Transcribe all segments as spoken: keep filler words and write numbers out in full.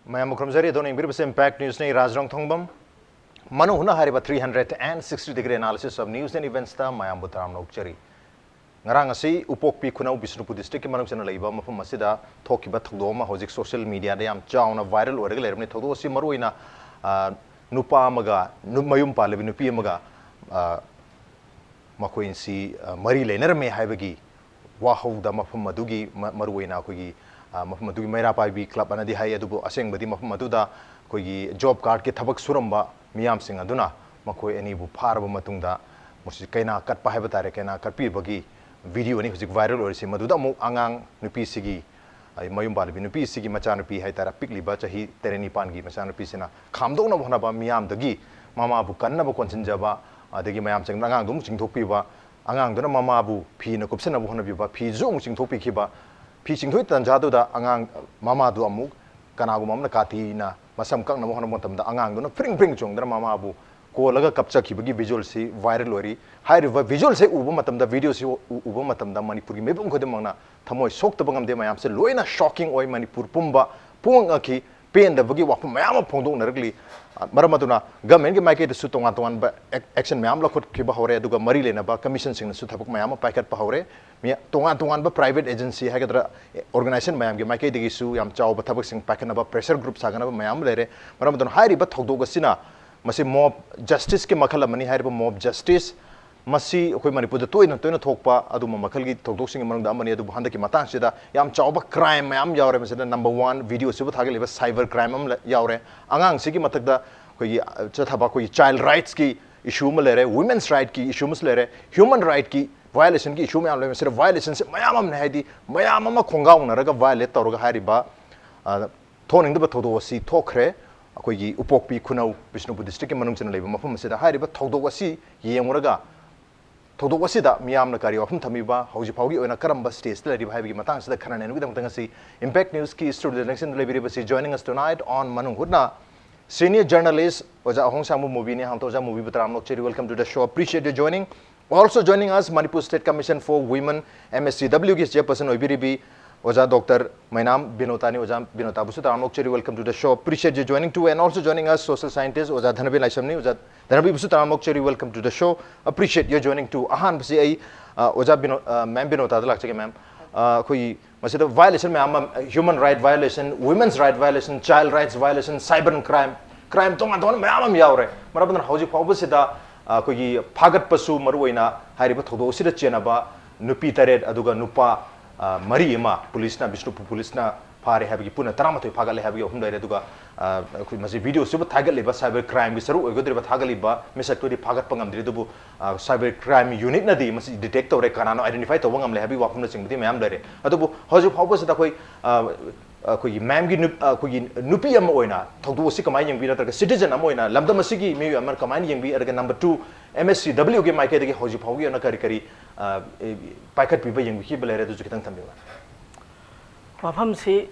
ꯃꯌꯥꯝꯕꯨ ꯈꯨꯔꯨꯝꯖꯔꯤ꯫ ꯑꯗꯣꯝꯅ ꯌꯦꯡꯕꯤꯔꯤꯕꯁꯤ Impact Newsꯅꯤ꯫ ꯔꯥꯖ ꯔꯣꯡꯊꯣꯡꯕꯝ꯫ ꯃꯅꯨꯡ ꯍꯨꯠꯅ ꯍꯥꯏꯔꯤꯕ three hundred and sixty degree analysis of news and eventsꯇ ꯃꯌꯥꯝꯕꯨ ꯇꯔꯥꯝꯅ ꯑꯣꯛꯆꯔꯤ꯫ ꯉꯔꯥꯡ ꯑꯁꯤ ꯎꯄꯣꯛꯄꯤ ꯈꯨꯅꯧ ꯕꯤꯁꯅꯨꯄꯨꯔ districtꯀꯤ ꯃꯅꯨꯡ ꯆꯟꯅ ꯂꯩꯕ ꯃꯐꯝ ꯑꯁꯤꯗ ꯊꯣꯛꯈꯤꯕ ꯊꯧꯗꯣꯛ ꯑꯃ ꯍꯧꯖꯤꯛ social mediaꯗ ꯌꯥꯝ ꯆꯥꯎꯅ viral ꯑꯣꯏꯔꯒ ꯂꯩꯔꯕꯅꯤ꯫ ꯊꯧꯗꯣꯛ ꯑꯁꯤ ꯃꯔꯨꯑꯣꯏꯅ, ꯑ, ꯅꯨꯄꯥ ꯑꯃꯒ ꯅꯨ-, ꯃꯌꯨꯝ ꯄꯥꯜꯂꯕꯤ ꯅꯨꯄꯤ ꯑꯃꯒ, ꯑ, ꯃꯈꯣꯏ ꯑꯅꯤꯁꯤ, ꯑ, ꯃꯔꯤ ꯂꯩꯅꯔꯝꯃꯦ ꯍꯥꯏꯕꯒꯤ ꯋꯥꯍꯧꯗ ꯃꯐꯝ ꯑꯗꯨꯒꯤ ꯃ-, ꯃꯔꯨꯑꯣꯏꯅ ꯑꯩꯈꯣꯏꯒꯤ, ꯑ, ꯃꯐꯝ ꯑꯗꯨꯒꯤ ꯃꯩꯔꯥ ꯄꯥꯏꯕꯤ club ꯑꯅꯗꯤ ꯍꯥꯏ, ꯑꯗꯨꯕꯨ ꯑꯁꯦꯡꯕꯗꯤ ꯃꯐꯝ ꯑꯗꯨꯗ ꯑꯩꯈꯣꯏꯒꯤ job cardꯀꯤ ꯊꯕꯛ ꯁꯨꯔꯝꯕ ꯃꯤꯌꯥꯝꯁꯤꯡ ꯑꯗꯨꯅ ꯃꯈꯣꯏ ꯑꯅꯤꯕꯨ ꯐꯥꯔꯕ ꯃꯇꯨꯡꯗ ꯃꯁꯤ ꯀꯩꯅꯥ ꯀꯠꯄ ꯍꯥꯏꯕ ꯇꯥꯔꯦ, ꯀꯩꯅꯥ ꯀꯠꯄꯤꯕꯒꯤ videoꯅꯤ ꯍꯧꯖꯤꯛ viral ꯑꯣꯏꯔꯤꯁꯤ꯫ ꯃꯗꯨꯗ ꯑꯃꯨꯛ ꯑꯉꯥꯡ ꯅꯨꯄꯤꯁꯤꯒꯤ, ꯑ, ꯃꯌꯨꯝ ꯄꯥꯜꯂꯤꯕꯤ ꯅꯨꯄꯤꯁꯤꯒꯤ ꯃꯆꯥꯅꯨꯄꯤ ꯍꯥꯏꯇꯥꯔꯦ, ꯄꯤꯛꯂꯤꯕ ꯆꯍꯤ ꯇꯔꯦꯠ ꯅꯤꯄꯥꯟꯒꯤ ꯃꯆꯥꯅꯨꯄꯤꯁꯤꯅ ꯈꯥꯝꯗꯣꯛꯅꯕ ꯍꯣꯠꯅꯕ, ꯃꯤꯌꯥꯝꯗꯒꯤ ꯃꯃꯥꯕꯨ ꯀꯟꯅꯕ ꯀꯣꯟꯁꯤꯟꯖꯕ, ꯑꯗꯒꯤ ꯃꯌꯥꯝ ꯆꯪꯗꯨꯅ ꯑꯉꯥꯡꯗꯨ ꯑꯃꯨꯛ ꯆꯤꯡꯊꯣꯛꯄꯤꯕ, ꯑꯉꯥꯡꯗꯨꯅ ꯃꯃꯥꯕꯨ ꯐꯤꯅ ꯀꯨꯞꯁꯟꯅꯕ ꯍꯣꯠꯅꯕꯤꯕ, ꯐꯤꯁꯨ ꯑꯃꯨꯛ ꯆꯤꯡꯊꯣꯛꯄꯤꯈꯤꯕ꯫ ꯐꯤ ꯆꯤꯡꯊꯣꯛꯏ ꯇꯥꯟꯖꯥꯗꯨꯗ ꯑꯉꯥꯡ ꯃꯃꯥꯗꯨ ꯑꯃꯨꯛ ꯀꯅꯥꯒꯨꯝꯕ ꯑꯃꯅ ꯀꯥꯇꯤꯅ ꯃꯁꯝ ꯀꯛꯅꯕ ꯍꯣꯠꯅꯕ ꯃꯇꯝꯗ ꯑꯉꯥꯡꯗꯨꯅ ꯐ꯭ꯔꯤꯡ ꯐ꯭ꯔꯤꯡ ꯆꯣꯡꯗꯨꯅ ꯃꯃꯥꯕꯨ ꯀꯣꯜꯂꯒ ꯀꯞꯆꯈꯤꯕꯒꯤ visualꯁꯤ viral ꯑꯣꯏꯔꯤ꯫ ꯍꯥꯏꯔꯤꯕ visualꯁꯦ ꯎꯕ ꯃꯇꯝꯗ, videoꯁꯤ ꯎ-, ꯎꯕ ꯃꯇꯝꯗ ꯃꯅꯤꯄꯨꯔꯒꯤ ꯃꯤꯄꯨꯝ ꯈꯨꯗꯤꯡꯃꯛꯅ ꯊꯃꯣꯏ ꯁꯣꯛꯇꯕ ꯉꯝꯗꯦ꯫ ꯃꯌꯥꯝꯁꯦ ꯂꯣꯏꯅ shocking ꯑꯣꯏ꯫ ꯃꯅꯤꯄꯨꯔ ꯄꯨꯝꯕ ꯄꯨꯡꯉꯛ ꯉꯛꯈꯤ꯫ ꯄꯦꯟꯗꯕꯒꯤ ꯋꯥꯐꯝ ꯃꯌꯥꯝ ꯑꯃ ꯐꯣꯡꯗꯣꯛꯅꯔꯛꯂꯤ꯫ ꯑ, ꯃꯔꯝ ꯑꯗꯨꯅ governmentꯀꯤ ꯃꯥꯏꯀꯩꯗꯁꯨ ꯇꯣꯉꯥꯟ ꯇꯣꯉꯥꯟꯕ ac-, action ꯃꯌꯥꯝ ꯂꯧꯈꯠꯈꯤꯕ ꯍꯧꯔꯦ, ꯑꯗꯨꯒ ꯃꯔꯤ ꯂꯩꯅꯕ commissionꯁꯤꯡꯅꯁꯨ ꯊꯕꯛ ꯃꯌꯥꯝ ꯑꯃ ꯄꯥꯏꯈꯠꯄ ꯍꯧꯔꯦ꯫ ꯃꯤ-, ꯇꯣꯉꯥꯟ ꯇꯣꯉꯥꯟꯕ private agency ꯍꯥꯏꯒꯗ꯭ꯔꯥ, organization ꯃꯌꯥꯝꯒꯤ ꯃꯥꯏꯀꯩꯗꯒꯤꯁꯨ ꯌꯥꯝ ꯆꯥꯎꯕ ꯊꯕꯛꯁꯤꯡ ꯄꯥꯏꯈꯠꯅꯕ pressure group ꯁꯥꯒꯠꯅꯕ ꯃꯌꯥꯝ ꯑꯃ ꯂꯩꯔꯦ꯫ ꯃꯔꯝ ꯑꯗꯨꯅ ꯍꯥꯏꯔꯤꯕ ꯊꯧꯗꯣꯛ ꯑꯁꯤꯅ, ꯃꯁꯤ mob justiceꯀꯤ ꯃꯈꯜ ꯑꯃꯅꯤ꯫ ꯍꯥꯏꯔꯤꯕ mob justice ꯃꯁꯤ ꯑꯩꯈꯣꯏ ꯃꯅꯤꯄꯨꯔꯗ ꯇꯣꯏꯅ ꯇꯣꯏꯅ ꯊꯣꯛꯄ ꯑꯗꯨꯝꯕ ꯃꯈꯜꯒꯤ ꯊꯧꯗꯣꯛꯁꯤꯡꯒꯤ ꯃꯅꯨꯡꯗ ꯑꯃꯅꯤ꯫ ꯑꯗꯨꯕꯨ ꯍꯟꯗꯛꯀꯤ ꯃꯇꯥꯡꯁꯤꯗ ꯌꯥꯝ ꯆꯥꯎꯕ crime ꯃꯌꯥꯝ ꯌꯥꯎꯔꯦ꯫ ꯃꯁꯤꯗ number one videoꯁꯤꯕꯨ ꯊꯥꯒꯠꯂꯤꯕ cyber crime ꯑꯃ ꯂꯩ-, ꯌꯥꯎꯔꯦ꯫ ꯑꯉꯥꯡꯁꯤꯒꯤ ꯃꯊꯛꯇ ꯑꯩꯈꯣꯏꯒꯤ, ꯑ, ꯆꯠꯊꯕ ꯑꯩꯈꯣꯏꯒꯤ child rightsꯀꯤ issue ꯑꯃ ꯂꯩꯔꯦ, women's rightꯀꯤ issue ꯑꯃꯁꯨ ꯂꯩꯔꯦ, human rightꯀꯤ violationꯒꯤ issue ꯃꯌꯥꯝ ꯂꯩꯔꯦ꯫ ꯃꯁꯤꯗ violationꯁꯦ ꯃꯌꯥꯝ ꯑꯃꯅꯦ, ꯍꯥꯏꯗꯤ ꯃꯌꯥꯝ ꯑꯃ ꯈꯣꯡꯒꯥꯎꯅꯔꯒ violate ꯇꯧꯔꯒ ꯍꯥꯏꯔꯤꯕ, ꯑ, ꯊꯣꯛꯍꯟꯅꯤꯡꯗꯕ ꯊꯧꯗꯣꯛ ꯑꯁꯤ ꯊꯣꯛꯈ꯭ꯔꯦ꯫ ꯑꯩꯈꯣꯏꯒꯤ ꯎꯄꯣꯛꯄꯤ ꯈꯨꯅꯧ ꯕꯤꯁꯅꯨꯄꯨꯔ districtꯀꯤ ꯃꯅꯨꯡ ꯆꯟꯅ ꯂꯩꯕ ꯃꯐꯝ ꯑꯁꯤꯗ ꯍꯥꯏꯔꯤꯕ ꯊꯧꯗꯣꯛ ꯑꯁꯤ ꯌꯦꯡꯉꯨꯔꯒ, ꯊꯧꯗꯣꯛ ꯑꯁꯤꯗ ꯃꯤꯌꯥꯝꯅ ꯀꯔꯤ ꯋꯥꯐꯝ ꯊꯝꯃꯤꯕ, ꯍꯧꯖꯤꯛ ꯐꯥꯎꯒꯤ ꯑꯣꯏꯅ ꯀꯔꯝꯕ stageꯇ ꯂꯩꯔꯤꯕ ꯍꯥꯏꯕꯒꯤ ꯃꯇꯥꯡꯁꯤꯗ ꯈꯟꯅ ꯅꯩꯅꯕꯒꯤꯗꯃꯛꯇ ꯉꯁꯤ Impact Newsꯀꯤ studio ꯅꯛꯁꯤꯟꯗ ꯂꯩꯕꯤꯔꯤꯕꯁꯤ, joining us tonight on ꯃꯅꯨꯡ ꯍꯨꯠꯅ, senior journalist ꯑꯣꯖꯥ ꯑꯍꯣꯡꯁꯥꯡꯕ ꯃꯨꯕꯤꯅꯤ꯫ ꯍꯥꯟꯅ ꯑꯣꯖꯥ ꯃꯨꯕꯤꯕꯨ ꯇꯔꯥꯝꯅ ꯑꯣꯛꯆꯔꯤ꯫ Welcome to the show. Appreciate your joining. Also joining us, Manipur State Commission for Women, M S C W ꯒꯤ chairperson ꯑꯣꯏꯕꯤꯔꯤꯕꯤ ꯑꯣꯖꯥ ꯗꯣꯛꯇꯔ ꯃꯩꯅꯥꯝ ꯕꯤꯅꯣꯇꯥꯅꯤ꯫ ꯑꯣꯖꯥ ꯕꯤꯅꯣꯇꯥꯕꯨꯁꯨ ꯇꯔꯥꯝꯅ ꯑꯣꯛꯆꯔꯤ, welcome to the show, appreciate you joining too, and also joining us social scientist ꯑꯣꯖꯥ ꯙꯅꯕꯤ ꯂꯥꯏꯁ꯭ꯔꯝꯅꯤ꯫ ꯑꯣꯖꯥ ꯙꯅꯕꯤꯕꯨꯁꯨ ꯇꯔꯥꯝꯅ ꯑꯣꯛꯆꯔꯤ, welcome to the show, appreciate you joining too꯫ ꯑꯍꯥꯟꯕꯁꯤ ꯑꯩ ꯑ, ꯑꯣꯖꯥ ꯕꯤꯅꯣ ꯃꯦꯝ ꯕꯤꯅꯣꯇꯥꯗ ꯂꯥꯛꯆꯒꯦ꯫ ꯃꯦꯝ, ꯑꯩꯈꯣꯏꯒꯤ ꯃꯁꯤꯗ violation ꯃꯌꯥꯝ ꯑꯃ, human right violation, women's right violation, child rights violation, cyber crime, crime ꯇꯣꯉꯥꯟ ꯇꯣꯉꯥꯟꯕ ꯃꯌꯥꯝ ꯑꯃ ꯌꯥꯎꯔꯦ꯫ ꯃꯔꯝ ꯑꯗꯨꯅ ꯍꯧꯖꯤꯛ ꯐꯥꯎꯕꯁꯤꯗ ꯑꯩꯈꯣꯏꯒꯤ ꯐꯥꯒꯠꯄꯁꯨ, ꯃꯔꯨꯑꯣꯏꯅ ꯍꯥꯏꯔꯤꯕ ꯊꯧꯗꯣꯛ ꯑꯁꯤꯗ ꯆꯦꯟꯅꯕ ꯅꯨꯄꯤ ꯇꯔꯦꯠ ꯑꯗꯨꯒ ꯅꯨꯄꯥ ꯃꯔꯤ ꯑꯃ ꯄꯨꯂꯤꯁꯅ, ꯕꯤꯁꯅꯨꯄꯨꯔ ꯄꯨꯂꯤꯁꯅ ꯐꯥꯔꯦ ꯍꯥꯏꯕꯒꯤ, ꯄꯨꯟꯅ ꯇꯔꯥꯃꯥꯊꯣꯏ ꯐꯥꯒꯠꯂꯦ ꯍꯥꯏꯕꯒꯤ ꯑꯍꯨꯝ ꯂꯩꯔꯦ꯫ ꯑꯗꯨꯒ ꯑꯩꯈꯣꯏ ꯃꯁꯤ video ꯁꯤꯕꯨ ꯊꯥꯒꯠꯂꯤꯕ, cyber crime ꯒꯤ ꯁꯔꯨꯛ ꯑꯣꯏꯒꯗꯧꯔꯤꯕ ꯊꯥꯒꯠꯂꯤꯕ ꯃꯤꯁꯛꯇꯨꯗꯤ ꯐꯥꯒꯠꯄ ꯉꯝꯗ꯭ꯔꯤ꯫ ꯑꯗꯨꯕꯨ cyber crime unit ꯅꯗꯤ ꯃꯁꯤ detect ꯇꯧꯔꯦ, ꯀꯅꯥꯅꯣ identify ꯇꯧꯕ ꯉꯝꯂꯦ ꯍꯥꯏꯕꯒꯤ ꯋꯥꯐꯝꯅꯆꯤꯡꯕꯗꯤ ꯃꯌꯥꯝ ꯂꯩꯔꯦ꯫ ꯑꯗꯨꯕꯨ ꯍꯧꯖꯤꯛ ꯐꯥꯎꯕꯁꯤꯗ ꯑꯩꯈꯣꯏ ꯑꯩꯈꯣꯏꯒꯤ ꯃꯦꯝꯒꯤ ꯑꯩꯈꯣꯏꯒꯤ ꯅꯨꯄꯤ ꯑꯃ ꯑꯣꯏꯅ ꯊꯧꯗꯣꯛ ꯑꯁꯤ ꯀꯃꯥꯏꯅ ꯌꯦꯡꯕꯤ, ꯅꯠꯇ꯭ꯔꯒ citizen ꯑꯃ ꯑꯣꯏꯅ ꯂꯝꯗꯝ ꯑꯁꯤꯒꯤ ꯃꯤꯑꯣꯏ ꯑꯃꯅ ꯀꯃꯥꯏꯅ ꯌꯦꯡꯕꯤ, ꯑꯗꯨꯒ number two, MSCW ꯒꯤ ꯃꯥꯏꯀꯩꯗꯒꯤ ꯍꯧꯖꯤꯛ ꯐꯥꯎꯒꯤ ꯑꯣꯏꯅ ꯀꯔꯤ ꯀꯔꯤ ꯄꯥꯏꯈꯠꯄꯤꯕ, ꯌꯦꯡꯕꯤꯈꯤꯕ ꯂꯩꯔꯦ, ꯑꯗꯨꯁꯨ ꯈꯤꯇꯪ ꯊꯝꯕꯤꯌꯨ꯫ ꯋꯥꯐꯝꯁꯤ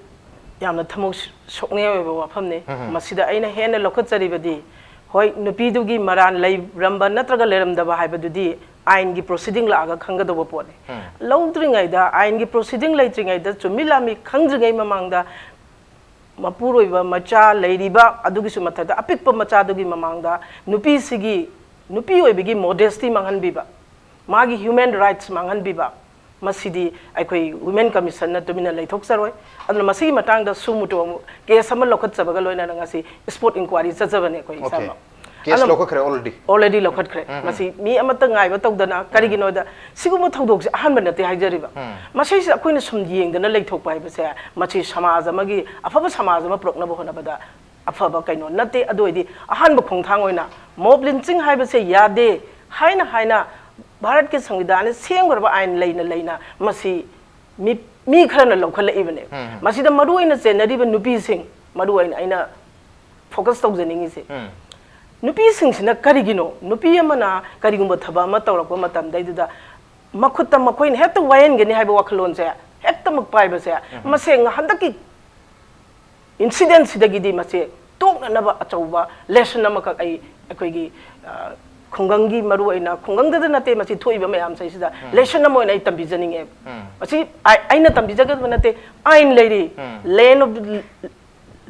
ꯌꯥꯝꯅ ꯊꯃꯣꯏ ꯁꯣꯛꯅꯤꯡꯉꯥꯏ ꯑꯣꯏꯕ ꯋꯥꯐꯝꯅꯤ꯫ ꯃꯁꯤꯗ ꯑꯩꯅ ꯍꯦꯟꯅ ꯂꯧꯈꯠꯆꯔꯤꯕꯗꯤ, ꯍꯣꯏ, ꯅꯨꯄꯤꯗꯨꯒꯤ ꯃꯔꯥꯜ ꯂꯩꯔꯝꯕ ꯅꯠꯇ꯭ꯔꯒ ꯂꯩꯔꯝꯗꯕ ꯍꯥꯏꯕꯗꯨꯗꯤ ꯑꯥꯏꯟꯒꯤ proceeding ꯂꯥꯛꯑꯒ ꯈꯪꯒꯗꯧꯕ ꯄꯣꯠꯅꯤ꯫ ꯂꯧꯗ꯭ꯔꯤꯉꯩꯗ, ꯑꯥꯏꯟꯒꯤ proceeding ꯂꯩꯇ꯭ꯔꯤꯉꯩꯗ, ꯆꯨꯝꯃꯤ ꯂꯥꯝꯃꯤ ꯈꯪꯗ꯭ꯔꯤꯉꯩ ꯃꯃꯥꯡꯗ ꯃꯄꯨꯔꯣꯏꯕ ꯃꯆꯥ ꯂꯩꯔꯤꯕ ꯑꯗꯨꯒꯤꯁꯨ ꯃꯊꯛꯇ ꯑꯄꯤꯛꯄ ꯃꯆꯥꯗꯨꯒꯤ ꯃꯃꯥꯡꯗ ꯅꯨꯄꯤꯁꯤꯒꯤ, ꯅꯨꯄꯤ ꯑꯣꯏꯕꯒꯤ modesty ꯃꯥꯡꯍꯟꯕꯤꯕ, ꯃꯥꯒꯤ human rights ꯃꯥꯡꯍꯟꯕꯤꯕ, ꯃꯁꯤꯗꯤ ꯑꯩꯈꯣꯏ Women Commission ꯅ ꯇꯨꯃꯤꯟꯅ ꯂꯩꯊꯣꯛꯆꯔꯣꯏ꯫ ꯑꯗꯨꯅ ꯃꯁꯤꯒꯤ ꯃꯇꯥꯡꯗ suo motu ꯑꯃꯨꯛ case ꯑꯃ ꯂꯧꯈꯠꯆꯕꯒ ꯂꯣꯏꯅꯅ ꯉꯁꯤ spot inquiry ꯆꯠꯆꯕꯅꯤ ꯑꯩꯈꯣꯏ꯫ Okay. ꯏꯁꯥꯃꯛ꯫ Case ꯑꯗꯨꯝ ꯂꯧꯈꯠꯈ꯭ꯔꯦ already? Already ꯂꯧꯈꯠꯈ꯭ꯔꯦ꯫ ꯃꯁꯤ ꯃꯤ ꯑꯃꯠꯇ ꯉꯥꯏꯕ ꯇꯧꯗꯅ, ꯀꯔꯤꯒꯤꯅꯣꯗ ꯁꯤꯒꯨꯝꯕ ꯊꯧꯗꯣꯛꯁꯦ ꯑꯍꯥꯟꯕ ꯅꯠꯇꯦ ꯍꯥꯏꯖꯔꯤꯕ꯫ ꯃꯁꯤꯁꯤꯗ ꯑꯩꯈꯣꯏꯅ ꯁꯨꯝ ꯌꯦꯡꯗꯅ ꯂꯩꯊꯣꯛꯄ ꯍꯥꯏꯕꯁꯦ, ꯃꯁꯤ ꯁꯃꯥꯖ ꯑꯃꯒꯤ ꯑꯐꯕ ꯁꯃꯥꯖ ꯑꯃ ꯄꯨꯔꯛꯅꯕ ꯍꯣꯠꯅꯕꯗ ꯑꯐꯕ ꯀꯩꯅꯣ ꯅꯠꯇꯦ꯫ ꯑꯗꯨ ꯑꯣꯏꯗꯤ ꯑꯍꯥꯟꯕ ꯈꯣꯡꯊꯥꯡ ꯑꯣꯏꯅ mob lynching ꯍꯥꯏꯕꯁꯦ ꯌꯥꯗꯦ ꯍꯥꯏꯅ ꯍꯥꯏꯅ ꯚꯥꯔꯠꯀꯤ ꯁꯪꯕꯤꯙꯥꯟꯅ ꯁꯦꯝꯈ꯭ꯔꯕ ꯑꯥꯏꯟ ꯂꯩꯅ ꯂꯩꯅ ꯃꯁꯤ ꯃꯤ, ꯃꯤ ꯈꯔꯅ ꯂꯧꯈꯠꯂꯛꯏꯕꯅꯦ꯫ ꯃꯁꯤꯗ ꯃꯔꯨ ꯑꯣꯏꯅ ꯆꯦꯟꯅꯔꯤꯕ ꯅꯨꯄꯤꯁꯤꯡ, ꯃꯔꯨ ꯑꯣꯏꯅ ꯑꯩꯅ focus ꯇꯧꯖꯅꯤꯡꯉꯤꯁꯦ, ꯅꯨꯄꯤꯁꯤꯡꯁꯤꯅ ꯀꯔꯤꯒꯤꯅꯣ, ꯅꯨꯄꯤ ꯑꯃꯅ ꯀꯔꯤꯒꯨꯝꯕ ꯊꯕꯛ ꯑꯃ ꯇꯧꯔꯛꯄ ꯃꯇꯝꯗꯩꯗꯨꯗ ꯃꯈꯨꯠꯇ ꯃꯈꯣꯏꯅ ꯍꯦꯛꯇ ꯋꯥꯍꯟꯒꯅꯤ ꯍꯥꯏꯕ ꯋꯥꯈꯜꯂꯣꯟꯁꯦ ꯍꯦꯛꯇꯃꯛ ꯄꯥꯏꯕꯁꯦ, ꯃꯁꯦ ꯍꯟꯗꯛꯀꯤ incident ꯁꯤꯗꯒꯤꯗꯤ ꯃꯁꯦ ꯇꯣꯛꯅꯅꯕ ꯑꯆꯧꯕ lesson ꯑꯃꯈꯛ ꯑꯩ ꯑꯩꯈꯣꯏꯒꯤ, ꯑ, ꯈꯨꯡꯒꯪꯒꯤ ꯃꯔꯨ ꯑꯣꯏꯅ ꯈꯨꯡꯒꯪꯗꯗ ꯅꯠꯇꯦ ꯃꯁꯤ ꯊꯣꯛꯏꯕ ꯃꯌꯥꯝꯁꯦ ꯁꯤꯗ ꯂꯦꯁꯟ ꯑꯃ ꯑꯣꯏꯅ ꯑꯩ ꯇꯝꯕꯤꯖꯅꯤꯡꯉꯦꯕ꯫ ꯃꯁꯤ ꯑꯩ- ꯑꯩꯅ ꯇꯝꯕꯤꯖꯒꯗꯕ ꯅꯠꯇꯦ, ꯑꯥꯏꯟ ꯂꯩꯔꯤ, ꯂꯦꯟ ꯑꯣꯐ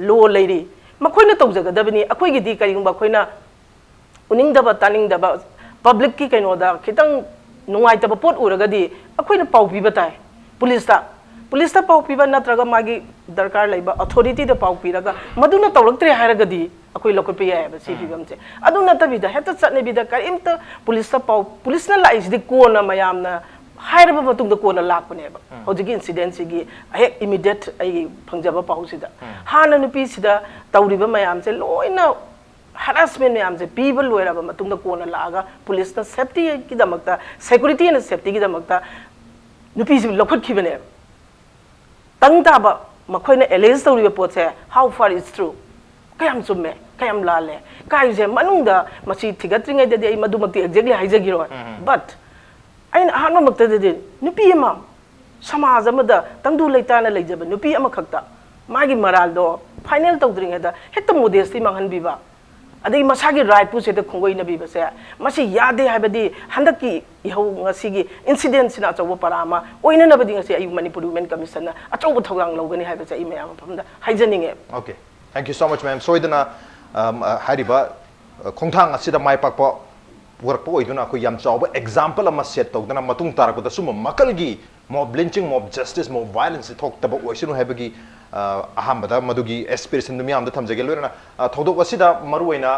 ꯂꯣ ꯂꯩꯔꯤ, ꯃꯈꯣꯏꯅ ꯇꯧꯖꯒꯗꯕꯅꯤ꯫ ꯑꯩꯈꯣꯏꯒꯤꯗꯤ ꯀꯔꯤꯒꯨꯝꯕ ꯑꯩꯈꯣꯏꯅ ꯎꯅꯤꯡꯗꯕ ꯇꯥꯅꯤꯡꯗꯕ ꯄꯕ꯭ꯂꯤꯛꯀꯤ ꯀꯩꯅꯣꯗ ꯈꯤꯇꯪ ꯅꯨꯡꯉꯥꯏꯇꯕ ꯄꯣꯠ ꯎꯔꯒꯗꯤ ꯑꯩꯈꯣꯏꯅ ꯄꯥꯎ ꯄꯤꯕ ꯇꯥꯏ ꯄꯨꯂꯤꯁꯇ꯫ ꯄꯨꯂꯤꯁꯇ ꯄꯥꯎ ꯄꯤꯕ ꯅꯠꯇ꯭ꯔꯒ ꯃꯥꯒꯤ ꯗꯔꯀꯥꯔ ꯂꯩꯕ ꯑꯣꯊꯣꯔꯤꯇꯤꯗ ꯄꯥꯎ ꯄꯤꯔꯒ ꯃꯗꯨꯅ ꯇꯧꯔꯛꯇ꯭ꯔꯦ ꯍꯥꯏꯔꯒꯗꯤ ꯑꯩꯈꯣꯏ ꯂꯧꯈꯠꯄ ꯌꯥꯏꯑꯕ ꯁꯤ ꯐꯤꯕꯝꯁꯦ꯫ ꯑꯗꯨ ꯅꯠꯇꯕꯤꯗ ꯍꯦꯛꯇ ꯆꯠꯅꯕꯤꯗ ꯀꯔꯤꯝꯇ ꯄꯨꯂꯤꯁꯇ ꯄꯥꯎ, ꯄꯨꯂꯤꯁꯅ ꯂꯥꯛꯏꯁꯤꯗꯤ ꯀꯣꯟꯅ ꯃꯌꯥꯝꯅ ꯍꯥꯏꯔꯕ ꯃꯇꯨꯡꯗ ꯀꯣꯟꯅ ꯂꯥꯛꯄꯅꯦꯕ꯫ ꯍꯧꯖꯤꯛꯀꯤ ꯏꯟꯁꯤꯗꯦꯟꯁꯤꯒꯤ ꯍꯦꯛ ꯏꯃꯤꯗꯤꯌꯦꯠ ꯑꯩ ꯐꯪꯖꯕ ꯄꯥꯎꯁꯤꯗ ꯍꯥꯟꯅ ꯅꯨꯄꯤꯁꯤꯗ ꯇꯧꯔꯤꯕ ꯃꯌꯥꯝꯁꯦ ꯂꯣꯏꯅ ꯍꯔꯥꯁꯃꯦꯟ ꯃꯌꯥꯝꯁꯦ ꯄꯤꯕ ꯂꯣꯏꯔꯕ ꯃꯇꯨꯡꯗ ꯀꯣꯟꯅ ꯂꯥꯛꯑꯒ ꯄꯨꯂꯤꯁꯅ ꯁꯦꯐꯇꯤꯒꯤꯗꯃꯛꯇ, ꯁꯦꯀꯨꯔꯤꯇꯤ ꯑꯦꯟ ꯁꯦꯐꯇꯤꯒꯤꯗꯃꯛꯇ ꯅꯨꯄꯤꯁꯤ ꯂꯧꯈꯠꯈꯤꯕꯅꯦꯕ꯫ ꯇꯪ ꯇꯥꯕ ꯃꯈꯣꯏꯅ ꯑꯦꯂꯦꯖ ꯇꯧꯔꯤꯕ ꯄꯣꯠꯁꯦ how far is true? ꯀꯌꯥꯝ ꯆꯨꯝꯃꯦ, ꯀꯌꯥꯝ ꯂꯥꯜꯂꯦ? ꯀꯥꯏꯁꯦ ꯃꯅꯨꯡꯗ ꯃꯁꯤ ꯊꯤꯒꯠꯇ꯭ꯔꯤꯉꯩꯗꯗꯤ ꯑꯩ ꯃꯗꯨꯃꯛꯇꯤ ꯑꯦꯛꯖꯦꯛꯂꯤ ꯍꯥꯏꯖꯈꯤꯔꯣꯏ꯫ ꯕꯠ ꯑꯩꯅ ꯑꯍꯥꯟꯕꯃꯛꯇꯗꯗꯤ ꯅꯨꯄꯤ ꯑꯃ, ꯁꯃꯥꯖ ꯑꯃꯗ ꯇꯪꯗꯨ ꯂꯩꯇꯥꯅ ꯂꯩꯖꯕ ꯅꯨꯄꯤ ꯑꯃꯈꯛꯇ ꯃꯥꯒꯤ ꯃꯔꯥꯜꯗꯣ ꯐꯥꯏꯅꯦꯜ ꯇꯧꯗ꯭ꯔꯤꯉꯩꯗ ꯍꯦꯛꯇ ꯃꯣꯗꯦꯁꯇꯤ ꯃꯥꯡꯍꯟꯕꯤꯕ, ꯑꯗꯒꯤ ꯃꯁꯥꯒꯤ ꯔꯥꯏꯠꯄꯨ ꯁꯤꯗ ꯈꯣꯡꯒꯣꯏꯅꯕꯤꯕꯁꯦ, ꯃꯁꯤ ꯌꯥꯗꯦ ꯍꯥꯏꯕꯗꯤ ꯍꯟꯗꯛꯀꯤ ꯏꯍꯧ ꯉꯁꯤꯒꯤ ꯏꯟꯁꯤꯗꯦꯟꯁꯤꯅ ꯑꯆꯧꯕ ꯄꯔꯥ ꯑꯃ ꯑꯣꯏꯅꯅꯕꯗꯤ ꯉꯁꯤ ꯑꯩ ꯃꯅꯤꯄꯨꯔ ꯋꯤꯃꯦꯟ ꯀꯃꯤꯁꯟꯅ ꯑꯆꯧꯕ ꯊꯧꯗꯥꯡ ꯂꯧꯒꯅꯤ ꯍꯥꯏꯕꯁꯦ ꯑꯩ ꯃꯌꯥꯝ ꯃꯐꯝꯗ ꯍꯥꯏꯖꯅꯤꯡꯉꯦ꯫ Okay, thank you so much, ma'am. ꯁꯣꯏꯗꯅ, um, uh, ꯍꯥꯏꯔꯤꯕ, uh, ꯈꯣꯡꯊꯥꯡ ꯑꯁꯤꯗ ꯃꯥꯏ ꯄꯥꯛꯄ ꯄꯨꯔꯛꯄ ꯑꯣꯏꯗꯨꯅ ꯑꯩꯈꯣꯏ ꯌꯥꯝ ꯆꯥꯎꯕ ꯑꯦꯛꯖꯥꯝꯄꯜ ꯑꯃ ꯁꯦꯠ ꯇꯧꯗꯨꯅ ꯃꯇꯨꯡ ꯇꯥꯔꯛꯄꯗ ꯁꯨꯝꯕ ꯃꯈꯜꯒꯤ ꯃꯣꯕ ꯂꯤꯟꯆꯤꯡ, ꯃꯣꯕ ꯖꯁꯇꯤꯁ, ꯃꯣꯕ ꯚꯥꯏꯂꯦꯟꯁꯁꯤ ꯊꯣꯛꯇꯕ ꯑꯣꯏꯁꯅꯨ ꯍꯥꯏꯕꯒꯤ, ꯑ, ꯑꯍꯥꯟꯕꯗ ꯃꯗꯨꯒꯤ ꯑꯦꯁꯄꯤꯔꯦꯁꯟꯗꯨ ꯃꯤꯌꯥꯝꯗ ꯊꯝꯖꯒꯦ꯫ ꯂꯣꯏꯅꯅ, ꯑ, ꯊꯧꯗꯣꯛ ꯑꯁꯤꯗ ꯃꯔꯨꯑꯣꯏꯅ,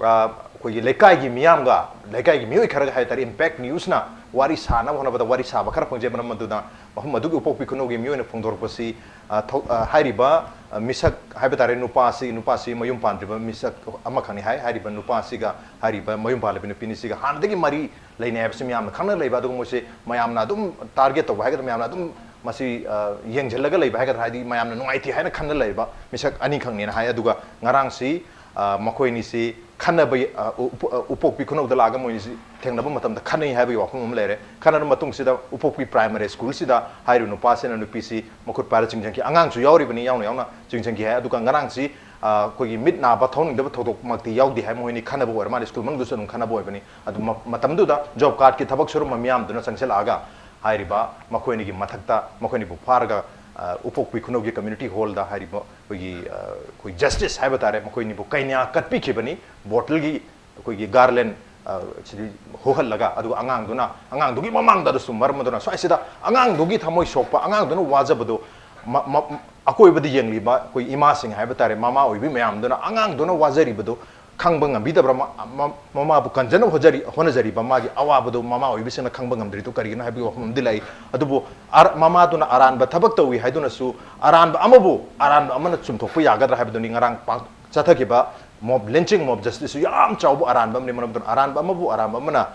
ꯑ, ꯑꯩꯈꯣꯏꯒꯤ ꯂꯩꯀꯥꯏꯒꯤ ꯃꯤꯌꯥꯝꯒ, ꯂꯩꯀꯥꯏꯒꯤ ꯃꯤꯑꯣꯏ ꯈꯔꯒ ꯍꯥꯏ ꯇꯥꯔꯦ, ꯏꯝꯄꯦꯛ ꯅ꯭ꯌꯨꯁꯅ ꯋꯥꯔꯤ ꯁꯥꯅꯕ ꯍꯣꯠꯅꯕꯗ ꯋꯥꯔꯤ ꯁꯥꯕ ꯈꯔ ꯐꯪꯖꯩ꯫ ꯃꯔꯝ ꯑꯗꯨꯅ ꯃꯐꯝ ꯑꯗꯨꯒꯤ ꯎꯄꯣꯛꯄꯤ ꯈꯨꯅꯧꯒꯤ ꯃꯤꯑꯣꯏꯅ ꯐꯣꯡꯗꯣꯔꯛꯄꯁꯤ, ꯑ, ꯊꯧ-, ꯑ, ꯍꯥꯏꯔꯤꯕ, ꯑ, ꯃꯤꯁꯛ ꯍꯥꯏꯕ ꯇꯥꯔꯦ, ꯅꯨꯄꯥꯁꯤ, ꯅꯨꯄꯥꯁꯤ ꯃꯌꯨꯝ ꯄꯥꯟꯗ꯭ꯔꯤꯕ ꯃꯤꯁꯛ ꯑꯃꯈꯛꯅꯤ ꯍꯥꯏ꯫ ꯍꯥꯏꯔꯤꯕ ꯅꯨꯄꯥꯁꯤꯒ ꯍꯥꯏꯔꯤꯕ ꯃꯌꯨꯝ ꯄꯥꯜꯂꯤꯕ ꯅꯨꯄꯤꯅꯤꯁꯤꯒ ꯍꯥꯟꯅꯗꯒꯤ ꯃꯔꯤ ꯂꯩꯅꯩ ꯍꯥꯏꯕꯁꯤ ꯃꯌꯥꯝꯅ ꯈꯪꯅ ꯂꯩꯕ, ꯑꯗꯨꯒ ꯃꯣꯏꯁꯦ ꯃꯌꯥꯝꯅ ꯑꯗꯨꯝ ꯇꯥꯔꯒꯦꯠ ꯇꯧꯕ ꯍꯥꯏꯒꯗ꯭ꯔꯥ, ꯃꯌꯥꯝꯅ ꯑꯗꯨꯝ ꯃꯁꯤ, ꯑ, ꯌꯦꯡꯁꯤꯜꯂꯒ ꯂꯩꯕ ꯍꯥꯏꯒꯗ꯭ꯔꯥ, ꯍꯥꯏꯗꯤ ꯃꯌꯥꯝꯅ ꯅꯨꯡꯉꯥꯏꯇꯦ ꯍꯥꯏꯅ ꯈꯟꯅ ꯂꯩꯕ ꯃꯤꯁꯛ ꯑꯅꯤꯈꯛꯅꯦꯅ ꯍꯥꯏ꯫ ꯑꯗꯨꯒ ꯉꯔꯥꯡꯁꯤ, ꯑ, ꯃꯈꯣꯏꯅꯤꯁꯤ ꯈꯟꯅꯕ, ꯑ, ꯎ-, ꯎꯄ-, ꯑ, ꯎꯄꯣꯛꯄꯤ ꯈꯨꯅꯧꯗ ꯂꯥꯛꯑꯒ ꯃꯣꯏꯅꯤꯁꯤ ꯊꯦꯡꯅꯕ ꯃꯇꯝꯗ ꯈꯟꯅꯩ ꯍꯥꯏꯕꯒꯤ ꯋꯥꯐꯝ ꯑꯃ ꯂꯩꯔꯦ꯫ ꯈꯟꯅꯔꯕ ꯃꯇꯨꯡꯁꯤꯗ ꯎꯄꯣꯛꯄꯤ ꯄ꯭ꯔꯥꯏꯃꯥꯔꯤ ꯁ꯭ꯀꯨꯜꯁꯤꯗ ꯍꯥꯏꯔꯤꯕ ꯅꯨꯄꯥꯁꯤꯅ ꯅꯨꯄꯤꯁꯤ ꯃꯈꯨꯠ ꯄꯥꯏꯔ ꯆꯤꯡꯁꯤꯟꯈꯤ꯫ ꯑꯉꯥꯡꯁꯨ ꯌꯥꯎꯔꯤꯕꯅꯤ, ꯌꯥꯎꯅ ꯌꯥꯎꯅ ꯆꯤꯡꯁꯤꯟꯈꯤ ꯍꯥꯏ꯫ ꯑꯗꯨꯒ ꯉꯔꯥꯡꯁꯤ ꯑ, ꯑꯩꯈꯣꯏꯒꯤ ꯃꯤꯠ ꯅꯥꯕ, ꯊꯧꯅꯤꯡꯗꯕ ꯊꯧꯗꯣꯛꯃꯛꯇꯤ ꯌꯥꯎꯗꯦ ꯍꯥꯏ, ꯃꯈꯣꯏꯅꯤ ꯈꯟꯅꯕ ꯑꯣꯏꯔ ꯃꯥꯜꯂꯦ, ꯁ꯭ꯀꯨꯜ ꯃꯅꯨꯡꯗꯁꯨ ꯑꯗꯨꯝ ꯈꯟꯅꯕ ꯑꯣꯏꯕꯅꯤ꯫ ꯑꯗꯨ ꯃ-, ꯃꯇꯝꯗꯨꯗ ꯖꯣꯕ ꯀꯥꯔꯗꯀꯤ ꯊꯕꯛ ꯁꯨꯔꯝꯕ ꯃꯤꯌꯥꯝꯗꯨꯅ ꯆꯪꯁꯤꯜꯂꯛꯑꯒ ꯍꯥꯏꯔꯤꯕ ꯃꯈꯣꯏꯅꯤꯒꯤ ꯃꯊꯛꯇ ꯃꯈꯣꯏꯅꯤꯕꯨ ꯐꯥꯔꯒ, ꯑ, ꯎꯄꯣꯛꯄꯤ ꯈꯨꯅꯧꯒꯤ ꯀꯝꯃ꯭ꯌꯨꯅꯤꯇꯤ ꯍꯣꯜꯗ ꯍꯥꯏꯔꯤꯕ ꯑꯩꯈꯣꯏꯒꯤ, ꯑ, ꯑꯩꯈꯣꯏ ꯖꯁꯇꯤꯁ ꯍꯥꯏꯕ ꯇꯥꯔꯦ, ꯃꯈꯣꯏꯅꯤꯕꯨ ꯀꯩꯅ꯭ꯌꯥ ꯀꯠꯄꯤꯈꯤꯕꯅꯤ꯫ ꯕꯣꯇꯜꯒꯤ ꯑꯩꯈꯣꯏꯒꯤ ꯒꯥꯔꯂꯦꯟ, ꯑ, ꯁꯤꯗꯤ ꯍꯨꯍꯜꯂꯒ, ꯑꯗꯨꯒ ꯑꯉꯥꯡꯗꯨꯅ, ꯑꯉꯥꯡꯗꯨꯒꯤ ꯃꯃꯥꯡꯗ ꯑꯗꯨꯁꯨ ꯃꯔꯝ ꯑꯗꯨꯅ ꯁ꯭ꯋꯥꯏꯁꯤꯗ ꯑꯉꯥꯡꯗꯨꯒꯤ ꯊꯃꯣꯏ ꯁꯣꯛꯄ, ꯑꯉꯥꯡꯗꯨꯅ ꯋꯥꯖꯕꯗꯣ ꯃ-, ꯃ-, ꯑꯀꯣꯏꯕꯗ ꯌꯦꯡꯂꯤꯕ ꯑꯩꯈꯣꯏ ꯏꯃꯥꯁꯤꯡ ꯍꯥꯏꯕ ꯇꯥꯔꯦ, ꯃꯃꯥ ꯑꯣꯏꯕꯤ ꯃꯌꯥꯝꯗꯨꯅ ꯑꯉꯥꯡꯗꯨꯅ ꯋꯥꯖꯔꯤꯕꯗꯣ ꯈꯪꯕ ꯉꯝꯕꯤꯗꯕ꯭ꯔꯥ? ꯃ-, ꯃ-, ꯃꯃꯥꯕꯨ ꯀꯟꯖꯅꯕ ꯍꯣꯠꯅꯔꯤ-, ꯍꯣꯠꯅꯖꯔꯤꯕ ꯃꯥꯒꯤ ꯑꯋꯥꯕꯗꯣ ꯃꯃꯥ ꯑꯣꯏꯕꯤꯁꯤꯡꯅ ꯈꯪꯕ ꯉꯝꯗ꯭ꯔꯤꯗꯣ ꯀꯔꯤꯒꯤꯅꯣ ꯍꯥꯏꯕꯒꯤ ꯋꯥꯐꯝ ꯑꯃꯗꯤ ꯂꯥꯛꯏ꯫ ꯑꯗꯨꯕꯨ ꯑꯔ-, ꯃꯃꯥꯗꯨꯅ ꯑꯔꯥꯟꯕ ꯊꯕꯛ ꯇꯧꯏ ꯍꯥꯏꯗꯨꯅꯁꯨ ꯑꯔꯥꯟꯕ ꯑꯃꯕꯨ ꯑꯔꯥꯟꯕ ꯑꯃꯅ ꯆꯨꯝꯊꯣꯛꯄ ꯌꯥꯒꯗ꯭ꯔꯥ ꯍꯥꯏꯕꯗꯨꯅꯤ ꯉꯔꯥꯡ ꯄꯥꯡ-, ꯆꯠꯊꯈꯤꯕ ꯃꯣꯕ ꯂꯤꯟꯆꯤꯡ, ꯃꯣꯕ ꯖꯁꯇꯤꯁꯁꯨ ꯌꯥꯝ ꯆꯥꯎꯕ ꯑꯔꯥꯟꯕ ꯑꯃꯅꯤ꯫ ꯃꯔꯝ ꯑꯗꯨꯅ ꯑꯔꯥꯟꯕ ꯑꯃꯕꯨ ꯑꯔꯥꯟꯕ ꯑꯃꯅ,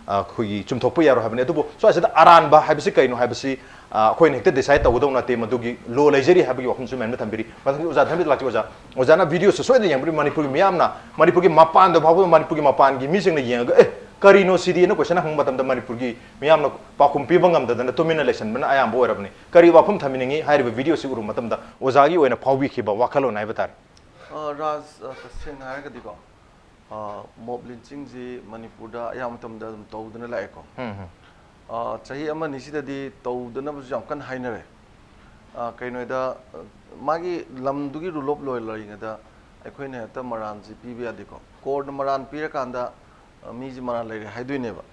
ꯑ, ꯑꯩꯈꯣꯏꯒꯤ ꯆꯨꯝꯊꯣꯛꯄ ꯌꯥꯔꯣꯏ ꯍꯥꯏꯕꯅꯤ꯫ ꯑꯗꯨꯕꯨ ꯁ꯭ꯋꯥꯏꯁꯤꯗ ꯑꯔꯥꯟꯕ ꯍꯥꯏꯕꯁꯤ ꯀꯩꯅꯣ ꯍꯥꯏꯕꯁꯤ, ꯑ, ꯑꯩꯈꯣꯏꯅ ꯍꯦꯛꯇ ꯗꯤꯁꯥꯏꯗ ꯇꯧꯒꯗꯧ ꯅꯠꯇꯦ, ꯃꯗꯨꯒꯤ ꯂꯣ ꯂꯩꯖꯔꯤ ꯍꯥꯏꯕꯒꯤ ꯋꯥꯐꯝꯁꯨ ꯃꯌꯥꯝꯅ ꯊꯝꯕꯤꯔꯤ꯫ ꯃꯊꯪꯗꯤ ꯑꯣꯖꯥ ꯊꯝꯕꯤꯗ ꯂꯥꯛꯆꯩ꯫ ꯑꯣꯖꯥ, ꯑꯣꯖꯥꯅ ꯚꯤꯗꯤꯑꯣꯁꯦ ꯁꯣꯏꯗꯅ ꯌꯦꯡꯕꯤꯔꯤ꯫ ꯃꯅꯤꯄꯨꯔꯒꯤ ꯃꯤꯌꯥꯝꯅ, ꯃꯅꯤꯄꯨꯔꯒꯤ ꯃꯄꯥꯟꯗ ꯐꯥꯎꯕ ꯃꯅꯤꯄꯨꯔꯒꯤ ꯃꯄꯥꯟꯒꯤ ꯃꯤꯁꯤꯡꯅ ꯌꯦꯡꯉꯒ "ꯑꯦ, ꯀꯔꯤꯅꯣ ꯁꯤꯗꯤ?" ꯑꯅ ꯀꯣꯏꯁꯟ ꯍꯪꯕ ꯃꯇꯝꯗ ꯃꯅꯤꯄꯨꯔꯒꯤ ꯃꯤꯌꯥꯝꯅ ꯄꯥꯎꯈꯨꯝ ꯄꯤꯕ ꯉꯝꯗꯗꯅ ꯇꯨꯃꯤꯟꯅ ꯂꯩꯁꯟꯕꯅ ꯑꯌꯥꯝꯕ ꯑꯣꯏꯔꯕꯅꯤ꯫ ꯀꯔꯤ ꯋꯥꯐꯝ ꯊꯝꯕꯤꯅꯤꯡꯉꯤ ꯍꯥꯏꯔꯤꯕ ꯚꯤꯗꯤꯑꯣꯁꯤ ꯎꯔꯨꯕ ꯃꯇꯝꯗ ꯑꯣꯖꯥꯒꯤ ꯑꯣꯏꯅ ꯐꯥꯎꯕꯤꯈꯤꯕ ꯋꯥꯈꯜꯂꯣꯟ ꯍꯥꯏꯕ ꯇꯥꯔꯦ? ꯑ, ꯔꯥꯖ, ꯑ, ꯇꯁꯦꯡꯅ ꯍꯥꯏꯔꯒꯗꯤꯀꯣ, ꯑ, ꯃꯣꯕ ꯂꯤꯟꯆꯤꯡꯁꯤ ꯃꯅꯤꯄꯨꯔꯗ ꯑꯌꯥꯝꯕ ꯃꯇꯝꯗ ꯑꯗꯨꯝ ꯇꯧꯗꯨꯅ ꯂꯥꯛꯑꯦꯀꯣ꯫ ꯎꯝ, ꯎꯝ꯫ ꯑ, ꯆꯍꯤ ꯑꯃ ꯑꯅꯤꯁꯤꯗꯗꯤ ꯇꯧꯗꯅꯕꯁꯨ ꯌꯥꯝ ꯀꯟꯅ ꯍꯥꯏꯅꯔꯦ꯫ ꯑ, ꯀꯩꯅꯣꯗ, ꯑ, ꯃꯥꯒꯤ ꯂꯝꯗꯨꯒꯤ ꯔꯨꯜ ꯑꯣꯐ ꯂꯣ ꯂꯩꯔꯤꯉꯩꯗ ꯑꯩꯈꯣꯏꯅ ꯍꯦꯛꯇ ꯃꯔꯥꯟꯁꯤ ꯄꯤꯕ ꯌꯥꯗꯦꯀꯣ꯫ ꯀꯣꯔꯠꯅ ꯃꯔꯥꯟ ꯄꯤꯔꯀꯥꯟꯗ, ꯑ, ꯃꯤꯁꯤ ꯃꯔꯥꯟ ꯂꯩꯔꯦ ꯍꯥꯏꯗꯣꯏꯅꯦꯕ꯫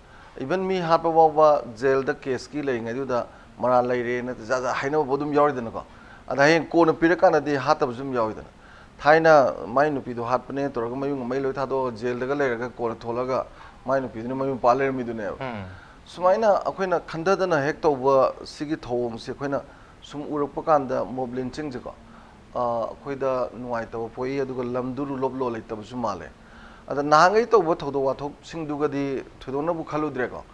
ꯏꯚꯟ ꯃꯤ ꯍꯥꯠꯄ ꯐꯥꯎꯕ ꯖꯦꯜꯗ ꯀꯦꯁꯀꯤ ꯂꯩꯔꯤꯉꯩꯗꯨꯗ ꯃꯔꯥꯟ ꯂꯩꯔꯦꯅ ꯖꯥꯠ ꯖꯥꯠ ꯍꯥꯏꯅꯕ ꯑꯗꯨꯝ ꯌꯥꯎꯔꯤꯗꯅꯀꯣ꯫ ꯑꯗ ꯍꯌꯦꯡ ꯀꯣꯟꯅ ꯄꯤꯔꯀꯥꯟꯗꯗꯤ ꯍꯥꯠꯇꯕꯁꯨ ꯑꯗꯨꯝ ꯌꯥꯎꯋꯤꯗꯅ꯫ ꯊꯥꯏꯅ ꯃꯥꯏ ꯅꯨꯄꯤꯗꯣ ꯍꯥꯠꯄꯅꯦ ꯇꯧꯔꯒ ꯃꯌꯨꯝꯒ ꯃꯩ ꯂꯣꯏ ꯊꯥꯗꯣꯛꯑꯒ ꯖꯦꯜꯗꯒ ꯂꯩꯔꯒ ꯀꯣꯟꯅ ꯊꯣꯛꯂꯒ ꯃꯥꯏ ꯅꯨꯄꯤꯗꯨꯅ ꯃꯌꯨꯝ ꯄꯥꯜ ꯂꯩꯔꯝꯃꯤꯗꯨꯅꯦꯕ꯫ ꯎꯝ꯫ ꯁꯨꯃꯥꯏꯅ ꯑꯩꯈꯣꯏꯅ ꯈꯟꯊꯗꯅ ꯍꯦꯛ ꯇꯧꯕ ꯁꯤꯒꯤ ꯊꯧꯑꯣꯡꯁꯦ ꯑꯩꯈꯣꯏꯅ ꯁꯨꯝ ꯎꯔꯛꯄ ꯀꯥꯟꯗ ꯃꯣꯕ ꯂꯤꯟꯆꯤꯡꯁꯦꯀꯣ, ꯑ, ꯑꯩꯈꯣꯏꯗ ꯅꯨꯡꯉꯥꯏꯇꯕ ꯄꯣꯛꯏ, ꯑꯗꯨꯒ ꯂꯝꯗꯨ ꯔꯨꯜ ꯑꯣꯐ ꯂꯣ ꯂꯩꯇꯕꯁꯨ ꯃꯥꯜꯂꯦ꯫ ꯑꯗ ꯅꯍꯥꯟꯈꯩ ꯇꯧꯕ ꯊꯧꯗꯣꯛ ꯋꯥꯊꯣꯛꯁꯤꯡꯗꯨꯒꯗꯤ ꯊꯣꯏꯗꯣꯛꯅꯕꯨ ꯈꯜꯂꯨꯗ꯭ꯔꯦꯀꯣ꯫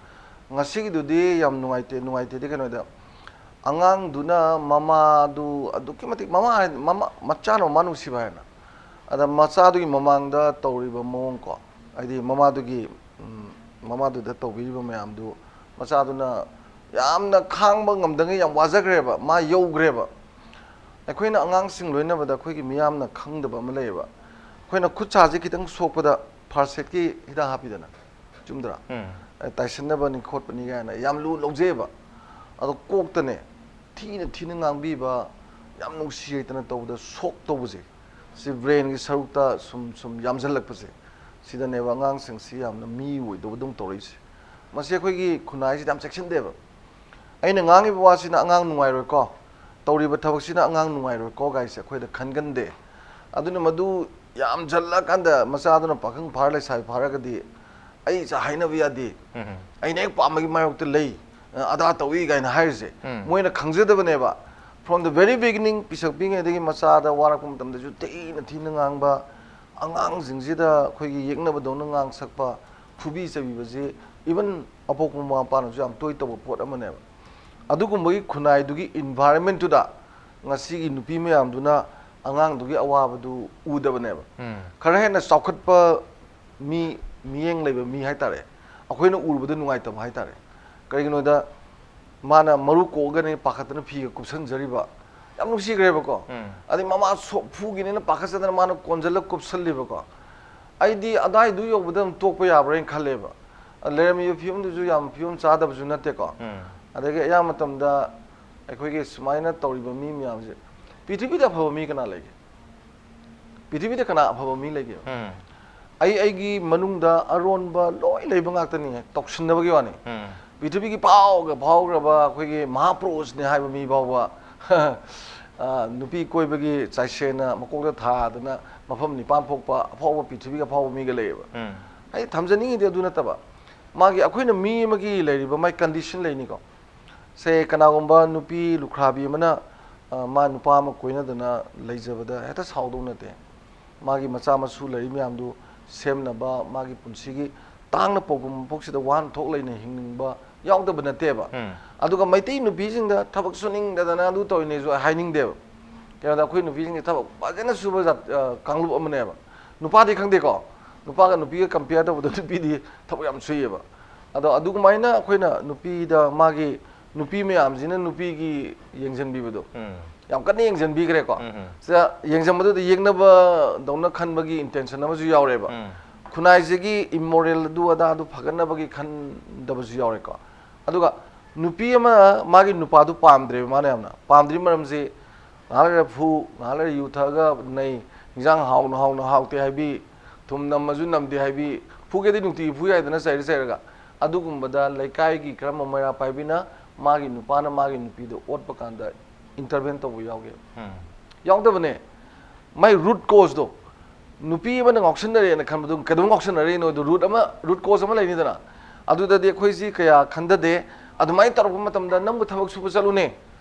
ꯉꯁꯤꯒꯤꯗꯨꯗꯤ ꯌꯥꯝ ꯅꯨꯡꯉꯥꯏꯇꯦ꯫ ꯅꯨꯡꯉꯥꯏꯇꯦꯗꯤ ꯀꯩꯅꯣꯗ, ꯑꯉꯥꯡꯗꯨꯅ ꯃꯃꯥꯗꯨ ꯑꯗꯨꯛꯀꯤ ꯃꯇꯤꯛ, ꯃꯃꯥ ꯍꯥꯏ-, ꯃꯃꯥ, ꯃꯆꯥꯅ ꯃꯃꯥ ꯅꯨꯡꯁꯤꯕ ꯍꯥꯏꯅ, ꯑꯗ ꯃꯆꯥꯗꯨꯒꯤ ꯃꯃꯥꯡꯗ ꯇꯧꯔꯤꯕ ꯃꯑꯣꯡ ꯀꯣ, ꯍꯥꯏꯗꯤ ꯃꯃꯥꯗꯨꯒꯤ, ꯎꯝ, ꯃꯃꯥꯗꯨꯗ ꯇꯧꯕꯤꯔꯤꯕ ꯃꯌꯥꯝꯗꯨ ꯃꯆꯥꯗꯨꯅ ꯌꯥꯝꯅ ꯈꯥꯡꯕ ꯉꯝꯗꯉꯩ ꯌꯥꯝ ꯋꯥꯖꯈ꯭ꯔꯦꯕ, ꯃꯥ ꯌꯧꯈ꯭ꯔꯦꯕ꯫ ꯑꯩꯈꯣꯏꯅ ꯑꯉꯥꯡꯁꯤꯡ ꯂꯣꯏꯅꯕꯗ ꯑꯩꯈꯣꯏꯒꯤ ꯃꯤꯌꯥꯝꯅ ꯈꯪꯗꯕ ꯑꯃ ꯂꯩꯌꯦꯕ꯫ ꯑꯩꯈꯣꯏꯅ ꯈꯨꯠ ꯁꯥꯁꯦ ꯈꯤꯇꯪ ꯁꯣꯛꯄꯗ ꯐꯥꯔꯁ ꯑꯦꯗꯀꯤ ꯍꯤꯗꯥꯛ ꯍꯥꯞꯄꯤꯗꯅ, ꯆꯨꯝꯗ꯭ꯔꯥ? ꯎꯝ꯫ ꯑ, ꯇꯥꯏꯁꯟꯅꯕꯅꯤ ꯈꯣꯠꯄꯅꯤ ꯀꯥꯏꯅ ꯌꯥꯝ ꯂꯨ ꯂꯧꯖꯩꯑꯕ꯫ ꯑꯗꯣ ꯀꯣꯛꯇꯅꯦ, ꯊꯤꯅ ꯊꯤꯅ ꯉꯥꯡꯕꯤꯕ, ꯌꯥꯝ ꯅꯨꯡꯁꯤ ꯍꯩꯇꯅ ꯇꯧꯕꯗ ꯁꯣꯛ ꯇꯧꯕꯁꯦ, ꯁꯤ ꯕ꯭ꯔꯦꯟꯒꯤ ꯁꯔꯨꯛꯇ ꯁꯨꯝ ꯁꯨꯝ ꯌꯥꯝꯁꯤꯜꯂꯛꯄꯁꯦ, ꯁꯤꯗꯅꯦꯕ ꯑꯉꯥꯡꯁꯤꯡꯁꯤ ꯌꯥꯝꯅ ꯃꯤ ꯑꯣꯏꯗꯕꯗꯧꯅ ꯇꯧꯔꯛꯏꯁꯦ꯫ ꯃꯁꯤ ꯑꯩꯈꯣꯏꯒꯤ ꯈꯨꯟꯅꯥꯏꯁꯤꯗ ꯌꯥꯝ ꯆꯦꯛꯁꯤꯟꯗꯦꯕ꯫ ꯑꯩꯅ ꯉꯥꯡꯉꯤꯕ ꯋꯥꯁꯤꯅ ꯑꯉꯥꯡ ꯅꯨꯡꯉꯥꯏꯔꯣꯏꯀꯣ, ꯇꯧꯔꯤꯕ ꯊꯕꯛꯁꯤꯅ ꯑꯉꯥꯡ ꯅꯨꯡꯉꯥꯏꯔꯣꯏꯀꯣ ꯒꯥꯏꯁꯦ ꯑꯩꯈꯣꯏꯗ ꯈꯟꯒꯟꯗꯦ꯫ ꯑꯗꯨꯅ ꯃꯗꯨ ꯌꯥꯝꯁꯤꯜꯂꯀꯥꯟꯗ ꯃꯆꯥꯗꯨꯅ ꯄꯥꯈꯪ ꯐꯥꯔ ꯂꯩꯁꯥꯕꯤ ꯐꯥꯔꯒꯗꯤ ꯑꯩꯁꯦ ꯍꯥꯏꯅꯕ ꯌꯥꯗꯦ, ꯎꯝ꯫ ꯑꯩꯅ ꯍꯦꯛ ꯄꯥꯝꯕꯒꯤ ꯃꯥꯌꯣꯛꯇ ꯂꯩ, ꯑꯗꯥ ꯇꯧꯏ ꯀꯥꯏꯅ ꯍꯥꯏꯔꯤꯁꯦ꯫ ꯎꯝ꯫ ꯃꯣꯏꯅ ꯈꯪꯖꯗꯕꯅꯦꯕ꯫ From the very beginning, ꯄꯤꯁꯛ ꯄꯤꯛꯉꯩꯗꯒꯤ ꯃꯆꯥꯗ ꯋꯥꯔꯛꯄ ꯃꯇꯝꯗꯁꯨ ꯊꯤꯅ ꯊꯤꯅ ꯉꯥꯡꯕ, ꯑꯉꯥꯡꯁꯤꯡꯁꯤꯗ ꯑꯩꯈꯣꯏꯒꯤ ꯌꯦꯛꯅꯕꯗꯧꯅ ꯉꯥꯡ ꯁꯛꯄ, ꯐꯨꯕꯤ ꯆꯩꯕꯤꯕꯁꯤ even ꯑꯄꯣꯛꯄ ꯃꯃꯥ ꯃꯄꯥꯅꯁꯨ ꯌꯥꯝ ꯇꯣꯏ ꯇꯧꯕ ꯄꯣꯠ ꯑꯃꯅꯦꯕ꯫ ꯑꯗꯨꯒꯨꯝꯕꯒꯤ ꯈꯨꯟꯅꯥꯏꯗꯨꯒꯤ environment-ꯇꯨꯗ ꯉꯁꯤꯒꯤ ꯅꯨꯄꯤ ꯃꯌꯥꯝꯗꯨꯅ ꯑꯉꯥꯡꯗꯨꯒꯤ ꯑꯋꯥꯕꯗꯨ ꯎꯗꯕꯅꯦꯕ꯫ ꯎꯝ꯫ ꯈꯔ ꯍꯦꯟꯅ ꯆꯥꯎꯈꯠꯄ ꯃꯤ, ꯃꯤꯠꯌꯦꯡ ꯂꯩꯕ ꯃꯤ ꯍꯥꯏꯇꯥꯔꯦ, ꯑꯩꯈꯣꯏꯅ ꯎꯔꯨꯕꯗ ꯅꯨꯡꯉꯥꯏꯇꯕ ꯍꯥꯏꯇꯥꯔꯦ꯫ ꯀꯔꯤꯒꯤꯅꯣꯗ ꯃꯥꯅ ꯃꯔꯨ ꯀꯣꯛꯑꯒꯅꯦ ꯄꯥꯈꯠꯇꯅ ꯐꯤꯒ ꯀꯨꯞꯁꯟꯖꯔꯤꯕ, ꯌꯥꯝ ꯅꯨꯡꯁꯤꯈ꯭ꯔꯦꯕꯀꯣ꯫ ꯎꯝ꯫ ꯑꯗꯩ ꯃꯃꯥ ꯁꯣꯛ ꯐꯨꯈꯤꯅꯦꯅ ꯄꯥꯈꯠꯆꯗꯅ ꯃꯥꯅ ꯀꯣꯟꯁꯤꯜꯂ ꯀꯨꯞꯁꯜꯂꯤꯕꯀꯣ꯫ ꯑꯩꯗꯤ ꯑꯗꯥꯏꯗꯨ ꯌꯧꯕꯗ ꯑꯗꯨꯝ ꯇꯣꯛꯄ ꯌꯥꯕ꯭ꯔꯥ ꯍꯥꯏꯅ ꯈꯜꯂꯦꯕ꯫ ꯂꯩꯔꯝꯃꯤꯕ ꯐꯤꯕꯝꯗꯨꯁꯨ ꯌꯥꯝ ꯐꯤꯕꯝ ꯆꯥꯗꯕꯁꯨ ꯅꯠꯇꯦꯀꯣ꯫ ꯎꯝ꯫ ꯑꯗꯒꯤ ꯑꯌꯥꯝꯕ ꯃꯇꯝꯗ ꯑꯩꯈꯣꯏꯒꯤ ꯁꯨꯃꯥꯏꯅ ꯇꯧꯔꯤꯕ ꯃꯤ ꯃꯌꯥꯝꯁꯦ, ꯄ꯭ꯔꯤꯊꯤꯕꯤꯗ ꯑꯐꯕ ꯃꯤ ꯀꯅꯥ ꯂꯩꯒꯦ? ꯄ꯭ꯔꯤꯊꯤꯕꯤꯗ ꯀꯅꯥ ꯑꯐꯕ ꯃꯤ ꯂꯩꯒꯦ? ꯎꯝ꯫ ꯑꯩ ꯑꯩꯒꯤ ꯃꯅꯨꯡꯗ ꯑꯔꯣꯟꯕ ꯂꯣꯏ ꯂꯩꯕ ꯉꯥꯛꯇꯅꯤ, ꯇꯧꯁꯤꯟꯅꯕꯒꯤ ꯋꯥꯅꯤ꯫ ꯎꯝ꯫ ꯄ꯭ꯔꯤꯊꯤꯕꯤꯒꯤ ꯐꯥꯎꯒ ꯐꯥꯎꯈ꯭ꯔꯕ ꯑꯩꯈꯣꯏꯒꯤ ꯃꯍꯥꯄꯨꯔꯨꯁꯅꯤ ꯍꯥꯏꯕ ꯃꯤ ꯐꯥꯎꯕ, ꯑ, ꯅꯨꯄꯤ ꯀꯣꯏꯕꯒꯤ ꯆꯥꯏꯁꯦꯟꯅ ꯃꯀꯣꯛꯇ ꯊꯥꯗꯅ ꯃꯐꯝ ꯅꯤꯄꯥꯟ ꯊꯣꯛꯄ ꯑꯐꯥꯎꯕ, ꯄ꯭ꯔꯤꯊꯤꯕꯤꯒꯤ ꯑꯐꯥꯎꯕ ꯃꯤꯒ ꯂꯩꯌꯦꯕ꯫ ꯎꯝ꯫ ꯑꯩ ꯊꯝꯖꯅꯤꯡꯉꯤꯗꯤ ꯑꯗꯨ ꯅꯠꯇꯕ, ꯃꯥꯒꯤ, ꯑꯩꯈꯣꯏꯅ ꯃꯤ ꯑꯃꯒꯤ ꯂꯩꯔꯤꯕ ꯃꯥꯒꯤ condition ꯂꯩꯅꯤꯀꯣ꯫ ꯁꯦ, ꯀꯅꯥꯒꯨꯝꯕ ꯅꯨꯄꯤ ꯂꯨꯈ꯭ꯔꯥꯕꯤ ꯑꯃꯅ, ꯑ, ꯃꯥ ꯅꯨꯄꯥ ꯑꯃ ꯀꯣꯏꯅꯗꯅ ꯂꯩꯖꯕꯗ ꯍꯦꯛꯇ ꯁꯥꯎꯗꯧ ꯅꯠꯇꯦ꯫ ꯃꯥꯒꯤ ꯃꯆꯥ ꯃꯁꯨ ꯂꯩꯔꯤ ꯃꯌꯥꯝꯗꯨ ꯁꯦꯝꯅꯕ, ꯃꯥꯒꯤ ꯄꯨꯟꯁꯤꯒꯤ ꯇꯥꯡꯅ ꯄꯣꯛꯄ ꯃꯄꯣꯛꯁꯤꯗ ꯋꯥꯍꯟꯊꯣꯛ ꯂꯩꯅ ꯍꯤꯡꯅꯤꯡꯕ ꯌꯥꯎꯗꯕ ꯅꯠꯇꯦꯕ꯫ ꯎꯝ꯫ ꯑꯗꯨꯒ ꯃꯩꯇꯩ ꯅꯨꯄꯤꯁꯤꯡꯗ ꯊꯕꯛ ꯁꯨꯅꯤꯡꯗꯗꯅ ꯑꯗꯨ ꯇꯧꯔꯤꯅꯦꯁꯨ ꯍꯥꯏꯅꯤꯡꯗꯦꯕ꯫ ꯀꯩꯅꯣꯗ ꯑꯩꯈꯣꯏ ꯅꯨꯄꯤꯁꯤꯡꯁꯦ ꯊꯕꯛ ꯐꯖꯅ ꯁꯨꯕ ꯖꯥꯠ, ꯑ, ꯀꯥꯡꯂꯨꯞ ꯑꯃꯅꯦꯕ꯫ ꯅꯨꯄꯥꯗꯤ ꯈꯪꯗꯦꯀꯣ, ꯅꯨꯄꯥꯒ ꯅꯨꯄꯤꯒ compare ꯇꯧꯕꯗ ꯅꯨꯄꯤꯗꯤ ꯊꯕꯛ ꯌꯥꯝ ꯁꯨꯏꯌꯦꯕ꯫ ꯑꯗꯣ ꯑꯗꯨꯃꯥꯏꯅ ꯑꯩꯈꯣꯏꯅ ꯅꯨꯄꯤꯗ ꯃꯥꯒꯤ ꯅꯨꯄꯤ ꯃꯌꯥꯝꯁꯤꯅ ꯅꯨꯄꯤꯒꯤ ꯌꯦꯡꯁꯤꯟꯕꯤꯕꯗꯣ ꯎꯝ ꯌꯥꯝ ꯀꯟꯅ ꯌꯦꯡꯁꯤꯟꯕꯤꯈ꯭ꯔꯦꯀꯣ꯫ ꯎꯝ ꯁꯤꯗ ꯌꯦꯡꯁꯤꯟꯕꯗꯨꯗ ꯌꯦꯛꯅꯕꯗꯧꯅ ꯈꯟꯕꯒꯤ intention ꯑꯃꯁꯨ ꯌꯥꯎꯔꯦꯕ꯫ ꯎꯝ ꯈꯨꯟꯅꯥꯏꯁꯤꯒꯤ immoral ꯑꯗꯨ ꯑꯗꯥ ꯑꯗꯨ ꯐꯒꯠꯅꯕꯒꯤ ꯈꯟꯗꯕꯁꯨ ꯌꯥꯎꯔꯦꯀꯣ꯫ ꯑꯗꯨꯒ ꯅꯨꯄꯤ ꯑꯃ ꯃꯥꯒꯤ ꯅꯨꯄꯥꯗꯨ ꯄꯥꯝꯗ꯭ꯔꯦꯕ ꯃꯥꯅ ꯌꯥꯝꯅ꯫ ꯄꯥꯝꯗ꯭ꯔꯤ ꯃꯔꯝꯁꯤ ꯉꯥꯏꯍꯥꯛ ꯂꯩꯔ ꯐꯨ, ꯉꯥꯏꯍꯥꯛ ꯂꯩꯔ ꯌꯨ ꯊꯛꯑꯒ ꯅꯩ, ꯏꯟꯖꯥꯡ ꯍꯥꯎꯅ ꯍꯥꯎꯅ ꯍꯥꯎꯇꯦ ꯍꯥꯏꯕꯤ, ꯊꯨꯝ ꯅꯝꯃꯁꯨ ꯅꯝꯗꯦ ꯍꯥꯏꯕꯤ, ꯐꯨꯒꯦꯗꯤ ꯅꯨꯡꯇꯤꯒꯤ ꯐꯨ ꯌꯥꯏꯗꯅ ꯆꯩꯔ ꯆꯩꯔꯒ꯫ ꯑꯗꯨꯒꯨꯝꯕꯗ ꯂꯩꯀꯥꯏꯒꯤ ꯀꯔꯝꯕ ꯃꯩꯔꯥ ꯄꯥꯏꯕꯤꯅ ꯃꯥꯒꯤ ꯅꯨꯄꯥꯅ ꯃꯥꯒꯤ ꯅꯨꯄꯤꯗꯣ ꯑꯣꯠꯄ ꯀꯥꯟꯗ intervene ꯇꯧꯕ ꯌꯥꯎꯒꯦ? ꯎꯝ ꯌꯥꯎꯗꯕꯅꯦ꯫ ꯃꯥꯏ root causeꯗꯣ, ꯅꯨꯄꯤ ꯑꯃꯅ ꯉꯥꯎꯁꯤꯟꯅꯔꯦꯅ ꯈꯟꯕꯗꯣ ꯀꯩꯗꯧꯕꯩ ꯉꯥꯎꯁꯤꯟꯅꯔꯤꯅꯣꯗꯣ root ꯑꯃ, root cause ꯑꯃ ꯂꯩꯅꯤꯗꯅ꯫ ꯑꯗꯨꯗꯗꯤ ꯑꯩꯈꯣꯏꯁꯤ ꯀꯌꯥ ꯈꯟꯊꯗꯦ꯫ ꯑꯗꯨꯃꯥꯏꯅ ꯇꯧꯔꯛꯄ ꯃꯇꯝꯗ ꯅꯪꯕꯨ ꯊꯕꯛ ꯁꯨꯕ ꯆꯠꯂꯨꯅꯦ꯫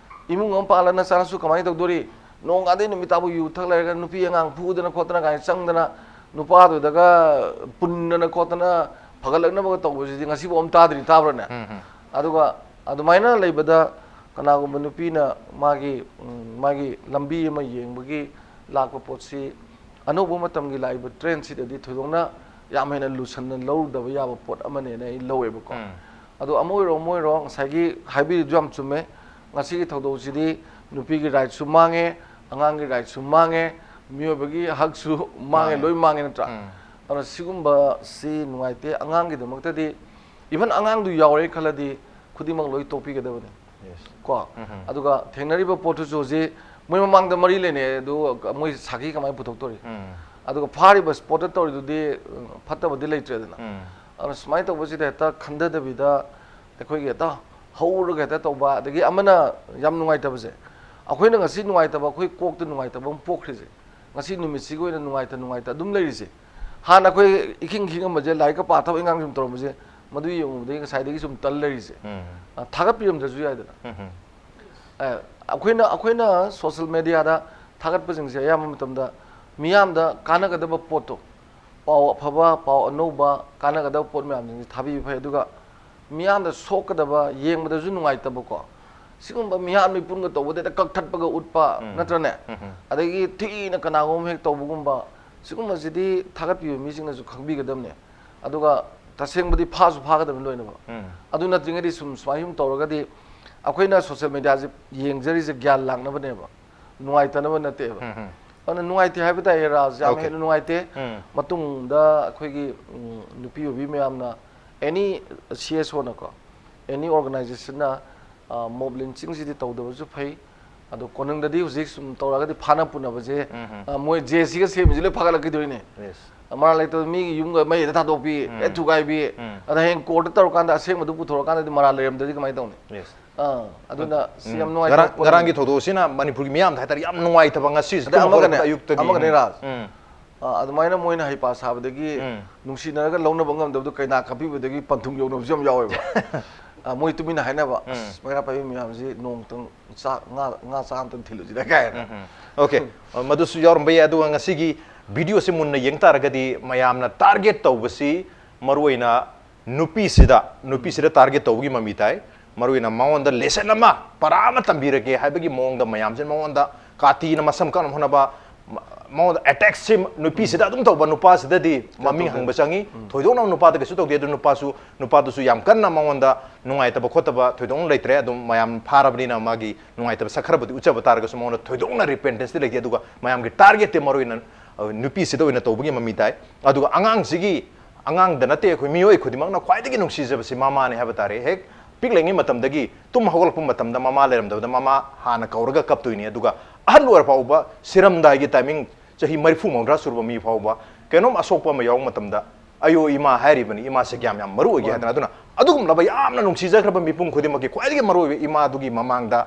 ꯏꯃꯨꯡ ꯑꯃ ꯄꯥꯜꯂ ꯅꯆꯥꯅꯁꯨ ꯀꯃꯥꯏꯅ ꯇꯧꯗꯣꯔꯤ? ꯅꯣꯡꯉꯥꯟꯗꯩ ꯅꯨꯃꯤꯠ ꯇꯥꯕꯨ ꯌꯨ ꯊꯛ ꯂꯩꯔꯒ ꯅꯨꯄꯤ ꯑꯉꯥꯡ ꯐꯨꯗꯅ ꯈꯣꯠꯇꯅ ꯀꯥꯏꯅ ꯆꯪꯗꯅ ꯅꯨꯄꯥꯗꯨꯗꯒ ꯄꯨꯟꯗꯅ ꯈꯣꯠꯇꯅ ꯐꯒꯠꯂꯛꯅꯕꯒ ꯇꯧꯕꯁꯤꯗꯤ ꯉꯁꯤꯐꯥꯎ ꯑꯃ ꯇꯥꯗ꯭ꯔꯤ, ꯇꯥꯕ꯭ꯔꯅꯦ? ꯎꯝ ꯎꯝ ꯑꯗꯨꯒ ꯑꯗꯨꯃꯥꯏꯅ ꯂꯩꯕꯗ ꯀꯅꯥꯒꯨꯝꯕ ꯅꯨꯄꯤꯅ ꯃꯥꯒꯤ ꯎꯝ, ꯃꯥꯒꯤ ꯂꯝꯕꯤ ꯑꯃ ꯌꯦꯡꯕꯒꯤ ꯂꯥꯛꯄ ꯄꯣꯠꯁꯤ ꯑꯅꯧꯕ ꯃꯇꯝꯒꯤ ꯂꯥꯛꯏꯕ trendꯁꯤꯗꯗꯤ ꯊꯣꯏꯗꯣꯛꯅ ꯌꯥꯝ ꯍꯦꯟꯅ ꯂꯨꯁꯟꯅ ꯂꯧꯔꯨꯗꯕ ꯌꯥꯕ ꯄꯣꯠ ꯑꯃꯅꯦꯅ ꯑꯩ ꯂꯧꯋꯦꯕꯀꯣ꯫ ꯎꯝ ꯑꯗꯣ ꯑꯃ ꯑꯣꯏꯔꯣ ꯑꯃ ꯑꯣꯏꯔꯣ ꯉꯁꯥꯏꯒꯤ ꯍꯥꯏꯕꯤꯔꯤꯗꯨ ꯌꯥꯝ ꯆꯨꯝꯃꯦ꯫ ꯉꯁꯤꯒꯤ ꯊꯧꯗꯣꯛꯁꯤꯗꯤ ꯅꯨꯄꯤꯒꯤ rightꯁꯨ ꯃꯥꯡꯉꯦ, ꯑꯉꯥꯡꯒꯤ rightꯁꯨ ꯃꯥꯡꯉꯦ, ꯃꯤꯑꯣꯏꯕꯒꯤ ꯍꯛꯁꯨ ꯃꯥꯡꯉꯦ, ꯃꯥꯡꯉꯦ꯫ ꯂꯣꯏ ꯃꯥꯡꯉꯦ ꯅꯠꯇ꯭ꯔꯥ? ꯎꯝ ꯑꯗꯨꯅ ꯁꯤꯒꯨꯝꯕꯁꯤ ꯅꯨꯡꯉꯥꯏꯇꯦ꯫ ꯑꯉꯥꯡꯒꯤꯗꯃꯛꯇꯗꯤ even ꯑꯉꯥꯡꯗꯨ ꯌꯥꯎꯔꯦ ꯈꯜꯂꯗꯤ ꯈꯨꯗꯤꯡꯃꯛ ꯂꯣꯏ ꯇꯣꯛꯄꯤꯒꯗꯕꯅꯤ꯫ yes ꯀꯣ ꯎꯝ ꯑꯗꯨꯒ ꯊꯦꯡꯅꯔꯤꯕ ꯄꯣꯠꯇꯨꯁꯨ ꯍꯧꯖꯤꯛ ꯃꯣꯏ ꯃꯃꯥꯡꯗ ꯃꯔꯤ ꯂꯩꯅꯩ, ꯑꯗꯨ ꯃꯣꯏ ꯁꯥꯈꯤ ꯀꯃꯥꯏꯅ ꯄꯨꯊꯣꯛꯇꯣꯔꯤ? ꯎꯝ ꯑꯗꯨꯒ ꯐꯥꯔꯤꯕ spotꯇ ꯇꯧꯔꯤꯗꯨꯗꯤ ꯎꯝ, ꯐꯠꯇꯕꯗꯤ ꯂꯩꯇ꯭ꯔꯦꯗꯅ꯫ ꯎꯝ ꯑꯗꯨꯅ ꯁꯨꯃꯥꯏꯅ ꯇꯧꯕꯁꯤꯗ ꯍꯦꯛꯇ ꯈꯟꯊꯗꯕꯤꯗ ꯑꯩꯈꯣꯏꯒꯤ ꯍꯦꯛꯇ ꯍꯧꯔꯒ ꯍꯦꯛꯇ ꯇꯧꯕ꯫ ꯑꯗꯒꯤ ꯑꯃꯅ ꯌꯥꯝ ꯅꯨꯡꯉꯥꯏꯇꯕꯁꯦ, ꯑꯩꯈꯣꯏꯅ ꯉꯁꯤ ꯅꯨꯡꯉꯥꯏꯇꯕ, ꯑꯩꯈꯣꯏ ꯀꯣꯛꯇ ꯅꯨꯡꯉꯥꯏꯇꯕ ꯑꯃ ꯄꯣꯛꯈ꯭ꯔꯤꯁꯦ, ꯉꯁꯤ ꯅꯨꯃꯤꯠꯁꯤꯒꯤ ꯑꯣꯏꯅ ꯅꯨꯡꯉꯥꯏꯇ ꯅꯨꯡꯉꯥꯏꯇ ꯑꯗꯨꯝ ꯂꯩꯔꯤꯁꯦ, ꯍꯥꯟꯅ ꯑꯩꯈꯣꯏ ꯏꯈꯤꯡ ꯈꯤꯡꯉꯝꯕꯁꯦ, ꯂꯥꯏꯔꯤꯛꯀ ꯄꯥ ꯊꯕꯛ ꯏꯪꯈꯥꯡ ꯁꯨꯝ ꯇꯧꯔꯝꯕꯁꯦ, ꯃꯗꯨ ꯌꯦꯡꯉꯨꯕꯗꯒꯤ ꯉꯁꯥꯏꯗꯒꯤ ꯁꯨꯝ ꯇꯜ ꯂꯩꯔꯤꯁꯦ꯫ ꯎꯝ ꯑ, ꯊꯥꯒꯠꯄꯤꯔꯝꯗ꯭ꯔꯁꯨ ꯌꯥꯏꯗꯅ꯫ ꯎꯝ ꯑ, ꯑꯩꯈꯣꯏꯅ ꯑꯩꯈꯣꯏꯅ social mediaꯗ ꯊꯥꯒꯠꯄꯁꯤꯡꯁꯦ ꯑꯌꯥꯝꯕ ꯃꯇꯝꯗ ꯃꯤꯌꯥꯝꯗ ꯀꯥꯟꯅꯒꯗꯕ ꯄꯣꯠꯇꯣ, ꯄꯥꯎ ꯑꯐꯕ, ꯄꯥꯎ ꯑꯅꯧꯕ, ꯀꯥꯟꯅꯒꯗꯕ ꯄꯣꯠ ꯃꯌꯥꯝꯁꯤꯡꯁꯦ ꯊꯥꯕꯤꯕ ꯐꯩ꯫ ꯑꯗꯨꯒ ꯃꯤꯌꯥꯝꯗ ꯁꯣꯛꯀꯗꯕ, ꯌꯦꯡꯕꯗꯁꯨ ꯅꯨꯡꯉꯥꯏꯇꯕꯀꯣ, ꯁꯤꯒꯨꯝꯕ ꯃꯤꯌꯥꯝ ꯃꯤꯄꯨꯝꯒ ꯇꯧꯕꯗ ꯍꯦꯛꯇ ꯀꯛꯊꯠꯄꯒ ꯎꯠꯄ ꯎꯝ ꯅꯠꯇ꯭ꯔꯅꯦ? ꯎꯝ ꯑꯗꯒꯤ ꯊꯤꯅ ꯀꯅꯥꯒꯨꯝꯕ ꯍꯦꯛ ꯇꯧꯕꯒꯨꯝꯕ, ꯁꯤꯒꯨꯝꯕꯁꯤꯗꯤ ꯊꯥꯒꯠꯄꯤꯕ ꯃꯤꯁꯤꯡꯅꯁꯨ ꯈꯪꯕꯤꯒꯗꯕꯅꯦ꯫ ꯑꯗꯨꯒ ꯇꯁꯦꯡꯕꯗꯤ ꯐꯥꯁꯨ ꯐꯥꯒꯗꯕꯅꯤ ꯂꯣꯏꯅꯃꯛ꯫ ꯎꯝ ꯑꯗꯨ ꯅꯠꯇ꯭ꯔꯤꯉꯩꯗꯤ ꯁꯨꯝ ꯁꯨꯃꯥꯏꯅ ꯁꯨꯝ ꯇꯧꯔꯒꯗꯤ ꯑꯩꯈꯣꯏꯅ ꯁꯣꯁꯤꯌꯦꯜ ꯃꯦꯗꯤꯌꯥꯁꯦ ꯌꯦꯡꯖꯔꯤꯁꯦ ꯒ꯭ꯌꯥꯟ ꯂꯥꯛꯅꯕꯅꯦꯕ, ꯅꯨꯡꯉꯥꯏꯇꯅꯕ ꯅꯠꯇꯦꯕ꯫ ꯎꯝ, ꯎꯝ. ꯑꯗꯨꯅ ꯅꯨꯡꯉꯥꯏꯇꯦ ꯍꯥꯏꯕ ꯇꯥꯏ, ꯔꯥꯖ, ꯌꯥꯝ Okay. ꯍꯦꯟꯅ ꯅꯨꯡꯉꯥꯏꯇꯦ꯫ ꯎꯝ. ꯃꯇꯨꯡꯗ ꯑꯩꯈꯣꯏꯒꯤ, ꯎꯝ, ꯅꯨꯄꯤ ꯑꯣꯏꯕꯤ ꯃꯌꯥꯝꯅ, ꯑꯦꯅꯤ ꯁꯤ ꯑꯦꯁ ꯑꯣꯅꯀꯣ, ꯑꯦꯅꯤ ꯑꯣꯔꯒꯅꯥꯏꯖꯦꯁꯟꯅ ꯃꯣꯕ ꯂꯤꯟꯆꯤꯡꯁꯤꯗꯤ ꯇꯧꯗꯕꯁꯨ ꯐꯩ꯫ ꯑꯗꯣ ꯀꯣꯅꯨꯡꯗꯗꯤ ꯍꯧꯖꯤꯛ ꯁꯨꯝ ꯇꯧꯔꯒꯗꯤ ꯐꯥꯅ ꯄꯨꯅꯕꯁꯦ, ꯎꯝ, ꯎꯝ. ꯑ, ꯃꯣꯏ ꯖꯦ ꯁꯤꯒ ꯁꯦꯝꯃꯤꯁꯤ ꯂꯣꯏ ꯐꯥꯒꯠꯂꯛꯈꯤꯗꯣꯏꯅꯦ꯫ Yes. ꯃꯔꯥꯜ ꯂꯩꯇꯕ ꯃꯤꯒꯤ ꯌꯨꯝꯒ ꯃꯩ ꯍꯦꯛꯇ ꯊꯥꯗꯣꯛꯄꯤ, ꯎꯝ. ꯍꯦꯛ ꯊꯨꯒꯥꯏꯕꯤ꯫ ꯎꯝ. ꯑꯗ ꯍꯌꯦꯡ ꯀꯣꯔꯠꯇ ꯇꯧꯔꯀꯥꯟꯗ ꯑꯁꯦꯡꯕꯗꯨ ꯄꯨꯊꯣꯔꯛꯀꯥꯟꯗꯗꯤ ꯃꯔꯥꯜ ꯂꯩꯔꯝꯗ꯭ꯔꯗꯤ ꯀꯃꯥꯏꯅ ꯇꯧꯅꯤ? Yes. ꯑꯥ, ꯑꯗꯨꯅ ꯁꯤ ꯌꯥꯝ ꯎꯝ. ꯅꯨꯡꯉꯥꯏꯇꯕ ꯉꯔꯥꯡ, ꯄꯣꯠ ꯑꯃꯅꯤ꯫ ꯉꯔꯥꯡꯒꯤ ꯊꯧꯗꯣꯛꯁꯤꯅ ꯃꯅꯤꯄꯨꯔꯒꯤ ꯃꯤꯌꯥꯝꯗ ꯍꯥꯏꯇꯥꯔꯦ ꯌꯥꯝ ꯅꯨꯡꯉꯥꯏꯇꯕ, ꯉꯁꯤꯁꯨ ꯑꯗꯩ ꯑꯃꯒꯅꯦ, ꯍꯧꯒꯠꯂꯛꯄꯗ ꯑꯌꯨꯛꯇꯒꯤ꯫ ꯑꯃꯒꯅꯦ, ꯎꯝ. ꯔꯥꯖ꯫ ꯎꯝ. ꯑꯥ, ꯑꯗꯨꯃꯥꯏꯅ ꯃꯣꯏꯅ ꯍꯩꯄꯥ ꯁꯥꯕꯗꯒꯤ ꯎꯝ. ꯅꯨꯡꯁꯤꯅꯔꯒ ꯂꯧꯅꯕ ꯉꯝꯗꯕꯗꯣ ꯀꯩꯅꯥ ꯀꯞꯄꯤꯕꯗꯒꯤ ꯄꯟꯊꯨꯡ ꯌꯧꯅꯕꯁꯨ ꯌꯥꯝ ꯌꯥꯎꯋꯦꯕ꯫ ꯑꯥ, ꯃꯣꯏ ꯇꯨꯃꯤꯟꯅ ꯍꯥꯏꯅꯕ, ꯎꯝ. "ꯑꯁ, ꯃꯩꯔꯥ ꯄꯥꯏꯕꯤ ꯃꯌꯥꯝꯁꯤ ꯅꯣꯡꯃꯇꯪ ꯆꯥꯛ, ꯉꯥ, ꯉꯥ ꯆꯥ ꯑꯃꯇꯪ ꯊꯤꯜꯂꯨꯁꯤꯗ" ꯀꯥꯏꯅ꯫ ꯎꯝ. Okay. ꯑ, ꯃꯗꯨꯁꯨ ꯌꯥꯎꯔꯝꯕ ꯌꯥꯏ꯫ ꯑꯗꯨꯒ ꯉꯁꯤꯒꯤ videoꯁꯤ ꯃꯨꯟꯅ ꯌꯦꯡ ꯇꯥꯔꯒꯗꯤ ꯃꯌꯥꯝꯅ target ꯇꯧꯕꯁꯤ ꯃꯔꯨꯑꯣꯏꯅ ꯅꯨꯄꯤꯁꯤꯗ, ꯅꯨꯄꯤꯁꯤꯗ target ꯇꯧꯕꯒꯤ ꯃꯃꯤ ꯇꯥꯏ꯫ ꯃꯔꯨꯑꯣꯏꯅ ꯃꯉꯣꯟꯗ lesson ꯑꯃ, ꯄꯔꯥ ꯑꯃ ꯇꯝꯕꯤꯔꯒꯦ ꯍꯥꯏꯕꯒꯤ ꯃꯑꯣꯡꯗ ꯃꯌꯥꯝꯁꯤꯅ ꯃꯉꯣꯟꯗ ꯀꯥꯇꯤꯅ ꯃꯁꯝ ꯀꯛꯅꯕ ꯍꯣꯠꯅꯕ, ꯃ-, ꯃꯉꯣꯟꯗ attackꯁꯤ ꯅꯨꯄꯤꯁꯤꯗ ꯑꯗꯨꯝ ꯇꯧꯕ, ꯅꯨꯄꯥꯁꯤꯗꯗꯤ ꯃꯃꯤꯡ ꯍꯪꯕ ꯆꯪꯉꯤ꯫ ꯊꯣꯏꯗꯣꯛꯅ ꯅꯨꯄꯥꯗ ꯀꯩꯁꯨ ꯇꯧꯗꯦ꯫ ꯑꯗꯨ ꯅꯨꯄꯥꯁꯨ, ꯅꯨꯄꯥꯗꯨꯁꯨ ꯌꯥꯝ ꯀꯟꯅ ꯃꯉꯣꯟꯗ ꯅꯨꯡꯉꯥꯏꯇꯕ ꯈꯣꯠꯇꯕ ꯊꯣꯏꯗꯣꯛꯅ ꯂꯩꯇ꯭ꯔꯦ꯫ ꯑꯗꯨꯝ ꯃꯌꯥꯝ ꯐꯥꯔꯕꯅꯤꯅ ꯃꯥꯒꯤ ꯅꯨꯡꯉꯥꯏꯇꯕ ꯁꯛ ꯈꯔꯕꯨꯗꯤ ꯎꯠꯆꯕ ꯇꯥꯔꯒꯁꯨ ꯃꯉꯣꯟꯗ ꯊꯣꯏꯗꯣꯛꯅ repentanceꯇꯤ ꯂꯩꯇꯦ꯫ ꯑꯗꯨꯒ ꯃꯌꯥꯝꯒꯤ targetꯇꯤ ꯃꯔꯨꯑꯣꯏꯅ, ꯑ, ꯅꯨꯄꯤꯁꯤꯗ ꯑꯣꯏꯅ ꯇꯧꯕꯒꯤ ꯃꯃꯤ ꯇꯥꯏ꯫ ꯑꯗꯨꯒ ꯑꯉꯥꯡꯁꯤꯒꯤ, ꯑꯉꯥꯡꯗ ꯅꯠꯇꯦ, ꯑꯩꯈꯣꯏ ꯃꯤꯑꯣꯏ ꯈꯨꯗꯤꯡꯃꯛꯅ ꯈ꯭ꯋꯥꯏꯗꯒꯤ ꯅꯨꯡꯁꯤꯖꯕꯁꯤ ꯃꯃꯥꯅꯦ ꯍꯥꯏꯕ ꯇꯥꯔꯦ꯫ ꯍꯦꯛ ꯄꯤꯛꯂꯤꯉꯩ ꯃꯇꯝꯗꯒꯤ ꯇꯨꯝ ꯍꯧꯒꯠꯂꯛꯄ ꯃꯇꯝꯗ ꯃꯃꯥ ꯂꯩꯔꯝꯗꯕꯗ ꯃꯃꯥ ꯍꯥꯟꯅ ꯀꯧꯔꯒ ꯀꯞꯇꯣꯏꯅꯤ꯫ ꯑꯗꯨꯒ ꯑꯍꯜ ꯑꯣꯏꯔ ꯐꯥꯎꯕ, ꯁꯤꯔꯝꯗꯥꯏꯒꯤ timing, ꯆꯍꯤ ꯃꯔꯤꯐꯨ ꯃꯧꯗ꯭ꯔꯥ ꯁꯨꯔꯕ ꯃꯤ ꯐꯥꯎꯕ ꯀꯩꯅꯣꯝ ꯑꯁꯣꯛꯄ ꯑꯃ ꯌꯥꯎꯕ ꯃꯇꯝꯗ "ꯑꯌꯣ ꯏꯃꯥ" ꯍꯥꯏꯔꯤꯕꯅꯤ꯫ ꯏꯃꯥꯁꯦ ꯀꯌꯥꯝ ꯌꯥꯝ ꯃꯔꯨ ꯑꯣꯏꯒꯦ ꯍꯥꯏꯗꯅ꯫ ꯑꯗꯨꯅ ꯑꯗꯨꯒꯨꯝꯂꯕ ꯌꯥꯝꯅ ꯅꯨꯡꯁꯤꯖꯈ꯭ꯔꯕ ꯃꯤꯄꯨꯝ ꯈꯨꯗꯤꯡꯃꯛꯀꯤ ꯈ꯭ꯋꯥꯏꯗꯒꯤ ꯃꯔꯨ ꯑꯣꯏꯕ ꯏꯃꯥꯗꯨꯒꯤ ꯃꯃꯥꯡꯗ,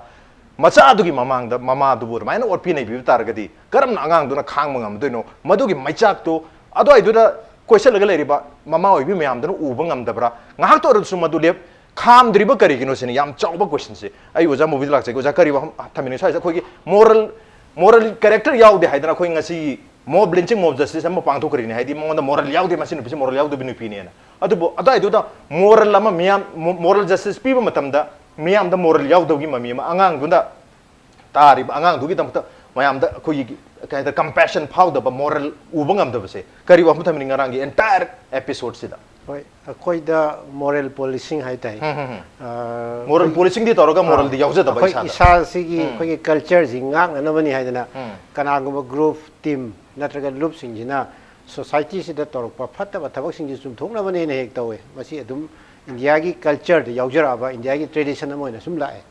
ꯃꯆꯥꯗꯨꯒꯤ ꯃꯃꯥꯡꯗ ꯃꯃꯥꯗꯨꯕꯨ ꯑꯗꯨꯃꯥꯏꯅ ꯑꯣꯠꯄꯤ ꯅꯩꯕꯤꯕ ꯇꯥꯔꯒꯗꯤ ꯀꯔꯝꯅ ꯑꯉꯥꯡꯗꯨꯅ ꯈꯥꯡꯕ ꯉꯝꯗꯣꯏꯅꯣ? ꯃꯗꯨꯒꯤ ꯃꯩꯆꯥꯛꯇꯨ ꯑꯗꯨꯋꯥꯏꯗꯨꯗ ꯀꯣꯏꯁꯜꯂꯒ ꯂꯩꯔꯤꯕ ꯃꯃꯥ ꯑꯣꯏꯕꯤ ꯃꯌꯥꯝꯗꯨꯅ ꯎꯕ ꯉꯝꯗꯕ꯭ꯔꯥ? ꯉꯥꯏꯍꯥꯛꯇ ꯑꯣꯏꯔꯕꯁꯨ ꯃꯗꯨ ꯂꯦꯞ ꯈꯥꯝꯗ꯭ꯔꯤꯕ ꯀꯔꯤꯒꯤꯅꯣ ꯁꯤꯅꯤ ꯌꯥꯝ ꯆꯥꯎꯕ questionꯁꯦ꯫ ꯑꯩ ꯑꯣꯖꯥ ꯃꯨꯕꯤꯗ ꯂꯥꯛꯆꯒꯦ꯫ ꯑꯣꯖꯥ, ꯀꯔꯤ ꯋꯥꯐꯝ ꯊꯝꯕꯤꯅꯤꯡꯉꯤ? ꯁ꯭ꯋꯥꯏꯁꯤꯗ ꯑꯩꯈꯣꯏꯒꯤ moral, moral character ꯌꯥꯎꯗꯦ ꯍꯥꯏꯗꯅ ꯑꯩꯈꯣꯏ ꯉꯁꯤ mob lynching, mob justice ꯑꯃ ꯄꯥꯡꯊꯣꯛꯈ꯭ꯔꯤꯅꯤ꯫ ꯍꯥꯏꯗꯤ ꯃꯉꯣꯟꯗ moral ꯌꯥꯎꯗꯦ, ꯃꯁꯤ ꯅꯨꯄꯤꯁꯤ moral ꯌꯥꯎꯗꯕ ꯅꯨꯄꯤꯅꯦꯅ꯫ ꯑꯗꯨꯕꯨ ꯑꯗꯨꯋꯥꯏꯗꯨꯗ moral ꯑꯃ ꯃꯤꯌꯥꯝ, mo-, moral justice ꯄꯤꯕ ꯃꯇꯝꯗ ꯃꯤꯌꯥꯝꯗ moral ꯌꯥꯎꯗꯕꯒꯤ ꯃꯃꯤ ꯑꯃ ꯑꯉꯥꯡꯗꯨꯗ ꯇꯥꯔꯤꯕ ꯑꯉꯥꯡꯗꯨꯒꯤꯗꯃꯛꯇ ꯃꯌꯥꯝꯗ ꯑꯩꯈꯣꯏꯒꯤ ꯀꯩ ꯍꯥꯏꯇꯥꯔꯦ, compassion ꯐꯥꯎꯗꯕ, moral ꯎꯕ ꯉꯝꯗꯕꯁꯦ ꯀꯔꯤ ꯋꯥꯐꯝ ꯊꯝꯕꯤꯅꯤꯡꯉꯤ ꯉꯔꯥꯡꯒꯤ entire episodeꯁꯤꯗ? ꯍꯣꯏ, ꯑꯩꯈꯣꯏꯗ moral policing ꯍꯥꯏ ꯇꯥꯏ꯫ ꯎꯝ, ꯎꯝ, ꯎꯝ꯫ ꯑ, Moral policingꯗꯤ ꯇꯧꯔꯒ moralꯗꯤ ꯌꯥꯎꯖꯗꯕ ꯑꯩꯈꯣꯏ ꯏꯁꯥꯗ꯫ ꯏꯁꯥꯁꯤꯒꯤ ꯎꯝ꯫ ꯑꯩꯈꯣꯏꯒꯤ cultureꯁꯤ ꯉꯥꯛꯅꯅꯕꯅꯤ ꯍꯥꯏꯗꯅ ꯎꯝ꯫ ꯀꯅꯥꯒꯨꯝꯕ group, team ꯅꯠꯇ꯭ꯔꯒ ꯂꯨꯞꯁꯤꯡꯁꯤꯅ societyꯁꯤꯗ ꯇꯧꯔꯛꯄ ꯐꯠꯇꯕ ꯊꯕꯛꯁꯤꯡꯁꯤ ꯆꯨꯝꯊꯣꯛꯅꯕꯅꯦꯅ ꯍꯦꯛ ꯇꯧꯋꯦ꯫ ꯃꯁꯤ ꯑꯗꯨꯝ ꯏꯟꯗꯤꯌꯥꯒꯤ cultureꯗ ꯌꯥꯎꯖꯔꯛꯑꯕ, ꯏꯟꯗꯤꯌꯥꯒꯤ tradition ꯑꯃ ꯑꯣꯏꯅ ꯁꯨꯝ ꯂꯥꯛꯑꯦ꯫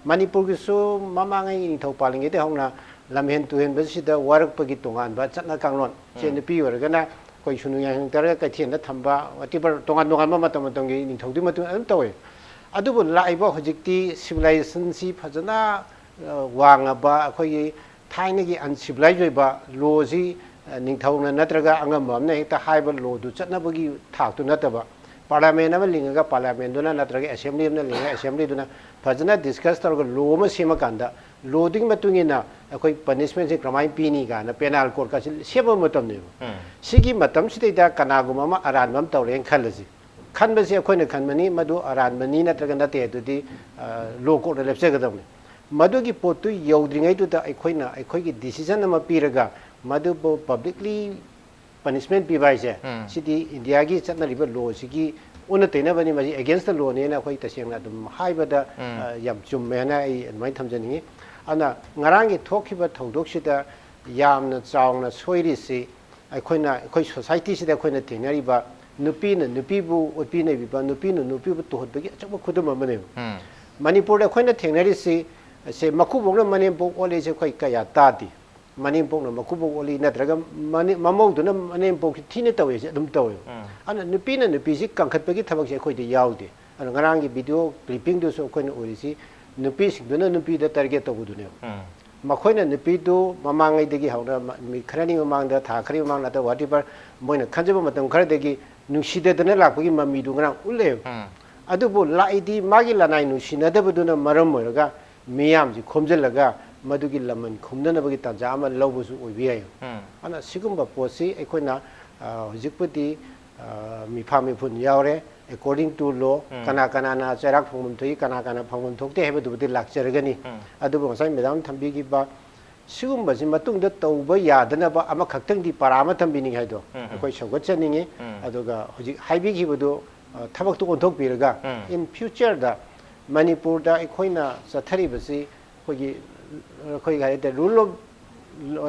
ꯃꯅꯤꯄꯨꯔꯒꯤꯁꯨ ꯃꯃꯥꯡꯉꯩ ꯅꯤꯡꯊꯧ ꯄꯥꯜꯂꯤꯉꯩꯗꯒꯤ ꯍꯧꯅ ꯂꯝꯍꯦꯟ ꯇꯨꯍꯦꯟꯕꯁꯤꯗ ꯋꯥꯔꯛꯄꯒꯤ ꯇꯣꯉꯥꯟꯕ ꯆꯠꯅ ꯀꯥꯡꯂꯣꯟ, ꯁꯦ ꯅꯨꯄꯤ ꯑꯣꯏꯔꯒꯅ ꯑꯩꯈꯣꯏ ꯁꯨꯅꯨ ꯌꯥꯏꯍꯤꯡ ꯇꯧꯔꯒ ꯀꯩꯊꯦꯜꯗ ꯊꯝꯕ, whatever, ꯇꯣꯉꯥꯟ ꯇꯣꯉꯥꯟꯕ ꯃꯇꯝ ꯃꯇꯝꯒꯤ ꯅꯤꯡꯊꯧꯗꯨꯒꯤ ꯃꯇꯨꯡ ꯏꯟꯅ ꯑꯗꯨꯝ ꯇꯧꯋꯦ꯫ ꯑꯗꯨꯕꯨ ꯂꯥꯛꯏꯕ ꯍꯧꯖꯤꯛꯇꯤ civilizationꯁꯤ ꯐꯖꯅ, ꯑ, ꯋꯥꯡꯉꯕ, ꯑꯩꯈꯣꯏꯒꯤ ꯊꯥꯏꯅꯒꯤ uncivilized ꯑꯣꯏꯕ lawꯁꯤ, ꯑ, ꯅꯤꯡꯊꯧꯅ ꯅꯠꯇ꯭ꯔꯒ ꯑꯉꯝꯕ ꯑꯃꯅ ꯍꯦꯛꯇ ꯍꯥꯏꯕ lawꯗꯨ ꯆꯠꯅꯕꯒꯤ ꯊꯥꯛꯇꯨ ꯅꯠꯇꯕ, parliament ꯑꯃ ꯂꯤꯡꯉꯒ parliamentꯗꯨꯅ ꯅꯠꯇ꯭ꯔꯒ assembly ꯑꯃꯅ ꯂꯤꯡꯉꯒ assemblyꯗꯨꯅ ꯐꯖꯅ discuss ꯇꯧꯔꯒ law ꯑꯃ ꯁꯦꯝꯃꯀꯥꯟꯗ, lawꯗꯨꯒꯤ ꯃꯇꯨꯡ ꯏꯟꯅ ꯑꯩꯈꯣꯏ punishmentꯁꯦ ꯀꯃꯥꯏꯅ ꯄꯤꯅꯤ ꯀꯥꯏꯅ penal codeꯀꯁꯤ ꯁꯦꯝꯕ ꯃꯇꯝꯅꯦꯕ꯫ ꯁꯤꯒꯤ ꯃꯇꯝꯁꯤꯗꯩꯗ ꯀꯅꯥꯒꯨꯝꯕ ꯑꯃ ꯑꯔꯥꯟꯕ ꯑꯃ ꯇꯧꯔꯦꯅ ꯈꯜꯂꯁꯤ꯫ ꯈꯟꯕꯁꯤ ꯑꯩꯈꯣꯏꯅ ꯈꯟꯕꯅꯤ, ꯃꯗꯨ ꯑꯔꯥꯟꯕꯅꯤ ꯅꯠꯇ꯭ꯔꯒ ꯅꯠꯇꯦ ꯑꯗꯨꯗꯤ, ꯑ, law courtꯅ ꯂꯦꯞꯆꯒꯗꯕꯅꯤ꯫ ꯃꯗꯨꯒꯤ ꯄꯣꯠꯇꯨ ꯌꯧꯗ꯭ꯔꯤꯉꯩꯗꯨꯗ ꯑꯩꯈꯣꯏꯅ ꯑꯩꯈꯣꯏꯒꯤ decision ꯑꯃ ꯄꯤꯔꯒ ꯃꯗꯨꯕꯨ publicly punishment ꯄꯤꯕ ꯍꯥꯏꯁꯦ, ꯁꯤꯗꯤ ꯏꯟꯗꯤꯌꯥꯒꯤ ꯆꯠꯅꯔꯤꯕ lawꯁꯤꯒꯤ ꯑꯣꯟꯅ ꯇꯩꯅꯕꯅꯤ, ꯃꯁꯤ against the lawꯅꯦꯅ ꯑꯩꯈꯣꯏ ꯇꯁꯦꯡꯅ ꯑꯗꯨꯝ ꯍꯥꯏꯕꯗ, ꯑ, ꯌꯥꯝ ꯆꯨꯝꯃꯦꯅ ꯑꯩ ꯑꯗꯨꯃꯥꯏꯅ ꯊꯝꯖꯅꯤꯡꯉꯤ꯫ ꯑꯗꯨꯅ ꯉꯔꯥꯡꯒꯤ ꯊꯣꯛꯈꯤꯕ ꯊꯧꯗꯣꯛꯁꯤꯗ ꯌꯥꯝꯅ ꯆꯥꯎꯅ ꯁꯣꯏꯔꯤꯁꯤ ꯑꯩꯈꯣꯏꯅ, ꯑꯩꯈꯣꯏ societyꯁꯤꯗ ꯑꯩꯈꯣꯏꯅ ꯊꯦꯡꯅꯔꯤꯕ ꯅꯨꯄꯤꯅ ꯅꯨꯄꯤꯕꯨ ꯑꯣꯠꯄꯤ ꯅꯩꯕꯤꯕ, ꯅꯨꯄꯤꯅ ꯅꯨꯄꯤꯕꯨ ꯇꯨꯍꯠꯄꯒꯤ ꯑꯆꯧꯕ ꯈꯨꯗꯝ ꯑꯃꯅꯦꯕ꯫ ꯃꯅꯤꯄꯨꯔꯗ ꯑꯩꯈꯣꯏꯅ ꯊꯦꯡꯅꯔꯤꯁꯤ, ꯁꯦ ꯃꯀꯨꯕꯣꯛꯅ ꯃꯅꯦꯝꯄꯣꯛ ꯑꯣꯠꯂꯤꯁꯦ ꯑꯩꯈꯣꯏ ꯀꯌꯥ ꯇꯥꯗꯦ꯫ ꯃꯅꯦꯝꯄꯣꯛꯅ ꯃꯀꯨꯕꯣꯛ ꯑꯣꯠꯂꯤ ꯅꯠꯇ꯭ꯔꯒ ꯃꯅꯦ-, ꯃꯃꯧꯗꯨꯅ ꯃꯅꯦꯝꯄꯣꯛꯁꯤ ꯊꯤꯅ ꯇꯧꯋꯦꯁꯦ ꯑꯗꯨꯝ ꯇꯧꯋꯦꯕ꯫ ꯑꯗꯨꯅ ꯅꯨꯄꯤꯅ ꯅꯨꯄꯤꯁꯤ ꯀꯟꯈꯠꯄꯒꯤ ꯊꯕꯛꯁꯦ ꯑꯩꯈꯣꯏꯗ ꯌꯥꯎꯗꯦ꯫ ꯑꯗꯨꯅ ꯉꯔꯥꯡꯒꯤ video clippingꯗꯨꯁꯨ ꯑꯩꯈꯣꯏꯅ ꯎꯔꯤꯁꯤ ꯅꯨꯄꯤꯁꯤꯡꯗꯨꯅ ꯅꯨꯄꯤꯗ target ꯇꯧꯕꯗꯨꯅꯦꯕ꯫ ꯃꯈꯣꯏꯅ ꯅꯨꯄꯤꯗꯨ ꯃꯃꯥꯡꯉꯩꯗꯒꯤ ꯍꯧꯅ ꯃ-, ꯅꯨꯃꯤꯠ ꯈꯔꯅꯤ ꯃꯃꯥꯡꯗ, ꯊꯥ ꯈꯔꯒꯤ ꯃꯃꯥꯡꯗ ꯅꯠꯇ꯭ꯔꯒ whatever ꯃꯣꯏꯅ ꯈꯟꯖꯕ ꯃꯇꯝ ꯈꯔꯗꯒꯤ ꯅꯨꯡꯁꯤꯗꯗꯅ ꯂꯥꯛꯄꯒꯤ ꯃꯃꯤꯗꯨ ꯉꯔꯥꯡ ꯎꯠꯂꯦꯕ꯫ ꯑꯗꯨꯕꯨ ꯂꯥꯛꯏꯗꯤ ꯃꯥꯒꯤ ꯂꯅꯥꯏ ꯅꯨꯡꯁꯤꯅꯗꯕꯗꯨꯅ ꯃꯔꯝ ꯑꯣꯏꯔꯒ ꯃꯤꯌꯥꯝꯁꯤ ꯈꯣꯝꯖꯤꯜꯂꯒ ꯃꯗꯨꯒꯤ ꯂꯃꯟ ꯈꯨꯝꯅꯅꯕꯒꯤ ꯇꯥꯟꯖꯥ ꯑꯃ ꯂꯧꯕꯁꯨ ꯑꯣꯏꯕ ꯌꯥꯏ꯫ ꯑꯗꯨꯅ ꯁꯤꯒꯨꯝꯕ ꯄꯣꯠꯁꯤ ꯑꯩꯈꯣꯏꯅ, ꯑ, ꯍꯧꯖꯤꯛꯄꯨꯗꯤ, ꯑ, ꯃꯤꯐꯥ ꯃꯤꯐꯨꯟ ꯌꯥꯎꯔꯦ, according to law, ꯀꯅꯥ ꯀꯅꯥꯅ ꯆꯩꯔꯥꯛ ꯐꯪꯐꯝ ꯊꯣꯛꯏ, ꯀꯅꯥ ꯀꯅꯥ ꯐꯪꯐꯝ ꯊꯣꯛꯇꯦ ꯍꯥꯏꯕꯗꯨꯕꯨꯗꯤ ꯂꯥꯛꯆꯔꯒꯅꯤ꯫ ꯑꯗꯨꯕꯨ ꯉꯁꯥꯏ ꯃꯦꯗꯥꯝ ꯊꯝꯕꯤꯈꯤꯕ ꯁꯤꯒꯨꯝꯕꯁꯤ ꯃꯇꯨꯡꯗ ꯇꯧꯕ ꯌꯥꯗꯅꯕ ꯑꯃꯈꯛꯇꯪꯗꯤ ꯄꯔꯥ ꯑꯃ ꯊꯝꯕꯤꯅꯤꯡꯉꯤ ꯍꯥꯏꯗꯣ ꯎꯝ, ꯎꯝ꯫ ꯑꯩꯈꯣꯏ ꯁꯧꯒꯠꯆꯅꯤꯡꯉꯤ꯫ ꯎꯝ꯫ ꯑꯗꯨꯒ ꯍꯧꯖꯤꯛ ꯍꯥꯏꯕꯤꯈꯤꯕꯗꯨ, ꯑ, ꯊꯕꯛꯇꯨ ꯑꯣꯟꯊꯣꯛꯄꯤꯔꯒ, ꯎꯝ꯫ in future ꯗ ꯃꯅꯤꯄꯨꯔꯗ ꯑꯩꯈꯣꯏꯅ ꯆꯠꯊꯔꯤꯕꯁꯤ ꯑꯩꯈꯣꯏꯒꯤ, ꯑꯩꯈꯣꯏꯒꯤ ꯍꯥꯏ ꯇꯥꯔꯦ, rule of law,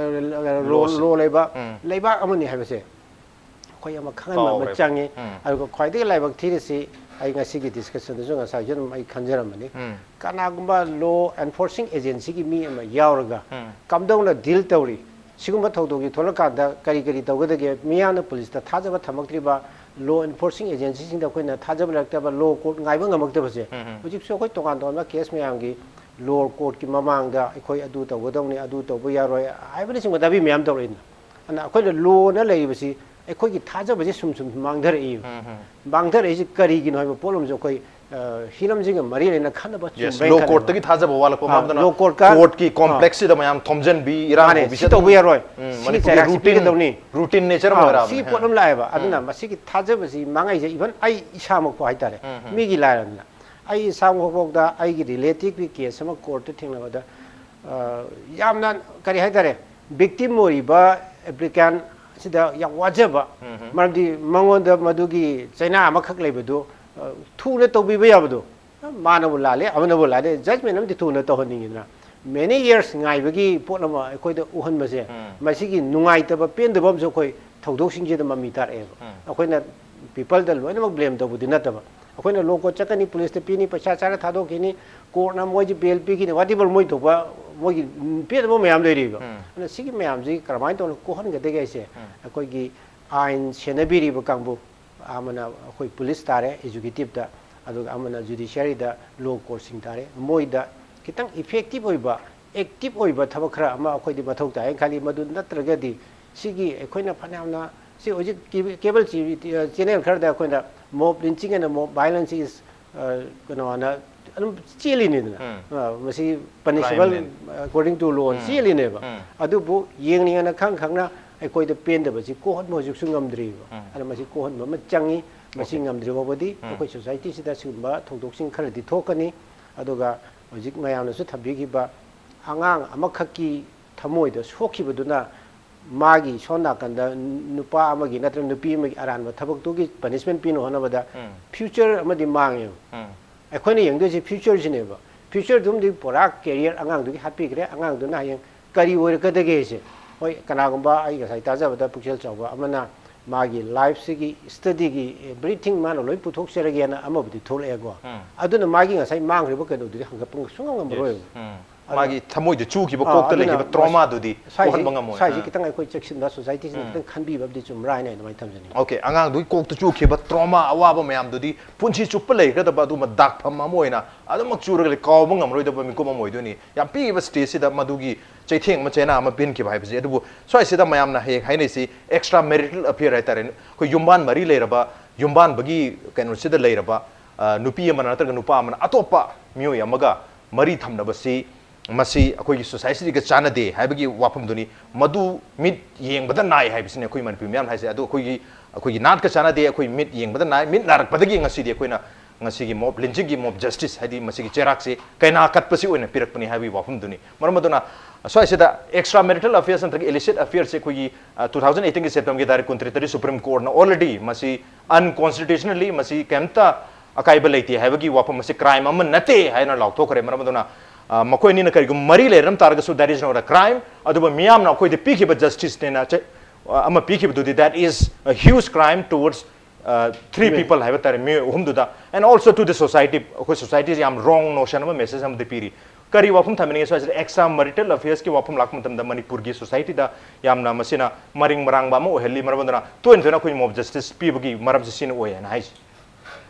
Law ꯁꯤ꯫ law ꯂꯩꯕ ꯎꯝ꯫ ꯂꯩꯕꯥꯛ ꯑꯃꯅꯤ ꯍꯥꯏꯕꯁꯦ ꯑꯩꯈꯣꯏ ꯑꯃ ꯈꯪꯍꯟꯕ ꯑꯃ ꯀꯥꯎꯔꯦꯕ꯫ ꯆꯪꯉꯤ꯫ ꯎꯝ꯫ ꯑꯗꯨꯒ ꯈ꯭ꯋꯥꯏꯗꯒꯤ ꯂꯥꯏꯕꯛ ꯊꯤꯔꯤꯁꯤ, ꯑꯩ ꯉꯁꯤꯒꯤ discussion ꯗꯁꯨ ꯉꯁꯥꯏꯁꯨ ꯑꯗꯨꯝ ꯑꯩ ꯈꯟꯖꯔꯝꯕꯅꯤ, ꯎꯝ꯫ ꯀꯅꯥꯒꯨꯝꯕ law enforcing agency ꯒꯤ ꯃꯤ ꯑꯃ ꯌꯥꯎꯔꯒ ꯎꯝ꯫ ꯀꯝꯗꯧꯅ deal ꯇꯧꯔꯤ, ꯁꯤꯒꯨꯝꯕ ꯊꯧꯗꯣꯛꯁꯤ ꯊꯣꯛꯂꯀꯥꯟꯗ ꯀꯔꯤ ꯀꯔꯤ ꯇꯧꯒꯗꯒꯦ, ꯃꯤꯌꯥꯝꯅ ꯄꯨꯂꯤꯁꯇ ꯊꯥꯖꯕ ꯊꯝꯃꯛꯇ꯭ꯔꯤꯕ, law enforcing agency ꯁꯤꯡꯗ ꯑꯩꯈꯣꯏꯅ ꯊꯥꯖꯕ ꯂꯩꯔꯛꯇꯕ, law court ꯉꯥꯏꯕ ꯉꯝꯃꯛꯇꯕꯁꯦ꯫ ꯎꯝ, ꯎꯝ꯫ ꯍꯧꯖꯤꯛꯁꯨ ꯑꯩꯈꯣꯏ ꯇꯣꯉꯥꯟ ꯇꯣꯉꯥꯟꯕ case ꯃꯌꯥꯝꯒꯤ lower court ꯀꯤ ꯃꯃꯥꯡꯗ ꯑꯩꯈꯣꯏ ꯑꯗꯨ ꯇꯧꯒꯗꯧꯅꯤ, ꯑꯗꯨ ꯇꯧꯕ ꯌꯥꯔꯣꯏ ꯍꯥꯏꯕꯅꯆꯤꯡꯕ ꯗꯥꯕꯤ ꯃꯌꯥꯝ ꯇꯧꯔꯛꯏꯅ꯫ ꯑꯗꯨꯅ ꯑꯩꯈꯣꯏꯅ law ꯅ ꯂꯩꯔꯤꯕꯁꯤ ꯑꯩꯈꯣꯏꯒꯤ ꯊꯥꯖꯕꯁꯦ ꯁꯨꯝ ꯁꯨꯝ ꯃꯥꯡꯊꯔꯛꯏꯕ꯫ ꯎꯝ, ꯎꯝ꯫ ꯃꯥꯡꯊꯔꯛꯏꯁꯦ ꯀꯔꯤꯒꯤꯅꯣ ꯍꯥꯏꯕ ꯄꯣꯠꯂꯨꯝꯁꯦ ꯑꯩꯈꯣꯏ, ꯑ, ꯍꯤꯔꯝꯁꯤꯒ ꯃꯔꯤ ꯂꯩꯅ ꯈꯟꯅꯕ Yes, ꯆꯨꯝꯕ꯭ꯔꯥ law ꯈꯜꯂꯦꯕ꯫ court ꯇꯒꯤ ꯊꯥꯖꯕ ꯋꯥꯠꯂꯛꯄ ꯑꯥ, ꯃꯔꯝꯗꯨꯅ law court ꯀ-, court ꯀꯤ ꯑꯥ꯫ complex ꯁꯤꯗ ꯃꯌꯥꯝ ꯊꯣꯝꯖꯤꯟꯕꯤ, ꯏꯔꯥꯡ ꯃꯥꯅꯦ, ꯍꯧꯕꯤ ꯁꯤ ꯇꯧꯕ ꯌꯥꯔꯣꯏ, ꯎꯝ, ꯁꯤꯒꯤ ꯃꯅꯤꯄꯨꯔꯒꯤ ꯆꯩꯔꯥꯛꯁꯤ routine, ꯄꯤꯒꯗꯧꯅꯤ꯫ routine nature ꯑꯃ ꯑꯥ, ꯑꯣꯏꯔꯛꯑꯕꯅꯦ꯫ ꯁꯤꯒꯤ ꯄꯣꯠꯂꯨꯝ ꯂꯥꯛꯑꯦꯕ꯫ ꯑꯗꯨꯅ ꯎꯝ꯫ ꯃꯁꯤꯒꯤ ꯊꯥꯖꯕꯁꯤ ꯃꯥꯡꯉꯛꯏꯁꯦ even ꯑꯩ ꯏꯁꯥꯃꯛꯄꯨ ꯍꯥꯏꯇꯥꯔꯦ, ꯎꯝ, ꯎꯝ꯫ ꯃꯤꯒꯤ ꯂꯥꯏꯔꯗꯅ ꯑꯩ ꯏꯁꯥꯃꯛꯐꯥꯎꯗ ꯑꯩꯒꯤ relative ꯀꯤ case ꯑꯃ court ꯇ ꯊꯦꯡꯅꯕꯗ, ꯑ, ꯌꯥꯝꯅ ꯀꯔꯤ ꯍꯥꯏꯇꯥꯔꯦ, victim ꯑꯣꯏꯔꯤꯕ applicant ꯁꯤꯗ ꯌꯥꯝ ꯋꯥꯖꯕ, ꯎꯝ, ꯎꯝ꯫ ꯃꯔꯝꯗꯤ ꯃꯉꯣꯟꯗ ꯃꯗꯨꯒꯤ ꯆꯩꯅꯥ ꯑꯃꯈꯛ ꯂꯩꯕꯗꯨ, ꯑ, ꯊꯨꯅ ꯇꯧꯕꯤꯕ ꯌꯥꯕꯗꯣ, ꯃꯥꯅꯕꯨ ꯂꯥꯜꯂꯦ, ꯑꯃꯅꯕꯨ ꯂꯥꯜꯂꯦ, judgment ꯑꯃꯗꯤ ꯊꯨꯅ ꯇꯧꯍꯟꯅꯤꯡꯉꯤꯗꯅ꯫ Many years ꯉꯥꯏꯕꯒꯤ ꯄꯣꯠ ꯑꯃ ꯑꯩꯈꯣꯏꯗ ꯎꯍꯟꯕꯁꯦ, ꯎꯝ꯫ ꯃꯁꯤꯒꯤ ꯅꯨꯡꯉꯥꯏꯇꯕ, ꯄꯦꯟꯗꯕ ꯑꯃꯁꯨ ꯑꯩꯈꯣꯏ ꯊꯧꯗꯣꯛꯁꯤꯡꯁꯤꯗ ꯃꯃꯤ ꯇꯥꯔꯛꯑꯦꯕ꯫ ꯎꯝ꯫ ꯑꯩꯈꯣꯏꯅ people ꯗ ꯂꯣꯏꯅꯃꯛ blame ꯇꯧꯕꯗꯤ ꯅꯠꯇꯕ, ꯑꯩꯈꯣꯏꯅ law court ꯆꯠꯀꯅꯤ, ꯄꯨꯂꯤꯁꯇ ꯄꯤꯅꯤ, ꯄꯩꯁꯥ ꯆꯥꯔ ꯊꯥꯗꯣꯛꯈꯤꯅꯤ, court ꯅ ꯃꯣꯏꯁꯦ bail ꯄꯤꯈꯤꯅꯤ, whatever ꯃꯣꯏ ꯊꯣꯛꯄ ꯃꯣꯏꯒꯤ ꯄꯦꯟꯗꯕ ꯃꯌꯥꯝ ꯂꯩꯔꯤꯕ꯫ ꯎꯝ꯫ ꯑꯗꯨꯅ ꯁꯤꯒꯤ ꯃꯌꯥꯝꯁꯤ ꯀꯔꯝꯍꯥꯏꯅ ꯇꯧꯅ ꯀꯣꯛꯍꯟꯒꯗꯒꯦ ꯍꯥꯏꯁꯦ, ꯎꯝ꯫ ꯑꯩꯈꯣꯏꯒꯤ ꯑꯥꯏꯟ ꯁꯦꯟꯅꯕꯤꯔꯤꯕ ꯀꯥꯡꯕꯨ, ꯑꯃꯅ ꯑꯩꯈꯣꯏ ꯄꯨꯂꯤꯁ ꯇꯥꯔꯦ executive ꯇ, ꯑꯗꯨꯒ ꯑꯃꯅ judiciary ꯗ law court ꯁꯤꯡ ꯇꯥꯔꯦ, ꯃꯣꯏꯗ ꯈꯤꯇꯪ effective ꯑꯣꯏꯕ, active ꯑꯣꯏꯕ ꯊꯕꯛ ꯈꯔ ꯑꯃ ꯑꯩꯈꯣꯏꯗꯤ ꯃꯊꯧ ꯇꯥꯏ ꯍꯥꯏꯅ ꯈꯜꯂꯤ꯫ ꯃꯗꯨ ꯅꯠꯇ꯭ꯔꯒꯗꯤ ꯁꯤꯒꯤ ꯑꯩꯈꯣꯏꯅ ꯐꯅꯌꯥꯝꯅ, ꯁꯤ ꯍꯧꯖꯤꯛ cable, cable channel ꯈꯔꯗ ꯑꯩꯈꯣꯏꯅ mob lynching and mob violence is, ꯑ, ꯀꯩꯅꯣ ꯍꯥꯏꯅ ꯑꯗꯨꯝ ꯆꯦꯜꯂꯤꯅꯤꯗꯅ꯫ ꯎꯝ꯫ ꯑ, ꯃꯁꯤ punishable, Crime ꯅꯦ꯫ ꯑ, according to law ꯎꯝ꯫ ꯆꯦꯜꯂꯤꯅꯦꯕ꯫ ꯎꯝ꯫ ꯑꯗꯨꯕꯨ ꯌꯦꯡꯅꯤꯡꯉꯅ ꯈꯪ ꯈꯪꯅ ꯑꯩꯈꯣꯏꯗ ꯄꯦꯟꯗꯕꯁꯤ ꯀꯣꯛꯍꯟꯕ ꯍꯧꯖꯤꯛꯁꯨ ꯉꯝꯗ꯭ꯔꯤꯕ꯫ ꯎꯝ꯫ ꯑꯗꯨꯅ ꯃꯁꯤ ꯀꯣꯛꯍꯟꯕ ꯑꯃ ꯆꯪꯉꯤ꯫ ꯃꯁꯤ Okay. ꯉꯝꯗ꯭ꯔꯤ ꯐꯥꯎꯕꯗꯤ ꯎꯝ꯫ ꯑꯩꯈꯣꯏ society ꯁꯤꯗ ꯁꯤꯒꯨꯝꯕ ꯊꯧꯗꯣꯛꯁꯤꯡ ꯈꯔꯗꯤ ꯊꯣꯛꯀꯅꯤ꯫ ꯑꯗꯨꯒ ꯍꯧꯖꯤꯛ ꯃꯌꯥꯝꯅꯁꯨ ꯊꯝꯕꯤꯈꯤꯕ ꯑꯉꯥꯡ ꯑꯃꯈꯛꯀꯤ ꯊꯃꯣꯏꯗ ꯁꯣꯛꯈꯤꯕꯗꯨꯅ ꯃꯥꯒꯤ ꯁꯣꯝ ꯅꯥꯀꯟꯗ ꯅꯨꯄꯥ ꯑꯃꯒꯤ ꯅꯠꯇ꯭ꯔꯒ ꯅꯨꯄꯤ ꯑꯃꯒꯤ ꯑꯔꯥꯟꯕ ꯊꯕꯛꯇꯨꯒꯤ ꯄꯅꯤꯁꯃꯦꯟ ꯄꯤꯅꯕ ꯍꯣꯠꯅꯕꯗ ꯐ꯭ꯌꯨꯆꯔ ꯑꯃꯗꯤ ꯃꯥꯡꯉꯦꯕ꯫ ꯑꯩꯈꯣꯏꯅ ꯌꯦꯡꯗꯣꯏꯁꯦ ꯐ꯭ꯌꯨꯆꯔꯁꯤꯅꯦꯕ꯫ ꯐ꯭ꯌꯨꯆꯔꯗꯨꯝꯗꯤ ꯄꯨꯔꯥ ꯀꯦꯔꯤꯌꯔ ꯑꯉꯥꯡꯗꯨꯒꯤ ꯍꯥꯠꯄꯤꯈ꯭ꯔꯦ꯫ ꯑꯉꯥꯡꯗꯨꯅ ꯍꯌꯦꯡ ꯀꯔꯤ ꯑꯣꯏꯔꯛꯀꯗꯒꯦꯁꯦ꯫ ꯍꯣꯏ, ꯀꯅꯥꯒꯨꯝꯕ ꯑꯩ ꯉꯁꯥꯏ ꯇꯥꯖꯕꯗ ꯄꯨꯛꯆꯦꯜ ꯆꯥꯎꯕ ꯑꯃꯅ ꯃꯥꯒꯤ ꯂꯥꯏꯐꯁꯤꯒꯤ ꯁ꯭ꯇꯗꯤꯒꯤ ꯑꯦꯚ꯭ꯔꯤꯊꯤꯡ ꯃꯥꯅ ꯂꯣꯏ ꯄꯨꯊꯣꯛꯆꯔꯒꯦꯅ ꯑꯃꯕꯨꯗꯤ ꯊꯣꯛꯂꯛꯑꯦꯀꯣ꯫ ꯑꯗꯨꯅ ꯃꯥꯒꯤ ꯉꯁꯥꯏ ꯃꯥꯡꯈ꯭ꯔꯤꯕ ꯀꯩꯅꯣꯗꯨꯗꯤ ꯍꯪꯒꯠꯄ ꯁꯨꯡꯉꯝ ꯉꯝꯃꯔꯣꯏꯕ꯫ ꯑꯗꯨꯅ ꯃꯥꯒꯤ ꯊꯃꯣꯏꯗ ꯆꯨꯈꯤꯕ, ꯑꯥ, ꯀꯣꯛꯇ ꯑꯗꯨꯅ ꯂꯩꯈꯤꯕ ꯁ꯭ꯋꯥꯏꯁꯦ, ꯇ꯭ꯔꯣꯃꯥꯗꯨꯗꯤ ꯁ꯭ꯋꯥꯏꯁꯦ, ꯀꯣꯛꯍꯟꯕ ꯉꯝꯃꯣꯏ꯫ ꯁ꯭ꯋꯥꯏꯁꯦ ꯑꯥ꯫ ꯈꯤꯇꯪ ꯑꯩꯈꯣꯏ ꯆꯦꯛꯁꯤꯟꯕ, ꯁꯣꯁꯥꯏꯇꯤꯁꯤꯅ ꯎꯝ꯫ ꯈꯤꯇꯪ ꯈꯟꯕꯤꯕ ꯑꯃꯗꯤ ꯆꯨꯝꯕ꯭ꯔꯥ ꯍꯥꯏꯅ ꯑꯩ ꯑꯗꯨꯃꯥꯏꯅ ꯊꯝꯖꯅꯤꯡꯉꯤ꯫ ꯑꯣꯀꯦ, ꯑꯉꯥꯡꯗꯨꯒꯤ ꯀꯣꯛꯇ ꯆꯨꯈꯤꯕ ꯇ꯭ꯔꯣꯃꯥ, ꯑꯋꯥꯕ ꯃꯌꯥꯝꯗꯨꯗꯤ ꯄꯨꯟꯁꯤ ꯆꯨꯞꯄ ꯂꯩꯒꯗꯕ ꯑꯗꯨꯒꯨꯝꯕ ꯗꯥꯛꯐꯝ ꯑꯃ ꯑꯣꯏꯅ ꯑꯗꯨꯃꯛ ꯆꯨꯔꯒ ꯂꯩ, ꯀꯥꯎꯕ ꯉꯝꯃꯔꯣꯏꯗꯕ ꯃꯤꯀꯨꯞ ꯑꯃ ꯑꯣꯏꯗꯣꯏꯅꯤ꯫ ꯌꯥꯝ ꯄꯤꯛꯏꯕ ꯁ꯭ꯇꯦꯖꯁꯤꯗ ꯃꯗꯨꯒꯤ ꯆꯩꯊꯦꯡ ꯑꯃ, ꯆꯩꯅꯥ ꯑꯃ ꯄꯤꯟꯈꯤꯕ ꯍꯥꯏꯕꯁꯦ꯫ ꯑꯗꯨꯕꯨ ꯁ꯭ꯋꯥꯏꯁꯤꯗ ꯃꯌꯥꯝꯅ ꯍꯦꯛ ꯍꯥꯏꯅꯩꯁꯤ ꯑꯦꯛꯁꯇ꯭ꯔꯥ ꯃꯦꯔꯤꯇꯦꯜ ꯑꯐꯤꯌꯔ ꯍꯥꯏꯇꯥꯔꯦ, ꯑꯩꯈꯣꯏ ꯌꯨꯝꯕꯥꯟ ꯃꯔꯤ ꯂꯩꯔꯕ, ꯌꯨꯝꯕꯥꯟꯕꯒꯤ ꯀꯩꯅꯣꯁꯤꯗ ꯂꯩꯔꯕ, ꯑ, ꯅꯨꯄꯤ ꯑꯃꯅ ꯅꯠꯇ꯭ꯔꯒ ꯅꯨꯄꯥ ꯑꯃꯅ ꯑꯇꯣꯞꯄ ꯃꯤꯑꯣꯏ ꯑꯃꯒ ꯃꯔꯤ ꯊꯝꯅꯕꯁꯤ ꯃꯁꯤ ꯑꯩꯈꯣꯏꯒꯤ ꯁꯣꯁꯥꯏꯇꯤꯒ ꯆꯥꯟꯅꯗꯦ ꯍꯥꯏꯕꯒꯤ ꯋꯥꯐꯝꯗꯨꯅꯤ꯫ ꯃꯗꯨ ꯃꯤꯠ ꯌꯦꯡꯕꯗ ꯅꯥꯏ ꯍꯥꯏꯕꯁꯤꯅꯤ ꯑꯩꯈꯣꯏ ꯃꯅꯤꯄꯨꯔ ꯃꯤꯌꯥꯝꯅ ꯍꯥꯏꯁꯦ꯫ ꯑꯗꯨ ꯑꯩꯈꯣꯏꯒꯤ, ꯑꯩꯈꯣꯏꯒꯤ ꯅꯥꯠꯀ ꯆꯥꯟꯅꯗꯦ, ꯑꯩꯈꯣꯏ ꯃꯤꯠ ꯌꯦꯡꯕꯗ ꯅꯥꯏ꯫ ꯃꯤꯠ ꯅꯥꯔꯛꯄꯗꯒꯤ ꯉꯁꯤꯗꯤ ꯑꯩꯈꯣꯏꯅ ꯉꯁꯤꯒꯤ ꯃꯣꯞ, ꯂꯤꯟꯖꯤꯡꯒꯤ ꯃꯣꯞ ꯖꯁꯇꯤꯁ, ꯍꯥꯏꯗꯤ ꯃꯁꯤꯒꯤ ꯆꯩꯔꯥꯛꯁꯦ ꯀꯩꯅꯥ ꯀꯠꯄꯁꯤ ꯑꯣꯏꯅ ꯄꯤꯔꯛꯄꯅꯤ ꯍꯥꯏꯕꯒꯤ ꯋꯥꯐꯝꯗꯨꯅꯤ꯫ ꯃꯔꯝ ꯑꯗꯨꯅ ꯁ꯭ꯋꯥꯏꯁꯤꯗ ꯑꯦꯛꯁꯇ꯭ꯔꯥ ꯃꯦꯔꯤꯇꯦꯜ ꯑꯐꯤꯌꯔꯁ ꯅꯠꯇ꯭ꯔꯒ ꯏꯂꯤꯁꯤꯠ ꯑꯐꯤꯌꯔꯁꯦ ꯑꯩꯈꯣꯏꯒꯤ, ꯑ, two thousand eighteenꯒꯤ ꯁꯦꯞꯇꯦꯝꯕꯔꯒꯤ ꯇꯥꯔꯤꯛ ꯀꯨꯟꯇꯔꯦꯠꯇꯗꯤ ꯁꯨꯄ꯭ꯔꯤꯝ ꯀꯣꯔꯠꯅ already ꯃꯁꯤ unconstitutionally, ꯃꯁꯤ ꯀꯩꯝꯇ ꯑꯀꯥꯏꯕ ꯂꯩꯇꯦ ꯍꯥꯏꯕꯒꯤ ꯋꯥꯐꯝ ꯑꯁꯤ ꯀ꯭ꯔꯥꯏꯝ ꯑꯃ ꯅꯠꯇꯦ ꯍꯥꯏꯅ ꯂꯥꯎꯊꯣꯛꯈ꯭ꯔꯦ꯫ ꯃꯔꯝ ꯑꯗꯨꯅ, ꯑ, ꯃꯈꯣꯏ ꯑꯅꯤꯅ ꯀꯔꯤꯒꯨꯝꯕ ꯃꯔꯤ ꯂꯩꯅꯔꯝ ꯇꯥꯔꯒꯁꯨ, that is not a crime꯫ ꯑꯗꯨꯕꯨ ꯃꯤꯌꯥꯝꯅ ꯑꯩꯈꯣꯏꯗ ꯄꯤꯈꯤꯕ ꯖꯁꯇꯤꯁꯅꯦꯅ ꯆꯦ-, ꯑ, ꯑꯃ ꯄꯤꯈꯤꯕꯗꯨꯗꯤ, that is a huge crime towards, ꯑ, three people ꯍꯥꯏꯕ ꯇꯥꯔꯦ, ꯃꯤꯑꯣꯏ ꯑꯍꯨꯝꯗꯨꯗ, and also to the society, ꯑꯩꯈꯣꯏ ꯁꯣꯁꯥꯏꯇꯤꯁꯦ ꯌꯥꯝ ꯔꯣꯡ ꯅꯣꯁꯟ ꯑꯃ, ꯃꯦꯁꯦꯖ ꯑꯃꯗꯤ ꯄꯤꯔꯤ꯫ ꯀꯔꯤ ꯋꯥꯐꯝ ꯊꯝꯅꯤꯡꯉꯤ ꯁ꯭ꯋꯥꯏꯁꯤꯗ? ꯑꯦꯛꯁꯇ꯭ꯔꯥ ꯃꯦꯔꯤꯇꯦꯜ ꯑꯐꯤꯌꯔꯁꯀꯤ ꯋꯥꯐꯝ ꯂꯥꯛꯄ ꯃꯇꯝꯗ ꯃꯅꯤꯄꯨꯔꯒꯤ ꯁꯣꯁꯥꯏꯇꯤꯗ ꯌꯥꯝꯅ ꯃꯁꯤꯅ ꯃꯔꯤꯡ ꯃꯔꯥꯡꯕ ꯑꯃ ꯑꯣꯏꯍꯜꯂꯤ꯫ ꯃꯔꯝ ꯑꯗꯨꯅ ꯇꯣꯏꯅ ꯇꯣꯏꯅ ꯑꯩꯈꯣꯏ ꯃꯣꯞ ꯖꯁꯇꯤꯁ ꯄꯤꯕꯒꯤ ꯃꯔꯝꯁꯤ ꯁꯤꯅ ꯑꯣꯏ ꯍꯥꯏꯅ ꯍꯥꯏꯁꯦ꯫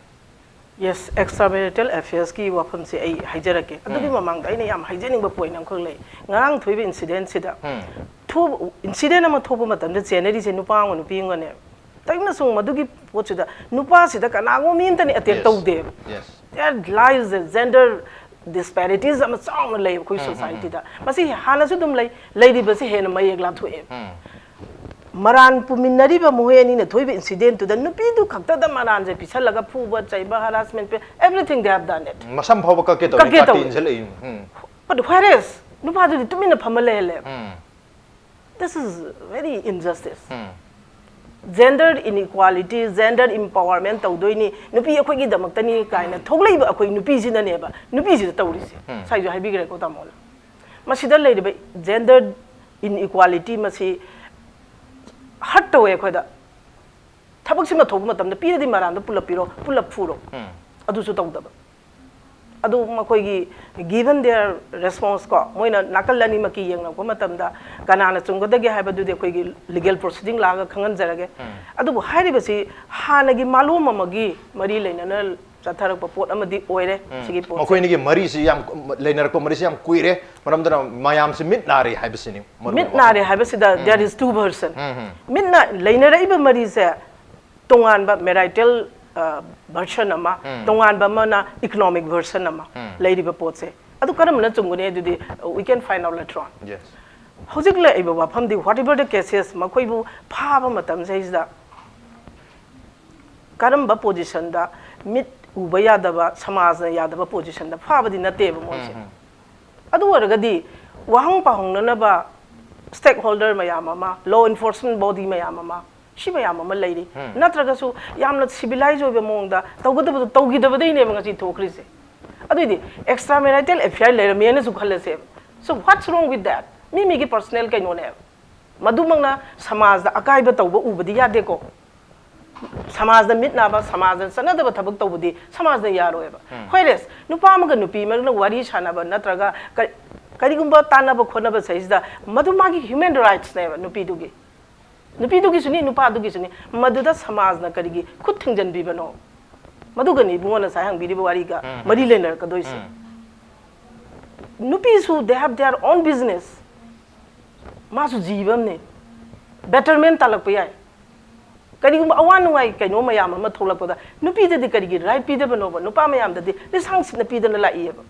ꯌꯦꯁ, ꯑꯦꯛꯁꯇ꯭ꯔꯥ ꯃꯦꯔꯤꯇꯦꯜ ꯑꯦꯐꯤꯌꯔꯁꯀꯤ ꯋꯥꯐꯝꯁꯦ ꯑꯩ ꯍꯥꯏꯖꯔꯛꯀꯦ꯫ ꯑꯗꯨꯒꯤ ꯃꯃꯥꯡꯗ ꯑꯩꯅ ꯌꯥꯝ ꯍꯥꯏꯖꯅꯤꯡꯕ ꯄꯣꯏꯟ ꯑꯃꯈꯛ ꯂꯩ꯫ ꯉꯔꯥꯡ ꯊꯣꯛꯏꯕ ꯏꯟꯁꯤꯗꯦꯟꯁꯤꯗ, ꯊꯣꯛ-, ꯏꯟꯁꯤꯗꯦꯟ ꯑꯃ ꯊꯣꯛꯄ ꯃꯇꯝꯗ ꯆꯦꯟꯅꯔꯤꯁꯦ ꯅꯨꯄꯥ ꯑꯃꯒ ꯅꯨꯄꯤ ꯑꯃꯒꯅꯦ꯫ ꯇꯧꯏꯅꯁꯨ ꯃꯗꯨꯒꯤ ꯄꯣꯠꯁꯤꯗ ꯅꯨꯄꯥꯁꯤꯗ ꯀꯅꯥꯒꯨꯝꯕ ꯃꯤ ꯑꯃꯇꯅꯤ ꯑꯦꯇꯦꯛ Yes. ꯇꯧꯗꯦꯕ꯫ Yes. There lies a gender disparities ꯑꯃ ꯆꯥꯎꯅ ꯂꯩ ꯑꯩꯈꯣꯏ ꯁꯣꯁꯥꯏꯇꯤꯗ꯫ ꯃꯁꯤ ꯍꯥꯟꯅꯁꯨ ꯑꯗꯨꯝ ꯂꯩ, ꯂꯩꯔꯤꯕꯁꯤ ꯍꯦꯟꯅ ꯃꯌꯦꯛ ꯂꯥꯊꯣꯛꯑꯦ꯫ ꯃꯔꯥꯟ ꯄꯨꯃꯤꯟꯅꯔꯤꯕ ꯃꯈꯣꯏ ꯑꯅꯤꯅ ꯊꯣꯛꯏꯕ ꯏꯟꯁꯤꯗꯦꯟꯇꯨꯗ ꯅꯨꯄꯤꯗꯨ ꯈꯛꯇꯗ ꯃꯔꯥꯟꯁꯦ ꯄꯤꯁꯜꯂꯒ ꯐꯨꯕ ꯆꯩꯕ, ꯍꯔꯥꯁꯃꯦꯟ ꯄꯤ, everything they have done it꯫ ꯃꯁꯝ ꯐꯥꯎꯕ ꯀꯛꯀꯦ ꯇꯧꯔꯦ, ꯀꯛꯀꯦ ꯀꯥꯇꯤ ꯇꯧꯔꯦ꯫ ꯏꯟꯁꯤꯜꯂꯛꯏ꯫ ꯎꯝ꯫ But where is ꯅꯨꯄꯥꯗꯨꯗꯤ ꯇꯨꯃꯤꯟꯅ ꯐꯝꯃ ꯂꯩꯍꯜꯂꯦꯕ꯫ ꯎꯝ This is very injustice. Um Gender inequality, gender empowerment ꯇꯧꯗꯣꯏꯅꯤ, ꯅꯨꯄꯤ ꯑꯩꯈꯣꯏꯒꯤꯗꯃꯛꯇꯅꯤ ꯀꯥꯏꯅ ꯊꯣꯛꯂꯛꯏꯕ ꯑꯩꯈꯣꯏ ꯅꯨꯄꯤꯁꯤꯅꯅꯦꯕ ꯅꯨꯄꯤꯁꯤꯗ ꯇꯧꯔꯤꯁꯦ꯫ ꯎꯝ. ꯉꯁꯥꯏꯁꯨ ꯍꯥꯏꯕꯤꯈ꯭ꯔꯦꯀꯣ ꯇꯥꯃꯣꯅ꯫ ꯃꯁꯤꯗ ꯂꯩꯔꯤꯕ gender inequality ꯃꯁꯤ hurt ꯇꯧꯋꯦ ꯑꯩꯈꯣꯏꯗ꯫ ꯊꯕꯛꯁꯤꯃ ꯊꯣꯛꯄ ꯃꯇꯝꯗ ꯄꯤꯔꯗꯤ ꯃꯔꯥꯝꯗ ꯄꯨꯂꯞ ꯄꯤꯔꯣ, ꯄꯨꯂꯞ ꯐꯨꯔꯣ꯫ ꯎꯝ. ꯑꯗꯨꯁꯨ ꯇꯧꯗꯕ꯫ ꯑꯗꯨ ꯃꯈꯣꯏꯒꯤ given their response ꯀꯣ, ꯃꯣꯏꯅ ꯅꯥꯀꯜ ꯑꯅꯤꯃꯛꯀꯤ ꯌꯦꯡꯂꯛꯄ ꯃꯇꯝꯗ ꯀꯅꯥꯅ ꯆꯨꯝꯒꯗꯒꯦ ꯍꯥꯏꯕꯗꯨꯗꯤ ꯑꯩꯈꯣꯏꯒꯤ legal proceeding ꯂꯥꯛꯑꯒ ꯈꯪꯍꯟꯖꯔꯒꯦ꯫ ꯎꯝ. ꯑꯗꯨꯕꯨ ꯍꯥꯏꯔꯤꯕꯁꯤ ꯍꯥꯟꯅꯒꯤ ꯃꯥꯂꯣꯝ ꯑꯃꯒꯤ ꯃꯔꯤ ꯂꯩꯅꯅ ꯆꯠꯊꯔꯛꯄ ꯄꯣꯠ ꯑꯃꯗꯤ ꯑꯣꯏꯔꯦ꯫ ꯁꯤꯒꯤ ꯄꯣꯠꯁꯦ ꯃꯈꯣꯏꯅꯤꯒꯤ ꯃꯔꯤꯁꯤ ꯌꯥꯝ ꯂꯩꯅꯔꯛꯄ ꯃꯔꯤꯁꯤ ꯌꯥꯝ ꯀꯨꯏꯔꯦ, ꯃꯔꯝꯗꯨꯅ ꯃꯌꯥꯝꯁꯤ ꯃꯤꯠ ꯅꯥꯔꯦ ꯍꯥꯏꯕꯁꯤꯅꯤ ꯃꯔꯨ ꯃꯤꯠ ꯑꯣꯏꯕ ꯅꯥꯔꯦ ꯋꯥꯐꯝ꯫ ꯍꯥꯏꯕꯁꯤꯗ there is two version꯫ ꯎꯝ, ꯎꯝ. ꯃꯤꯠꯅ ꯂꯩꯅꯔꯛꯏꯕ ꯃꯔꯤꯁꯦ ꯇꯣꯉꯥꯟꯕ marital version ꯑꯃ, ꯎꯝ. ꯇꯣꯉꯥꯟꯕ ꯑꯃꯅ economic version ꯑꯃ ꯎꯝ. ꯂꯩꯔꯤꯕ ꯄꯣꯠꯁꯦ꯫ ꯑꯗꯨ ꯀꯔꯝꯕꯅ ꯆꯨꯝꯒꯅꯤ ꯑꯗꯨꯗꯤ we can find out later on꯫ Yes. ꯍꯧꯖꯤꯛ ꯂꯩꯔꯤꯕ ꯋꯥꯐꯝꯗꯤ whatever the cases ꯃꯈꯣꯏꯕꯨ ꯐꯥꯕ ꯃꯇꯝꯁꯤꯗꯩꯁꯤꯗ ꯀꯔꯝꯕ positionꯗ ꯃꯤꯠ ꯎꯕ ꯌꯥꯗꯕ, ꯁꯃꯥꯖꯅ ꯌꯥꯗꯕ positionꯗ ꯐꯥꯕꯗꯤ ꯅꯠꯇꯦꯕ ꯃꯣꯏꯁꯦ꯫ ꯎꯝ, ꯎꯝ. ꯑꯗꯨ ꯑꯣꯏꯔꯒꯗꯤ ꯋꯥꯍꯪ ꯄꯥꯎꯍꯪꯅꯅꯕ stakeholder ꯃꯌꯥꯝ ꯑꯃ, law enforcement body ꯃꯌꯥꯝ ꯑꯃ, ꯁꯤ ꯃꯌꯥꯝ ꯑꯃ ꯂꯩꯔꯤ꯫ ꯎꯝ. ꯅꯠꯇ꯭ꯔꯒꯁꯨ ꯌꯥꯝꯅ civilized ꯑꯣꯏꯕ ꯃꯑꯣꯡꯗ ꯇꯧꯒꯗꯕꯗꯣ ꯇꯧꯈꯤꯗꯕꯗꯩꯅꯦꯕ ꯉꯁꯤ ꯊꯣꯛꯈ꯭ꯔꯤꯁꯦ꯫ ꯑꯗꯨꯏꯗꯤ extramarital affair ꯂꯩꯔꯝꯃꯦꯅꯁꯨ ꯈꯜꯂꯁꯦꯕ꯫ So what's wrong with that? ꯃꯤ ꯃꯤꯒꯤ personal ꯀꯩꯅꯣꯅꯦꯕ꯫ ꯃꯗꯨꯃꯛꯅ ꯁꯃꯥꯖꯗ ꯑꯀꯥꯏꯕ ꯇꯧꯕ ꯎꯕꯗꯤ ꯌꯥꯗꯦꯀꯣ꯫ ꯁꯃꯥꯖꯗ ꯃꯤꯠ ꯅꯥꯕ, ꯁꯃꯥꯖꯗ ꯆꯠꯅꯗꯕ ꯊꯕꯛ ꯇꯧꯕꯗꯤ ꯁꯃꯥꯖꯅ ꯌꯥꯔꯣꯏꯕ꯫ ꯎꯝ. Whereas ꯅꯨꯄꯥ ꯑꯃꯒ ꯅꯨꯄꯤ ꯑꯃꯒ ꯋꯥꯔꯤ ꯁꯥꯟꯅꯕ ꯅꯠꯇ꯭ꯔꯒ ꯀ-, ꯀꯔꯤꯒꯨꯝꯕ ꯇꯥꯟꯅꯕ ꯈꯣꯠꯅꯕ ꯁꯤꯗꯩꯁꯤꯗ ꯃꯗꯨ ꯃꯥꯒꯤ human rightsꯅꯦꯕ ꯅꯨꯄꯤꯗꯨꯒꯤ꯫ ꯅꯨꯄꯤꯗꯨꯒꯤꯁꯨꯅꯤ, ꯅꯨꯄꯥꯗꯨꯒꯤꯁꯨꯅꯤ꯫ ꯃꯗꯨꯗ ꯁꯃꯥꯖꯅ ꯀꯔꯤꯒꯤ ꯈꯨꯠ ꯊꯤꯡꯖꯤꯟꯕꯤꯕꯅꯣ? ꯃꯗꯨꯒꯅꯤ ꯏꯕꯨꯡꯉꯣ ꯉꯁꯥꯏ ꯍꯪꯕꯤꯔꯤꯕ ꯋꯥꯔꯤꯒ ꯎꯝ. ꯃꯔꯤ ꯂꯩꯅꯔꯛꯀꯗꯣꯏꯁꯦ꯫ ꯎꯝ. ꯅꯨꯄꯤꯁꯨ they have their own business꯫ ꯃꯥꯁꯨ ꯖꯤꯕ ꯑꯃꯅꯤ꯫ Betterment ꯇꯥꯜꯂꯛꯄ ꯌꯥꯏ꯫ ꯀꯔꯤꯒꯨꯝꯕ ꯑꯋꯥ ꯅꯨꯡꯉꯥꯏ ꯀꯩꯅꯣ ꯃꯌꯥꯝ ꯑꯃ ꯊꯣꯛꯂꯛꯄꯗ ꯅꯨꯄꯤꯗꯗꯤ ꯀꯔꯤꯒꯤ right ꯄꯤꯗꯕꯅꯣꯕ? ꯅꯨꯄꯥ ꯃꯌꯥꯝꯗꯗꯤ ꯂꯤꯁꯥꯡ ꯁꯤꯠꯅ ꯄꯤꯗꯅ ꯂꯥꯛꯏꯑꯕ꯫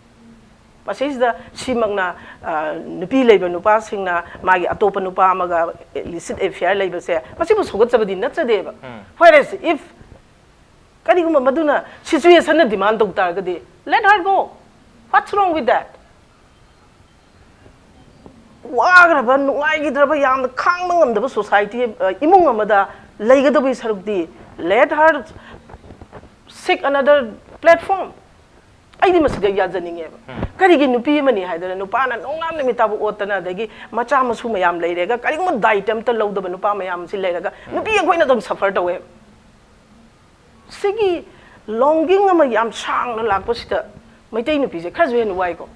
ꯃꯁꯤꯁꯤꯗ ꯁꯤꯃꯛꯅ, ꯑ, ꯅꯨꯄꯤ ꯂꯩꯕ ꯅꯨꯄꯥꯁꯤꯡꯅ ꯃꯥꯒꯤ ꯑꯇꯣꯞꯄ ꯅꯨꯄꯥ ꯑꯃꯒ illicit affair ꯂꯩꯕꯁꯦ ꯃꯁꯤꯕꯨ ꯁꯧꯒꯠꯆꯕꯗꯤ ꯅꯠꯆꯗꯦꯕ꯫ ꯎꯝ. Whereas if ꯀꯔꯤꯒꯨꯝꯕ ꯃꯗꯨꯅ situationꯅ demand ꯇꯧ ꯇꯥꯔꯒꯗꯤ, let her go. What's wrong with that? ꯋꯥꯈ꯭ꯔꯕ, ꯅꯨꯡꯉꯥꯏꯈꯤꯗ꯭ꯔꯕ, ꯌꯥꯝꯅ ꯈꯥꯡꯕ ꯉꯝꯗꯕ ꯁꯣꯁꯥꯏꯇꯤ, ꯑ, ꯏꯃꯨꯡ ꯑꯃꯗ ꯂꯩꯒꯗꯕꯒꯤ ꯁꯔꯨꯛꯇꯤ, let her seek another platform. ꯑꯩꯗꯤ ꯃꯁꯤꯗ ꯌꯥꯖꯅꯤꯡꯉꯦꯕ꯫ ꯀꯔꯤꯒꯤ ꯅꯨꯄꯤ ꯑꯃꯅꯤ ꯍꯥꯏꯗꯅ ꯅꯨꯄꯥꯅ ꯅꯣꯡꯉꯥꯟ ꯅꯨꯃꯤꯠ ꯇꯥꯕ ꯑꯣꯠꯇꯅ, ꯑꯗꯒꯤ ꯃꯆꯥ ꯃꯁꯨ ꯃꯌꯥꯝ ꯂꯩꯔꯦꯒ, ꯀꯔꯤꯒꯨꯝꯕ ꯗꯥꯏꯇ ꯑꯝꯇ ꯂꯧꯗꯕ ꯅꯨꯄꯥ ꯃꯌꯥꯝꯁꯤ ꯂꯩꯔꯒ, ꯅꯨꯄꯤ ꯑꯩꯈꯣꯏꯅ ꯑꯗꯨꯝ ꯁꯐꯔ ꯇꯧꯋꯦꯕ꯫ ꯁꯤꯒꯤ ꯂꯣꯡꯒꯤꯡ ꯑꯃ ꯌꯥꯝ ꯁꯥꯡꯅ ꯂꯥꯛꯄꯁꯤꯗ ꯃꯩꯇꯩ ꯅꯨꯄꯤꯁꯦ ꯈꯔꯁꯨ ꯍꯦꯟꯅ ꯋꯥꯏꯀꯣ,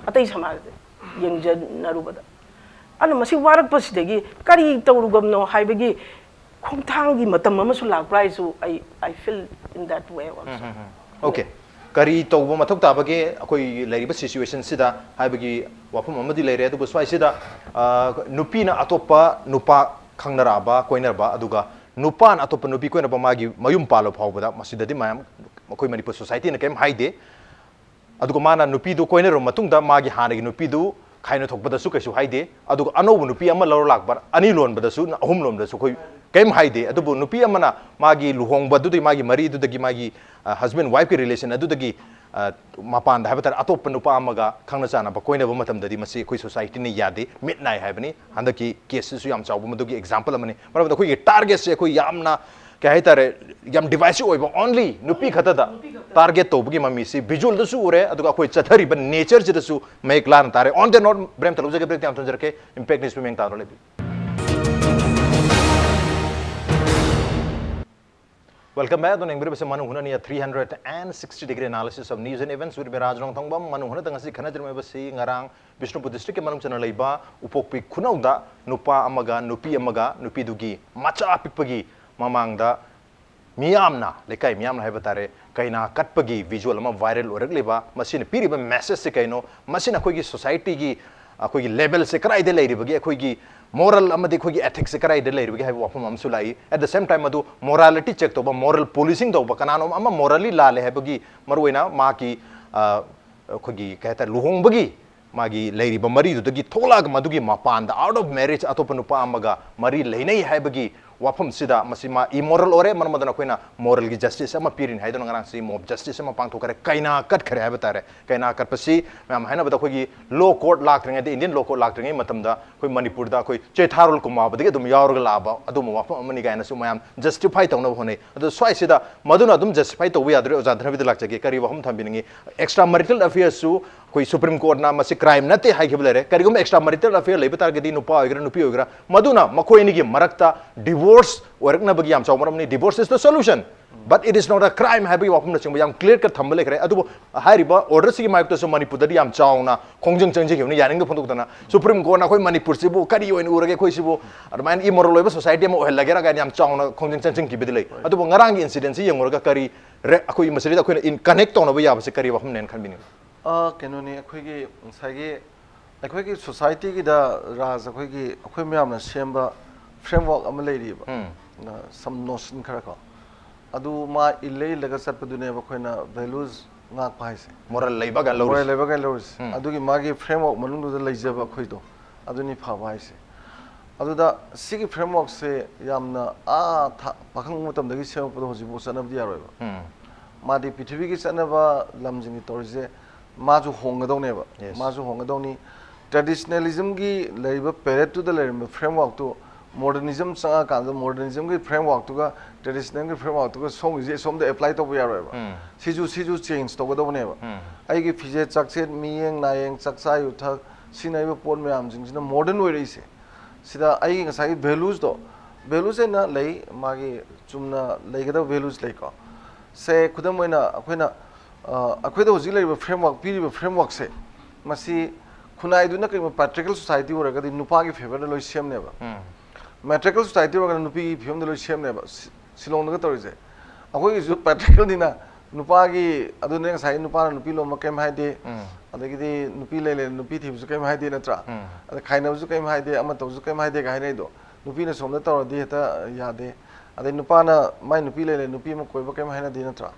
ꯑꯇꯩ ꯁꯃꯥꯖꯁꯦ ꯌꯦꯡꯖꯅꯔꯨꯕꯗ꯫ ꯑꯗꯨꯅ ꯃꯁꯤ ꯋꯥꯔꯛꯄꯁꯤꯗꯒꯤ ꯀꯔꯤ ꯇꯧꯔꯨꯒꯕꯅꯣ ꯍꯥꯏꯕꯒꯤ ꯈꯣꯡꯊꯥꯡꯒꯤ ꯃꯇꯝ ꯑꯃꯁꯨ ꯂꯥꯛꯄ꯭ꯔꯥ ꯍꯥꯏꯁꯨ, I, I feel in that way also. Okay. ꯀꯔꯤ ꯇꯧꯕ ꯃꯊꯧ ꯇꯥꯕꯒꯦ ꯑꯩꯈꯣꯏ ꯂꯩꯔꯤꯕ ꯁꯤꯆꯨꯋꯦꯁꯟꯁꯤꯗ ꯍꯥꯏꯕꯒꯤ ꯋꯥꯐꯝ ꯑꯃꯗꯤ ꯂꯩꯔꯦ꯫ ꯑꯗꯨꯕꯨ ꯁ꯭ꯋꯥꯏꯁꯤꯗ, ꯑ, ꯅꯨꯄꯤꯅ ꯑꯇꯣꯞꯄ ꯅꯨꯄꯥ ꯈꯪꯅꯔꯛꯑꯕ, ꯀꯣꯏꯅꯔꯕ, ꯑꯗꯨꯒ ꯅꯨꯄꯥꯅ ꯑꯇꯣꯞꯄ ꯅꯨꯄꯤ ꯀꯣꯏꯅꯕ ꯃꯥꯒꯤ ꯃꯌꯨꯝ ꯄꯥꯜꯂꯕ ꯐꯥꯎꯕꯗ ꯃꯁꯤꯗꯗꯤ ꯃꯌꯥꯝ ꯑꯩꯈꯣꯏ ꯃꯅꯤꯄꯨꯔ ꯁꯣꯁꯥꯏꯇꯤꯅ ꯀꯔꯤꯝ ꯍꯥꯏꯗꯦ꯫ ꯑꯗꯨꯒ ꯃꯥꯅ ꯅꯨꯄꯤꯗꯨ ꯀꯣꯏꯅꯔꯕ ꯃꯇꯨꯡꯗ ꯃꯥꯒꯤ ꯍꯥꯟꯅꯒꯤ ꯅꯨꯄꯤꯗꯨ ꯈꯥꯏꯅ ꯊꯣꯛꯄꯗꯁꯨ ꯀꯩꯁꯨ ꯍꯥꯏꯗꯦ꯫ ꯑꯗꯨꯒ ꯑꯅꯧꯕ ꯅꯨꯄꯤ ꯑꯃ ꯂꯧꯔ ꯂꯥꯛꯄ, ꯑꯅꯤ ꯂꯣꯟꯕꯗꯁꯨ, ꯑꯍꯨꯝ ꯂꯣꯟꯕꯗꯁꯨ ꯑꯩꯈꯣꯏ ꯀꯔꯤꯝ ꯍꯥꯏꯗꯦ꯫ ꯑꯗꯨꯕꯨ ꯅꯨꯄꯤ ꯑꯃꯅ ꯃꯥꯒꯤ ꯂꯨꯍꯣꯡꯕꯗꯨꯗꯒꯤ, ꯃꯥꯒꯤ ꯃꯔꯤꯗꯨꯗꯒꯤ, ꯃꯥꯒꯤ, ꯑ, husband wife ꯀꯤ relation ꯑꯗꯨꯗꯒꯤ, ꯑ, ꯃꯄꯥꯟꯗ ꯍꯥꯏꯕ ꯇꯥꯔꯦ, ꯑꯇꯣꯞꯄ ꯅꯨꯄꯥ ꯑꯃꯒ ꯈꯪꯅ ꯆꯥꯟꯅꯕ ꯀꯣꯏꯅꯕ ꯃꯇꯝꯗꯗꯤ ꯃꯁꯤ ꯑꯩꯈꯣꯏ ꯁꯣꯁꯥꯏꯇꯤꯅ ꯌꯥꯗꯦ, ꯃꯤꯠ ꯅꯥꯏ ꯍꯥꯏꯕꯅꯤ꯫ ꯍꯟꯗꯛꯀꯤ ꯀꯦꯁꯁꯤꯁꯨ ꯌꯥꯝ ꯆꯥꯎꯕ ꯃꯗꯨꯒꯤ ꯑꯦꯛꯖꯥꯝꯄꯜ ꯑꯃꯅꯤ꯫ ꯃꯔꯝꯗꯤ ꯑꯩꯈꯣꯏꯒꯤ ꯇꯥꯔꯒꯦꯠꯁꯦ ꯑꯩꯈꯣꯏ ꯌꯥꯝꯅ, ꯀꯩ ꯍꯥꯏꯇꯥꯔꯦ, ꯌꯥꯝ ꯗꯤꯚꯥꯏꯁꯤꯚ ꯑꯣꯏꯕ, only ꯅꯨꯄꯤ ꯈꯛꯇꯗ ꯇꯥꯔꯒꯦꯠ ꯇꯧꯕꯒꯤ ꯃꯃꯤꯁꯤ ꯚꯤꯖꯨꯋꯦꯜꯗꯁꯨ ꯎꯔꯦ, ꯑꯗꯨꯒ ꯑꯩꯈꯣꯏ ꯆꯠꯊꯔꯤꯕ ꯅꯦꯆꯔꯁꯤꯗꯁꯨ ꯃꯌꯦꯛ ꯂꯥꯅ ꯇꯥꯔꯦ꯫ On that note, ꯕ꯭ꯔꯦꯛ ꯑꯝꯇ ꯂꯧꯖꯒꯦ, ꯕ꯭ꯔꯦꯛꯇ ꯌꯥꯝ ꯊꯨꯅ ꯍꯟꯖꯔꯛꯀꯦ꯫ Impact News ꯄꯨ ꯃꯤꯠꯌꯦꯡ ꯇꯥꯗꯨꯅ ꯂꯩꯕꯤꯌꯨ꯫ Welcome back. ꯑꯗꯨꯅ ꯌꯦꯡꯕꯤꯔꯤꯕꯁꯤ ꯃꯅꯨꯡ ꯍꯨꯠꯅꯅꯤ, three hundred and sixty degree analysis of news and events with me, ꯔꯥꯖ ꯔꯣꯡꯊꯣꯡꯕꯝ꯫ ꯃꯅꯨꯡ ꯍꯨꯠꯅꯗ ꯉꯁꯤ ꯈꯟꯅꯖꯔꯝꯂꯤꯕꯁꯤ ꯉꯔꯥꯡ ꯕꯤꯁꯅꯨꯄꯨꯔ ꯗꯤꯁꯇ꯭ꯔꯤꯛꯀꯤ ꯃꯅꯨꯡ ꯆꯟꯅ ꯂꯩꯕ ꯎꯄꯣꯛꯄꯤ ꯈꯨꯅꯧꯗ ꯅꯨꯄꯥ ꯑꯃꯒ ꯅꯨꯄꯤ ꯑꯃꯒ, ꯅꯨꯄꯤꯗꯨꯒꯤ ꯃꯆꯥ ꯑꯄꯤꯛꯄꯒꯤ ꯃꯃꯥꯡꯗ ꯃꯤꯌꯥꯝꯅ, ꯂꯩꯀꯥꯏ ꯃꯤꯌꯥꯝꯅ ꯍꯥꯏꯕ ꯇꯥꯔꯦ, ꯀꯩꯅꯥ ꯀꯠꯄꯒꯤ ꯚꯤꯖꯨꯋꯦꯜ ꯑꯃ ꯚꯥꯏꯔꯦꯜ ꯑꯣꯏꯔꯛꯂꯤꯕ, ꯃꯁꯤꯅ ꯄꯤꯔꯤꯕ ꯃꯦꯁꯦꯖꯁꯤ ꯀꯩꯅꯣ? ꯃꯁꯤꯅ ꯑꯩꯈꯣꯏꯒꯤ ꯁꯣꯁꯥꯏꯇꯤꯒꯤ, ꯑꯩꯈꯣꯏꯒꯤ ꯂꯦꯚꯦꯜꯁꯦ ꯀꯗꯥꯏꯗ ꯂꯩꯔꯤꯕꯒꯦ, ꯑꯩꯈꯣꯏꯒꯤ ꯃꯣꯔꯦꯜ ꯑꯃꯗꯤ ꯑꯩꯈꯣꯏꯒꯤ ꯑꯦꯊꯤꯛꯁꯁꯦ ꯀꯗꯥꯏꯗ ꯂꯩꯔꯤꯕꯒꯦ ꯍꯥꯏꯕ ꯋꯥꯐꯝ ꯑꯃꯁꯨ ꯂꯥꯛꯏ꯫ At the same time, ꯃꯗꯨ ꯃꯣꯔꯥꯂꯤꯇꯤ ꯆꯦꯛ ꯇꯧꯕ, ꯃꯣꯔꯦꯜ ꯄꯨꯂꯤꯁꯤꯡ ꯇꯧꯕ, ꯀꯅꯥꯅꯣꯝ ꯑꯃ ꯃꯣꯔꯦꯜꯂꯤ ꯂꯥꯜꯂꯦ ꯍꯥꯏꯕꯒꯤ, ꯃꯔꯨꯑꯣꯏꯅ ꯃꯍꯥꯛꯀꯤ, ꯑ, ꯑꯩꯈꯣꯏꯒꯤ, ꯀꯩ ꯍꯥꯏꯇꯥꯔꯦ, ꯂꯨꯍꯣꯡꯕꯒꯤ ꯃꯥꯒꯤ ꯂꯩꯔꯤꯕ ꯃꯔꯤꯗꯨꯗꯒꯤ ꯊꯣꯛꯂꯛꯑꯒ ꯃꯗꯨꯒꯤ ꯃꯄꯥꯟꯗ, out of marriage, ꯑꯇꯣꯞꯄ ꯅꯨꯄꯥ ꯑꯃꯒ ꯃꯔꯤ ꯂꯩꯅꯩ ꯍꯥꯏꯕꯒꯤ ꯋꯥꯐꯝꯁꯤꯗ ꯃꯁꯤ ꯃꯥ ꯏꯃꯣꯔꯦꯜ ꯑꯣꯏꯔꯦ, ꯃꯔꯝ ꯑꯗꯨꯅ ꯑꯩꯈꯣꯏꯅ ꯃꯣꯔꯦꯜꯒꯤ ꯖꯁꯇꯤꯁ ꯑꯃ ꯄꯤꯔꯤꯅꯤ ꯍꯥꯏꯗꯨꯅ ꯉꯔꯥꯡꯁꯤ ꯃꯣꯕ ꯖꯁꯇꯤꯁ ꯑꯃ ꯄꯥꯡꯊꯣꯛꯈ꯭ꯔꯦ꯫ ꯀꯩꯅꯥ ꯀꯠꯈ꯭ꯔꯦ ꯍꯥꯏꯕ ꯇꯥꯔꯦ꯫ ꯀꯩꯅꯥ ꯀꯠꯄꯁꯤ ꯃꯌꯥꯝ ꯍꯥꯏꯅꯕꯗ ꯑꯩꯈꯣꯏꯒꯤ ꯂꯣ ꯀꯣꯔꯠ ꯂꯥꯛꯇ꯭ꯔꯤꯉꯩꯗ, ꯏꯟꯗꯤꯌꯟ ꯂꯣ ꯀꯣꯔꯠ ꯂꯥꯛꯇ꯭ꯔꯤꯉꯩ ꯃꯇꯝꯗ ꯑꯩꯈꯣꯏ ꯃꯅꯤꯄꯨꯔꯗ ꯑꯩꯈꯣꯏ ꯆꯩꯊꯥꯔꯣꯜ ꯀꯨꯃꯥꯕꯗꯒꯤ ꯑꯗꯨꯝ ꯌꯥꯎꯔꯒ ꯂꯥꯛꯑꯕ ꯑꯗꯨꯒꯨꯝꯕ ꯋꯥꯐꯝ ꯑꯃꯅꯤ ꯀꯥꯏꯅꯁꯨ ꯃꯌꯥꯝ ꯖꯁꯇꯤꯐꯥꯏ ꯇꯧꯅꯕ ꯍꯣꯠꯅꯩ꯫ ꯑꯗꯣ ꯁ꯭ꯋꯥꯏꯁꯤꯗ ꯃꯗꯨꯅ ꯑꯗꯨꯝ ꯖꯁꯇꯤꯐꯥꯏ ꯇꯧꯕ ꯌꯥꯗꯣꯔꯤ, ꯑꯣꯖꯥ ꯙꯅꯕꯤꯗ ꯂꯥꯛꯆꯒꯦ, ꯀꯔꯤ ꯋꯥꯐꯝ ꯊꯝꯕꯤꯅꯤꯡꯉꯤ? ꯑꯦꯛꯁꯇ꯭ꯔꯥ ꯃꯦꯔꯤꯇꯦꯜ ꯑꯐꯤꯌꯔꯁꯨ ꯑꯩꯈꯣꯏ ꯁꯨꯄ꯭ꯔꯤꯝ ꯀꯣꯔꯠꯅ ꯃꯁꯤ ꯀ꯭ꯔꯥꯏꯝ ꯅꯠꯇꯦ ꯍꯥꯏꯈꯤꯕ ꯂꯩꯔꯦ꯫ ꯀꯔꯤꯒꯨꯝꯕ ꯑꯦꯛꯁꯇ꯭ꯔꯥ ꯃꯦꯔꯤꯇꯦꯜ ꯑꯐꯤꯌꯔ ꯂꯩꯕ ꯇꯥꯔꯒꯗꯤ, ꯅꯨꯄꯥ ꯑꯣꯏꯒꯦꯔꯥ ꯅꯨꯄꯤ ꯑꯣꯏꯒꯦꯔꯥ, ꯃꯗꯨꯅ ꯃꯈꯣꯏ ꯑꯅꯤꯒꯤ ꯃꯔꯛꯇ ꯗꯤꯚꯣꯔꯁ ꯑꯣꯏꯔꯛꯅꯕꯒꯤ ꯌꯥꯝ ꯆꯥꯎꯕ ꯃꯔꯝꯅꯤ꯫ Divorce is the solution, but it is not a crime ꯍꯥꯏꯕꯒꯤ ꯋꯥꯐꯝꯅꯆꯤꯡꯕ ꯌꯥꯝ ꯀ꯭ꯂꯤꯌꯥꯔ ꯀꯠ ꯊꯝꯕ ꯂꯩꯈ꯭ꯔꯦ꯫ ꯑꯗꯨꯕꯨ ꯍꯥꯏꯔꯤꯕ ꯑꯣꯔꯗꯔꯁꯤꯒꯤ ꯃꯥꯌꯣꯛꯇꯁꯨ ꯃꯅꯤꯄꯨꯔꯗꯗꯤ ꯌꯥꯝ ꯆꯥꯎꯅ ꯈꯣꯡꯖꯪ ꯆꯪꯁꯤꯟꯈꯤꯕꯅꯤ, ꯌꯥꯅꯤꯡꯗꯕ ꯐꯣꯡꯗꯣꯛꯇꯅ꯫ ꯁꯨꯄ꯭ꯔꯤꯝ ꯀꯣꯔꯠꯅ ꯑꯩꯈꯣꯏ ꯃꯅꯤꯄꯨꯔꯁꯤꯕꯨ ꯀꯔꯤ ꯑꯣꯏꯅ ꯎꯔꯒꯦ, ꯑꯩꯈꯣꯏꯁꯤꯕꯨ ꯑꯗꯨꯃꯥꯏꯅ ꯏꯃꯣꯔꯦꯜ ꯑꯣꯏꯕ ꯁꯣꯁꯥꯏꯇꯤ ꯑꯃ ꯑꯣꯏꯍꯜꯂꯒꯦꯔꯥ ꯀꯥꯏꯅ ꯌꯥꯝ ꯆꯥꯎꯅ ꯈꯣꯡꯖꯪ ꯆꯪꯁꯤꯟꯈꯤꯕꯗꯤ ꯂꯩ꯫ ꯑꯗꯨꯕꯨ ꯉꯔꯥꯡꯒꯤ ꯏꯟꯁꯤꯗꯦꯟꯁꯤ ꯌꯦꯡꯉꯨꯔꯒ ꯀꯔꯤ ꯔꯦ-, ꯑꯩꯈꯣꯏ ꯃꯁꯤꯗꯩꯗ ꯑꯩꯈꯣꯏꯅ ꯏꯟ ꯀꯅꯦꯛ ꯇꯧꯅꯕ ꯌꯥꯕꯁꯦ ꯀꯔꯤ ꯋꯥꯐꯝꯅꯦꯅ ꯈꯟꯕꯤꯅꯤꯡꯉꯤ? ꯑ, ꯀꯩꯅꯣꯅꯤ, ꯑꯩꯈꯣꯏꯒꯤ ꯉꯁꯥꯏꯒꯤ ꯑꯩꯈꯣꯏꯒꯤ ꯁꯣꯁꯥꯏꯇꯤꯒꯤꯗ, ꯔꯥꯖ, ꯑꯩꯈꯣꯏꯒꯤ, ꯑꯩꯈꯣꯏ ꯃꯌꯥꯝꯅ ꯁꯦꯝꯕ ꯐ꯭ꯔꯦꯝꯋꯥꯔꯛ ꯑꯃ ꯂꯩꯔꯤꯕ꯫ ꯎꯝ꯫ ꯑ, some notion ꯈꯔ ꯀꯣ, ꯑꯗꯨ ꯃꯥ ꯏꯜꯂ ꯏꯜꯂꯒ ꯆꯠꯄꯗꯨꯅꯦꯕ ꯑꯩꯈꯣꯏꯅ ꯚꯦꯂꯨꯁ ꯉꯥꯛꯄ ꯍꯥꯏꯁꯦ꯫ ꯃꯣꯔꯦꯜ ꯂꯩꯕꯒ ꯃꯣꯔꯦꯜ ꯂꯧꯔꯤꯁꯦ꯫ ꯂꯩꯕꯒ ꯂꯧꯔꯤꯁꯦ꯫ ꯎꯝ꯫ ꯑꯗꯨꯒꯤ ꯃꯥꯒꯤ ꯐ꯭ꯔꯦꯝꯋꯥꯔꯛ ꯃꯅꯨꯡꯗꯨꯗ ꯂꯩꯖꯕ ꯑꯩꯈꯣꯏꯗꯣ, ꯑꯗꯨꯅꯤ ꯐꯕ ꯍꯥꯏꯁꯦ꯫ ꯑꯗꯨꯗ ꯁꯤꯒꯤ ꯐ꯭ꯔꯦꯝꯋꯥꯔꯛꯁꯦ ꯌꯥꯝꯅ ꯑꯥ ꯊꯥ-, ꯄꯥꯈꯪ ꯃꯇꯝꯗꯒꯤ ꯁꯦꯝꯃꯛꯄꯗꯣ ꯍꯧꯖꯤꯛꯐꯥꯎ ꯆꯠꯅꯕꯗꯤ ꯌꯥꯔꯣꯏꯕ꯫ ꯎꯝ꯫ ꯃꯥꯗꯤ ꯄ꯭ꯔꯤꯊꯤꯕꯤꯒꯤ ꯆꯠꯅꯕ ꯂꯝꯁꯤꯡꯒꯤ ꯇꯧꯔꯤꯁꯦ, ꯃꯥꯁꯨ ꯍꯣꯡꯒꯗꯧꯅꯦꯕ꯫ Yes. ꯃꯥꯁꯨ ꯍꯣꯡꯒꯗꯧꯅꯤ꯫ ꯇ꯭ꯔꯦꯗꯤꯁꯅꯦꯂꯤꯖꯝꯒꯤ ꯂꯩꯔꯤꯕ ꯄꯦꯔꯦꯠꯇꯨꯗ ꯂꯩꯔꯝꯕ ꯐ꯭ꯔꯦꯝꯋꯥꯔꯛꯇꯨ ꯃꯣꯗꯔꯅꯤꯖꯝ ꯆꯪꯉꯛꯑꯀꯥꯟꯗ ꯃꯣꯗꯔꯅꯤꯖꯝꯒꯤ ꯐ꯭ꯔꯦꯝꯋꯥꯔꯛꯇꯨꯒ ꯇ꯭ꯔꯦꯗꯤꯁꯅꯦꯜꯒꯤ ꯐ꯭ꯔꯦꯝꯋꯥꯔꯛꯇꯨꯒ ꯁꯣꯝꯒꯤꯁꯦ ꯁꯣꯝꯗ ꯑꯦꯄ꯭ꯂꯥꯏ ꯇꯧꯕ ꯌꯥꯔꯣꯏꯕ꯫ ꯎꯝ꯫ ꯁꯤꯁꯨ, ꯁꯤꯁꯨ ꯆꯦꯟꯖ ꯇꯧꯒꯗꯧꯕꯅꯦꯕ꯫ ꯎꯝ꯫ ꯑꯩꯒꯤ ꯐꯤꯖꯦꯠ ꯆꯥꯛꯁꯦꯠ, ꯃꯤꯌꯦꯡ ꯅꯥꯌꯦꯡ, ꯆꯥꯛꯆꯥ ꯌꯨꯊꯛ, ꯁꯤꯖꯤꯟꯅꯔꯤꯕ ꯄꯣꯠ ꯃꯌꯥꯝꯁꯤꯡꯁꯤꯅ ꯃꯣꯗꯔꯟ ꯑꯣꯏꯔꯛꯏꯁꯦ꯫ ꯁꯤꯗ ꯑꯩꯒꯤ ꯉꯁꯥꯏꯒꯤ ꯚꯦꯂꯨꯁꯇꯣ, ꯚꯦꯂꯨꯁ ꯍꯥꯏꯅ ꯂꯩ, ꯃꯥꯒꯤ ꯆꯨꯝꯅ ꯂꯩꯒꯗꯕ ꯚꯦꯂꯨꯁ ꯂꯩꯀꯣ꯫ ꯁꯦ, ꯈꯨꯗꯝ ꯑꯣꯏꯅ ꯑꯩꯈꯣꯏꯅ, ꯑ, ꯑꯩꯈꯣꯏꯗ ꯍꯧꯖꯤꯛ ꯂꯩꯔꯤꯕ ꯐ꯭ꯔꯦꯝꯋꯥꯔꯛ, ꯄꯤꯔꯤꯕ ꯐ꯭ꯔꯦꯝꯋꯥꯔꯛꯁꯦ, ꯃꯁꯤ ꯈꯨꯟꯅꯥꯏꯗꯨꯅ ꯀꯔꯤꯒꯨꯝꯕ ꯄꯦꯇ꯭ꯔꯤꯌꯥꯔꯀꯦꯜ ꯁꯣꯁꯥꯏꯇꯤ ꯑꯣꯏꯔꯒꯗꯤ ꯅꯨꯄꯥꯒꯤ ꯐꯦꯚꯔꯗ ꯂꯣꯏ ꯁꯦꯝꯅꯦꯕ꯫ ꯎꯝ꯫ ꯃꯦꯇ꯭ꯔꯤꯌꯥꯔꯀꯦꯜ ꯁꯣꯁꯥꯏꯇꯤ ꯑꯣꯏꯔꯒꯅ ꯅꯨꯄꯤꯒꯤ ꯐꯤꯕꯝꯗ ꯂꯣꯏ ꯁꯦꯝꯅꯦꯕ꯫ ꯁꯤ-, ꯁꯤꯂꯣꯡꯗꯒ ꯇꯧꯔꯤꯁꯦ꯫ ꯑꯩꯈꯣꯏꯒꯤꯁꯨ ꯄꯦꯇ꯭ꯔꯤꯌꯥꯔꯀꯦꯜꯅꯤꯅ ꯅꯨꯄꯥꯒꯤ, ꯑꯗꯨꯅꯦ ꯉꯁꯥꯏ ꯅꯨꯄꯥꯅ ꯅꯨꯄꯤ ꯂꯣꯟꯕ ꯀꯩꯝ ꯍꯥꯏꯗꯦ, ꯎꯝ꯫ ꯑꯗꯒꯤꯗꯤ ꯅꯨꯄꯤ ꯂꯩ ꯂꯩꯅ ꯅꯨꯄꯤ ꯊꯤꯕꯁꯨ ꯀꯩꯝ ꯍꯥꯏꯗꯦ ꯅꯠꯇ꯭ꯔꯥ? ꯎꯝ꯫ ꯑꯗ ꯈꯥꯏꯅꯕꯁꯨ ꯀꯩꯝ ꯍꯥꯏꯗꯦ, ꯑꯃ ꯇꯧꯕꯁꯨ ꯀꯩꯝ ꯍꯥꯏꯗꯦꯒ ꯍꯥꯏꯅꯩꯗꯣ꯫ ꯅꯨꯄꯤꯅ ꯁꯣꯝꯗ ꯇꯧꯔꯗꯤ ꯍꯦꯛꯇ ꯌꯥꯗꯦ꯫ ꯑꯗꯩ ꯅꯨꯄꯥꯅ ꯃꯥꯏ ꯅꯨꯄꯤ ꯂꯩ ꯂꯩ ꯅꯨꯄꯤ ꯑꯃ ꯀꯣꯏꯕ ꯀꯩꯝ ꯍꯥꯏꯅꯗꯦ ꯅꯠꯇ꯭ꯔꯥ?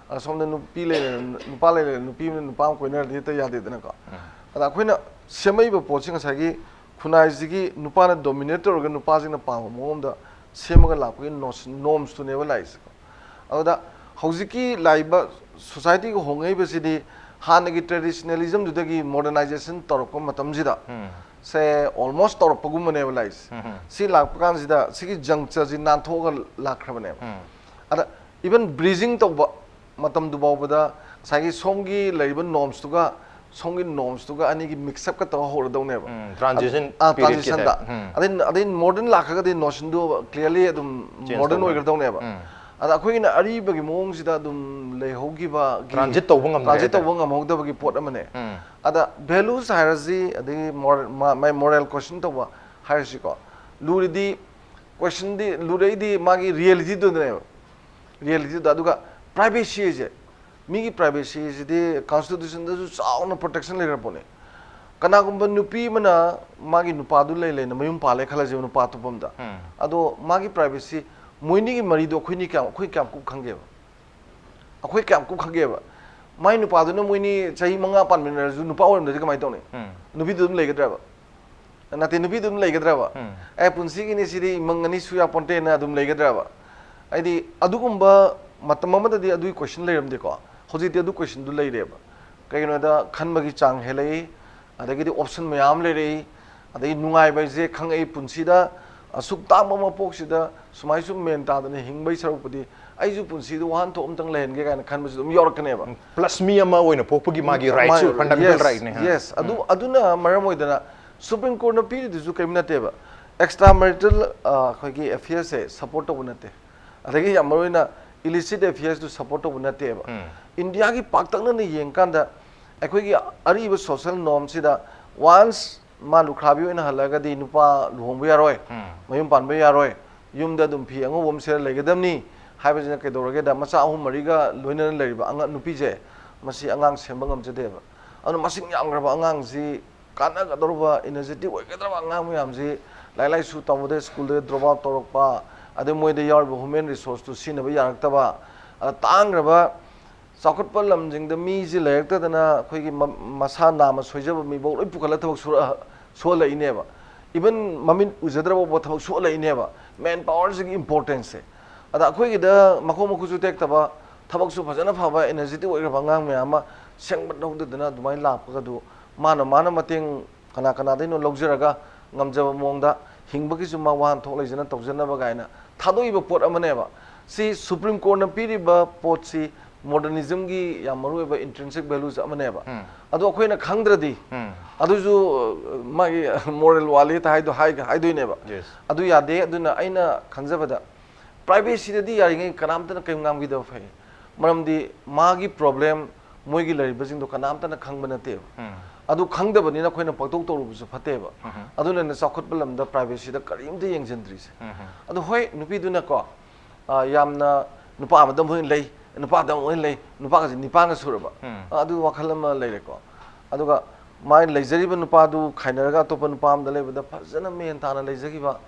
ꯑꯗ ꯁꯣꯝꯗ ꯅꯨꯄꯤ ꯂꯩ ꯂꯩ, ꯅꯨꯄꯥ ꯂꯩ ꯂꯩ ꯅꯨꯄꯤ ꯑꯃꯅ ꯅꯨꯄꯥ ꯑꯃ ꯀꯣꯏꯅꯔꯗꯤ ꯍꯦꯛꯇ ꯌꯥꯗꯦꯗꯅꯀꯣ꯫ ꯎꯝ꯫ ꯑꯗ ꯑꯩꯈꯣꯏꯅ ꯁꯦꯝꯃꯛꯏꯕ ꯄꯣꯠꯁꯤ ꯉꯁꯥꯏꯒꯤ ꯈꯨꯟꯅꯥꯏꯁꯤꯒꯤ ꯅꯨꯄꯥꯅ ꯗꯣꯃꯤꯅꯦꯠ ꯇꯧꯔꯒ ꯅꯨꯄꯥꯁꯤꯡꯅ ꯄꯥꯝꯕ ꯃꯑꯣꯡꯗ ꯁꯦꯝꯃꯒ ꯂꯥꯛꯄꯒꯤ ꯅꯣꯝꯁꯇꯨꯅꯦꯕ ꯂꯥꯛꯏꯁꯦ꯫ ꯑꯗꯨꯗ ꯍꯧꯖꯤꯛꯀꯤ ꯂꯥꯛꯏꯕ ꯁꯣꯁꯥꯏꯇꯤꯒ ꯍꯣꯡꯉꯛꯏꯕꯁꯤꯗꯤ ꯍꯥꯟꯅꯒꯤ ꯇ꯭ꯔꯦꯗꯤꯁꯅꯦꯂꯤꯖꯝꯗꯨꯗꯒꯤ ꯃꯣꯗꯔꯅꯥꯏꯖꯦꯁꯟ ꯇꯧꯔꯛꯄ ꯃꯇꯝꯁꯤꯗ, ꯁꯦ, ꯑꯣꯜꯃꯣꯁ ꯇꯧꯔꯛꯄꯒꯨꯝꯕꯅꯦꯕ ꯂꯥꯛꯏꯁꯦ꯫ ꯁꯤ ꯂꯥꯛꯄ ꯀꯥꯟꯁꯤꯗ ꯁꯤꯒꯤ ꯖꯪꯆꯔꯁꯤ ꯅꯥꯟꯊꯣꯛꯑꯒ ꯂꯥꯛꯈ꯭ꯔꯕꯅꯦꯕ꯫ ꯑꯗ ꯏꯚꯟ ꯕ꯭ꯔꯤꯖꯤꯡ ꯇꯧꯕ ꯃꯇꯝꯗꯨ ꯐꯥꯎꯕꯗ ꯉꯁꯥꯏꯒꯤ ꯁꯣꯝꯒꯤ ꯂꯩꯔꯤꯕ ꯅꯣꯝꯁꯇꯨꯒ ꯁꯣꯝꯒꯤ ꯅꯣꯝꯁꯇꯨꯒ ꯑꯅꯤꯒꯤ ꯃꯤꯛꯁꯑꯞꯀ ꯇꯧꯔ ꯍꯧꯔꯗꯧꯅꯦꯕ꯫ ꯎꯝ, transition ꯑꯥ, period ꯀꯤ transition ꯗ꯫ type꯫ ꯎꯝ꯫ ꯑꯗꯩ ꯑꯗꯩ ꯃꯣꯗꯔꯟ ꯂꯥꯛꯈ꯭ꯔꯒꯗꯤ ꯅꯣꯁꯟꯗꯨ ꯀ꯭ꯂꯤꯌꯔꯂꯤ ꯑꯗꯨꯝ Change ꯃꯣꯗꯔꯟ ꯇꯧꯕ꯫ ꯑꯣꯏꯒꯗꯧꯅꯦꯕ꯫ ꯎꯝ꯫ ꯑꯗ ꯑꯩꯈꯣꯏꯒꯤꯅ ꯑꯔꯤꯕꯒꯤ ꯃꯑꯣꯡꯁꯤꯗ ꯑꯗꯨꯝ ꯂꯩꯍꯧꯈꯤꯕꯒꯤ Transit ꯇꯧꯕ ꯉꯝꯗ꯭ꯔꯦ transit ꯍꯥꯏꯇꯥꯔꯦ꯫ ꯇꯧꯕ ꯉꯝꯍꯧꯗꯕꯒꯤ ꯄꯣꯠ ꯑꯃꯅꯦ꯫ ꯎꯝ꯫ ꯑꯗ ꯚꯦꯂꯨꯁ ꯍꯥꯏꯔꯁꯤ, ꯑꯗꯒꯤ ꯃꯣꯔꯦꯜ ꯀꯣꯏꯁꯟ ꯇꯧꯕ ꯍꯥꯏꯔꯁꯤꯀꯣ, ꯂꯨꯔꯤꯗꯤ, ꯀꯣꯏꯁꯟꯗꯤ ꯂꯨꯔꯛꯏꯗꯤ ꯃꯥꯒꯤ ꯔꯤꯌꯦꯂꯤꯇꯤꯗꯨꯗꯅꯦꯕ꯫ ꯔꯤꯌꯦꯂꯤꯇꯤꯗ꯫ ꯑꯗꯨꯒ ꯄ꯭ꯔꯥꯏꯚꯦꯁꯤ ꯍꯥꯏꯁꯦ, ꯃꯤꯒꯤ ꯄ꯭ꯔꯥꯏꯚꯦꯁꯤ ꯍꯥꯏꯁꯤꯗꯤ ꯀꯟꯁꯇꯤꯇ꯭ꯌꯨꯁꯟꯗꯁꯨ ꯆꯥꯎꯅ ꯄ꯭ꯔꯣꯇꯦꯛꯁꯟ ꯂꯩꯈ꯭ꯔ ꯄꯣꯠꯅꯤ꯫ ꯀꯅꯥꯒꯨꯝꯕ ꯅꯨꯄꯤ ꯑꯃꯅ ꯃꯥꯒꯤ ꯅꯨꯄꯥꯗꯨ ꯂꯩ ꯂꯩꯅ ꯃꯌꯨꯝ ꯄꯥꯜꯂꯦ ꯈꯜꯂꯁꯦꯕ, ꯅꯨꯄꯥ ꯑꯇꯣꯞꯄ ꯑꯝꯗ꯫ ꯎꯝ꯫ ꯑꯗꯣ ꯃꯥꯒꯤ ꯄ꯭ꯔꯥꯏꯚꯦꯁꯤ, ꯃꯣꯏꯅꯤꯒꯤ ꯃꯔꯤꯗꯣ ꯑꯩꯈꯣꯏꯅꯤ ꯀꯌꯥꯝ, ꯑꯩꯈꯣꯏ ꯀꯌꯥꯝ ꯀꯨꯞ ꯈꯪꯒꯦꯕ? ꯑꯩꯈꯣꯏ ꯀꯌꯥꯝ ꯀꯨꯞ ꯈꯪꯒꯦꯕ? ꯃꯥꯏ ꯅꯨꯄꯥꯗꯨꯅ ꯃꯣꯏꯅꯤ ꯆꯍꯤ ꯃꯉꯥ ꯄꯥꯟꯃꯤꯟꯅꯔꯁꯨ ꯅꯨꯄꯥ ꯑꯣꯏꯔꯝꯗ꯭ꯔꯗꯤ ꯀꯃꯥꯏꯅ ꯇꯧꯅꯤ? ꯎꯝ꯫ ꯅꯨꯄꯤꯗꯨ ꯑꯗꯨꯝ ꯂꯩꯒꯗ꯭ꯔꯕ? ꯅꯠꯇꯦ, ꯅꯨꯄꯤꯗꯨ ꯑꯗꯨꯝ ꯂꯩꯒꯗ꯭ꯔꯕ? ꯎꯝ꯫ ꯑꯦ, ꯄꯨꯟꯁꯤꯒꯤꯅꯤ ꯁꯤꯗꯤ, ꯏꯃꯪ ꯑꯅꯤ ꯁꯨ ꯌꯥꯄꯣꯟꯇꯦꯅ ꯑꯗꯨꯝ ꯂꯩꯒꯗ꯭ꯔꯕ? ꯍꯥꯏꯗꯤ ꯑꯗꯨꯒꯨꯝꯕ ꯃꯇꯝ ꯑꯃꯗꯗꯤ ꯑꯗꯨꯒꯤ ꯀꯣꯏꯁꯟ ꯂꯩꯔꯝꯗꯦꯀꯣ꯫ ꯍꯧꯖꯤꯛꯇꯤ ꯑꯗꯨ ꯀꯣꯏꯁꯟꯗꯨ ꯂꯩꯔꯦꯕ꯫ ꯀꯩꯒꯤꯅꯣꯗ ꯈꯟꯕꯒꯤ ꯆꯥꯡ ꯍꯦꯜꯂꯛꯏ, ꯑꯗꯒꯤꯗꯤ ꯑꯣꯞꯁꯟ ꯃꯌꯥꯝ ꯑꯃ ꯂꯩꯔꯛꯏ, ꯑꯗꯒꯤ ꯅꯨꯡꯉꯥꯏꯕ ꯍꯥꯏꯁꯦ ꯈꯪꯉꯛꯏ꯫ ꯄꯨꯟꯁꯤꯗ ꯑꯁꯨꯛ ꯇꯥꯡꯕ ꯃꯄꯣꯛꯁꯤꯗ ꯁꯨꯃꯥꯏ ꯁꯨꯝ ꯃꯦꯟ ꯇꯥꯗꯅ ꯍꯤꯡꯕꯩ ꯁꯔꯨꯛꯄꯨꯗꯤ ꯑꯩꯁꯨ ꯄꯨꯟꯁꯤꯗ ꯋꯥꯍꯟꯊꯣꯛ ꯑꯝꯇꯪ ꯂꯩꯍꯟꯒꯦ ꯀꯥꯏꯅ ꯈꯟꯕꯁꯨ ꯑꯗꯨꯝ ꯌꯥꯎꯔꯛꯀꯅꯦꯕ꯫ Plus ꯃꯤ ꯑꯃ ꯑꯣꯏꯅ ꯄꯣꯛꯄꯒꯤ ꯃꯥꯒꯤ right ꯁꯨ, fundamental right ꯅꯦ꯫ Yes, ꯑꯗꯨ, ꯑꯗꯨꯅ ꯃꯔꯝ ꯑꯣꯏꯗꯅ ꯁꯨꯄ꯭ꯔꯤꯝ ꯀꯣꯔꯠꯅ ꯄꯤꯔꯤꯗꯨꯁꯨ ꯀꯔꯤꯝ ꯅꯠꯇꯦꯕ꯫ ꯑꯦꯛꯁꯇ꯭ꯔꯥ ꯃꯦꯔꯤꯇꯦꯜ ꯑꯩꯈꯣꯏꯒꯤ ꯑꯦꯐꯤꯌꯔꯁꯦ ꯁꯞꯄꯣꯔꯠ ꯇꯧꯕ ꯅꯠꯇꯦ, ꯑꯗꯒꯤ ꯌꯥꯝ ꯃꯔꯨ ꯑꯣꯏꯅ ꯏꯂꯤꯁꯤꯠ ꯑꯦꯐꯤꯌꯔꯁꯇꯨ ꯁꯞꯄꯣꯔꯠ ꯇꯧꯕ ꯅꯠꯇꯦꯕ꯫ ꯎꯝ꯫ ꯏꯟꯗꯤꯌꯥꯒꯤ ꯄꯥꯛꯇꯛꯅꯅ ꯌꯦꯡꯀꯥꯟꯗ ꯑꯩꯈꯣꯏꯒꯤ ꯑꯔꯤꯕ ꯁꯣꯁꯦꯜ ꯅꯣꯔꯝꯁꯤꯗ ꯋꯥꯟꯁ ꯃꯥ ꯂꯨꯈ꯭ꯔꯥꯕꯤ ꯑꯣꯏꯅ ꯍꯜꯂꯛꯑꯒꯗꯤ ꯅꯨꯄꯥ ꯂꯨꯍꯣꯡꯕ ꯌꯥꯔꯣꯏ, ꯎꯝ꯫ ꯃꯌꯨꯝ ꯄꯥꯟꯕ ꯌꯥꯔꯣꯏ, ꯌꯨꯝꯗ ꯑꯗꯨꯝ ꯐꯤ ꯑꯉꯧꯕ ꯑꯃ ꯁꯦꯠꯂ ꯂꯩꯒꯗꯕꯅꯤ ꯍꯥꯏꯕꯁꯤꯅ ꯀꯩꯗꯧꯔꯒꯦꯗ, ꯃꯆꯥ ꯑꯍꯨꯝ ꯃꯔꯤꯒ ꯂꯣꯏꯅꯅ ꯂꯩꯔꯤꯕ ꯑꯉꯥꯡ ꯅꯨꯄꯤꯁꯦ, ꯃꯁꯤ ꯑꯉꯥꯡ ꯁꯦꯝꯕ ꯉꯝꯖꯗꯦꯕ꯫ ꯑꯗꯨꯅ ꯃꯁꯤꯡ ꯌꯥꯝꯈ꯭ꯔꯕ ꯑꯉꯥꯡꯁꯤ ꯀꯥꯟꯅꯒꯗꯧꯔꯕ, ꯏꯅꯔꯖꯦꯇꯤꯛ ꯑꯣꯏꯒꯗꯧꯔꯕ ꯑꯉꯥꯡ ꯃꯌꯥꯝꯁꯤ ꯂꯥꯏꯔꯤꯛ ꯂꯥꯏꯁꯨ ꯇꯝꯕꯗ ꯁ꯭ꯀꯨꯜꯗ ꯗ꯭ꯔꯣꯞ ꯑꯥꯎꯠ ꯇꯧꯔꯛꯄ, ꯑꯗꯩ ꯃꯣꯏꯗ ꯌꯥꯎꯔꯤꯕ ꯍ꯭ꯌꯨꯃꯦꯟ ꯔꯤꯁꯣꯔꯁꯇꯨ ꯁꯤꯖꯤꯟꯅꯕ ꯌꯥꯔꯛꯇꯕ, ꯑꯗ ꯇꯥꯡꯈ꯭ꯔꯕ ꯆꯥꯎꯈꯠꯄ ꯂꯝꯁꯤꯡꯗ ꯃꯤꯁꯤ ꯂꯩꯔꯛꯇꯗꯅ ꯑꯩꯈꯣꯏꯒꯤ ꯃ-, ꯃꯁꯥ ꯅꯥꯝꯃ ꯁꯣꯏꯖꯕ ꯃꯤꯐꯧ ꯂꯣꯏ ꯄꯨꯈꯠꯂ ꯊꯕꯛ ꯁꯨꯔ-, ꯁꯨꯍꯜꯂꯛꯏꯅꯦꯕ꯫ Even ꯃꯃꯤꯠ ꯎꯖꯗ꯭ꯔꯕ ꯐꯥꯎꯕ ꯊꯕꯛ ꯁꯨꯍꯜꯂꯛꯏꯅꯦꯕ, ꯃꯦꯟ ꯄꯥꯋꯔꯁꯤꯒꯤ ꯏꯝꯄꯣꯔꯇꯦꯟꯁꯁꯦ꯫ ꯑꯗ ꯑꯩꯈꯣꯏꯒꯤꯗ ꯃꯈꯣꯡ ꯃꯈꯨꯠꯁꯨ ꯇꯦꯛꯇꯕ, ꯊꯕꯛꯁꯨ ꯐꯖꯅ ꯐꯕ, ꯏꯅꯔꯖꯤꯇꯤꯛ ꯑꯣꯏꯈ꯭ꯔꯕ ꯑꯉꯥꯡ ꯃꯌꯥꯝ ꯑꯃ ꯁꯦꯝꯒꯠꯍꯧꯗꯗꯅ ꯑꯗꯨꯃꯥꯏꯅ ꯂꯥꯛꯄꯒꯗꯨ, ꯃꯥꯅ ꯃꯥꯅ ꯃꯇꯦꯡ ꯀꯅꯥ ꯀꯅꯥꯗꯩꯅꯣ ꯂꯧꯖꯔꯒ ꯉꯝꯖꯕ ꯃꯑꯣꯡꯗ ꯍꯤꯡꯕꯒꯤꯁꯨ ꯃꯥ ꯋꯥꯍꯟꯊꯣꯛ ꯂꯩꯖꯅ ꯇꯧꯖꯅꯕ ꯀꯥꯏꯅ ꯊꯥꯗꯣꯛꯏꯕ ꯄꯣꯠ ꯑꯃꯅꯦꯕ꯫ ꯁꯤ ꯁꯨꯄ꯭ꯔꯤꯝ ꯀꯣꯔꯠꯅ ꯄꯤꯔꯤꯕ ꯄꯣꯠꯁꯤ ꯃꯣꯗꯔꯅꯤꯖꯝꯒꯤ ꯌꯥꯝ ꯃꯔꯨꯑꯣꯏꯕ ꯏꯟꯇ꯭ꯔꯤꯟꯁꯤꯛ ꯚꯦꯂꯨꯁ ꯑꯃꯅꯦꯕ꯫ ꯎꯝ. ꯑꯗꯣ ꯑꯩꯈꯣꯏꯅ ꯈꯪꯗ꯭ꯔꯗꯤ, ꯎꯝ. ꯑꯗꯨꯁꯨ, ꯑ, ꯃꯥꯒꯤ ꯃꯣꯔꯦꯜ ꯋꯥꯂꯤ ꯍꯥꯏꯗꯣ ꯍꯥꯏ-, ꯍꯥꯏꯗꯣꯏꯅꯦꯕ꯫ Yes. ꯑꯗꯨ ꯌꯥꯗꯦ꯫ ꯑꯗꯨꯅ ꯑꯩꯅ ꯈꯟꯖꯕꯗ ꯄ꯭ꯔꯥꯏꯚꯦꯁꯤꯗꯗꯤ ꯌꯥꯔꯤꯉꯩ ꯀꯅꯥꯝꯇꯅ ꯀꯔꯤꯝ ꯉꯥꯡꯕꯤꯗꯕ ꯐꯩ꯫ ꯃꯔꯝꯗꯤ ꯃꯥꯒꯤ ꯄ꯭ꯔꯣꯕ꯭ꯂꯦꯝ ꯃꯣꯏꯒꯤ ꯂꯩꯔꯤꯕꯁꯤꯡꯗꯣ ꯀꯅꯥꯝꯇꯅ ꯈꯪꯕ ꯅꯠꯇꯦꯕ꯫ ꯎꯝ. ꯑꯗꯨ ꯈꯪꯗꯕꯅꯤꯅ ꯑꯩꯈꯣꯏꯅ ꯄꯪꯇꯧ ꯇꯧꯔꯨꯕꯁꯨ ꯐꯠꯇꯦꯕ꯫ ꯎꯝ. ꯑꯗꯨꯅꯅꯦ ꯆꯥꯎꯈꯠꯄ ꯂꯝꯗ ꯄ꯭ꯔꯥꯏꯚꯦꯁꯤꯗ ꯀꯔꯤꯝꯇ ꯌꯦꯡꯁꯤꯟꯗ꯭ꯔꯤꯁꯦ꯫ ꯎꯝ. ꯑꯗꯣ ꯍꯣꯏ, ꯅꯨꯄꯤꯗꯨꯅꯀꯣ, ꯑ, ꯌꯥꯝꯅ ꯅꯨꯄꯥ ꯑꯃꯗ ꯑꯃꯨꯛ ꯍꯦꯟꯅ ꯂꯩ, ꯅꯨꯄꯥꯗ ꯑꯃꯨꯛ ꯍꯦꯟꯅ ꯂꯩ, ꯅꯨꯄꯥꯒꯁꯦ ꯅꯤꯄꯥꯟꯒ ꯁꯨꯔꯕ꯫ ꯎꯝ. ꯑ, ꯑꯗꯨ ꯋꯥꯈꯜ ꯑꯃ ꯂꯩꯔꯦꯀꯣ꯫ ꯑꯗꯨꯒ ꯃꯥꯅ ꯂꯩꯖꯔꯤꯕ ꯅꯨꯄꯥꯗꯨ ꯈꯥꯏꯅꯔꯒ ꯑꯇꯣꯞꯄ ꯅꯨꯄꯥ ꯑꯃꯗ ꯂꯩꯕꯗ ꯐꯖꯅ ꯃꯦꯟ ꯇꯥꯅ ꯂꯩꯖꯈꯤꯕ꯫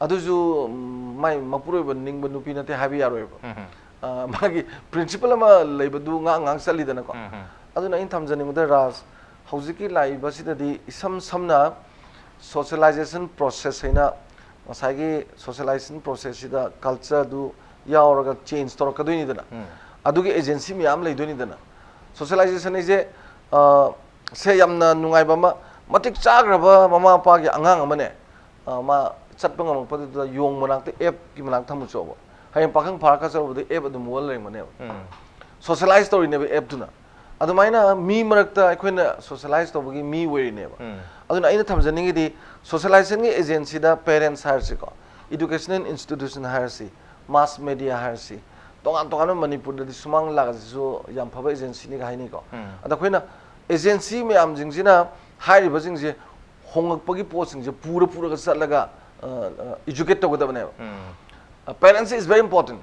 ꯑꯗꯨꯁꯨ, ꯎꯝ, ꯃꯥꯏ ꯃꯄꯨꯔꯣꯏꯕ ꯅꯤꯡꯕ ꯅꯨꯄꯤ ꯅꯠꯇꯦ ꯍꯥꯏꯕ ꯌꯥꯔꯣꯏꯕ꯫ ꯎꯝ. ꯑ, ꯃꯥꯒꯤ ꯄ꯭ꯔꯤꯟꯁꯤꯄꯜ ꯑꯃ ꯂꯩꯕꯗꯨ ꯉꯥꯡ ꯉꯥꯡ ꯆꯠꯂꯤꯗꯅꯀꯣ꯫ ꯎꯝ. ꯑꯗꯨꯅ ꯑꯩꯅ ꯊꯝꯖꯅꯤꯡꯕꯗ, ꯔꯥꯖ, ꯍꯧꯖꯤꯛꯀꯤ ꯂꯥꯛꯏꯕꯁꯤꯗꯗꯤ ꯏꯁꯝ ꯁꯝꯅ ꯁꯣꯁꯤꯌꯦꯂꯥꯏꯖꯦꯁꯟ ꯄ꯭ꯔꯣꯁꯦꯁ ꯍꯥꯏꯅ, ꯉꯁꯥꯏꯒꯤ ꯁꯣꯁꯤꯌꯦꯂꯥꯏꯖꯦꯁꯟ ꯄ꯭ꯔꯣꯁꯦꯁꯁꯤꯗ ꯀꯜꯆꯔꯗꯨ ꯌꯥꯎꯔꯒ ꯆꯦꯟꯖ ꯇꯧꯔꯛꯀꯗꯣꯏꯅꯤꯗꯅ꯫ ꯎꯝ. ꯑꯗꯨꯒꯤ ꯑꯦꯖꯦꯟꯁꯤ ꯃꯌꯥꯝ ꯂꯩꯗꯣꯏꯅꯤꯗꯅ꯫ ꯁꯣꯁꯤꯌꯦꯂꯥꯏꯖꯦꯁꯟ ꯍꯥꯏꯁꯦ, ꯑ, ꯁꯦ ꯌꯥꯝꯅ ꯅꯨꯡꯉꯥꯏꯕ ꯑꯃ, ꯃꯇꯤꯛ ꯆꯥꯈ꯭ꯔꯕ ꯃꯃꯥ ꯃꯄꯥꯒꯤ ꯑꯉꯥꯡ ꯑꯃꯅꯦ, ꯑ, ꯃꯥ ꯆꯠꯄ ꯉꯝꯃꯛꯄꯗꯨꯗ ꯌꯣꯡ ꯃꯅꯥꯛꯇ, ꯑꯦꯞꯀꯤ ꯃꯅꯥꯛꯇ ꯊꯝꯃꯨ ꯆꯣꯕ꯫ ꯍꯌꯦꯡ ꯄꯥꯈꯪ ꯐꯥꯔ ꯈꯔ ꯆꯠꯂꯨꯕꯗ ꯑꯦꯞ ꯑꯗꯨꯝ ꯃꯨꯛꯑ ꯂꯩꯔꯝꯒꯅꯦꯕ꯫ ꯎꯝ. ꯁꯣꯁꯤꯌꯦꯂꯥꯏꯖ ꯇꯧꯔꯤꯅꯦꯕ ꯑꯦꯞꯇꯨꯅ꯫ ꯑꯗꯨꯃꯥꯏꯅ ꯃꯤ ꯃꯔꯛꯇ ꯑꯩꯈꯣꯏꯅ ꯁꯣꯁꯤꯌꯦꯂꯥꯏꯖ ꯇꯧꯕꯒꯤ ꯃꯤ ꯑꯣꯏꯔꯤꯅꯦꯕ꯫ ꯎꯝ. ꯑꯗꯨꯅ ꯑꯩꯅ ꯊꯝꯖꯅꯤꯡꯉꯤꯗꯤ, ꯁꯣꯁꯤꯌꯦꯂꯥꯏꯖꯦꯁꯟꯒꯤ ꯑꯦꯖꯦꯟꯁꯤꯗ ꯄꯦꯔꯦꯟꯁ ꯍꯥꯏꯔꯁꯤꯀꯣ, ꯏꯗꯨꯀꯦꯁꯅꯦꯜ ꯏꯟꯁꯇꯤꯇ꯭ꯌꯨꯁꯟ ꯍꯥꯏꯔꯁꯤ, ꯃꯥꯁ ꯃꯦꯗꯤꯌꯥ ꯍꯥꯏꯔꯁꯤ, ꯇꯣꯉꯥꯟ ꯇꯣꯉꯥꯟꯕ, ꯃꯅꯤꯄꯨꯔꯗꯗꯤ ꯁꯨꯃꯥꯡ ꯂꯤꯂꯥꯒꯁꯤꯁꯨ ꯌꯥꯝ ꯐꯕ ꯑꯦꯖꯦꯟꯁꯤꯅꯤꯒ ꯍꯥꯏꯅꯩꯀꯣ꯫ ꯎꯝ. ꯑꯗ ꯑꯩꯈꯣꯏꯅ ꯑꯦꯖꯦꯟꯁꯤ ꯃꯌꯥꯝꯁꯤꯡꯁꯤꯅ ꯍꯥꯏꯔꯤꯕꯁꯤꯡꯁꯦ ꯍꯣꯡꯂꯛꯄꯒꯤ ꯄꯣꯠꯁꯤꯡꯁꯦ ꯄꯨꯔ ꯄꯨꯔꯒ ꯆꯠꯂꯒ, ꯑ, ꯑ, ꯏꯖꯨꯀꯦꯠ ꯇꯧꯒꯗꯕꯅꯦꯕ꯫ Um. Parents is very important꯫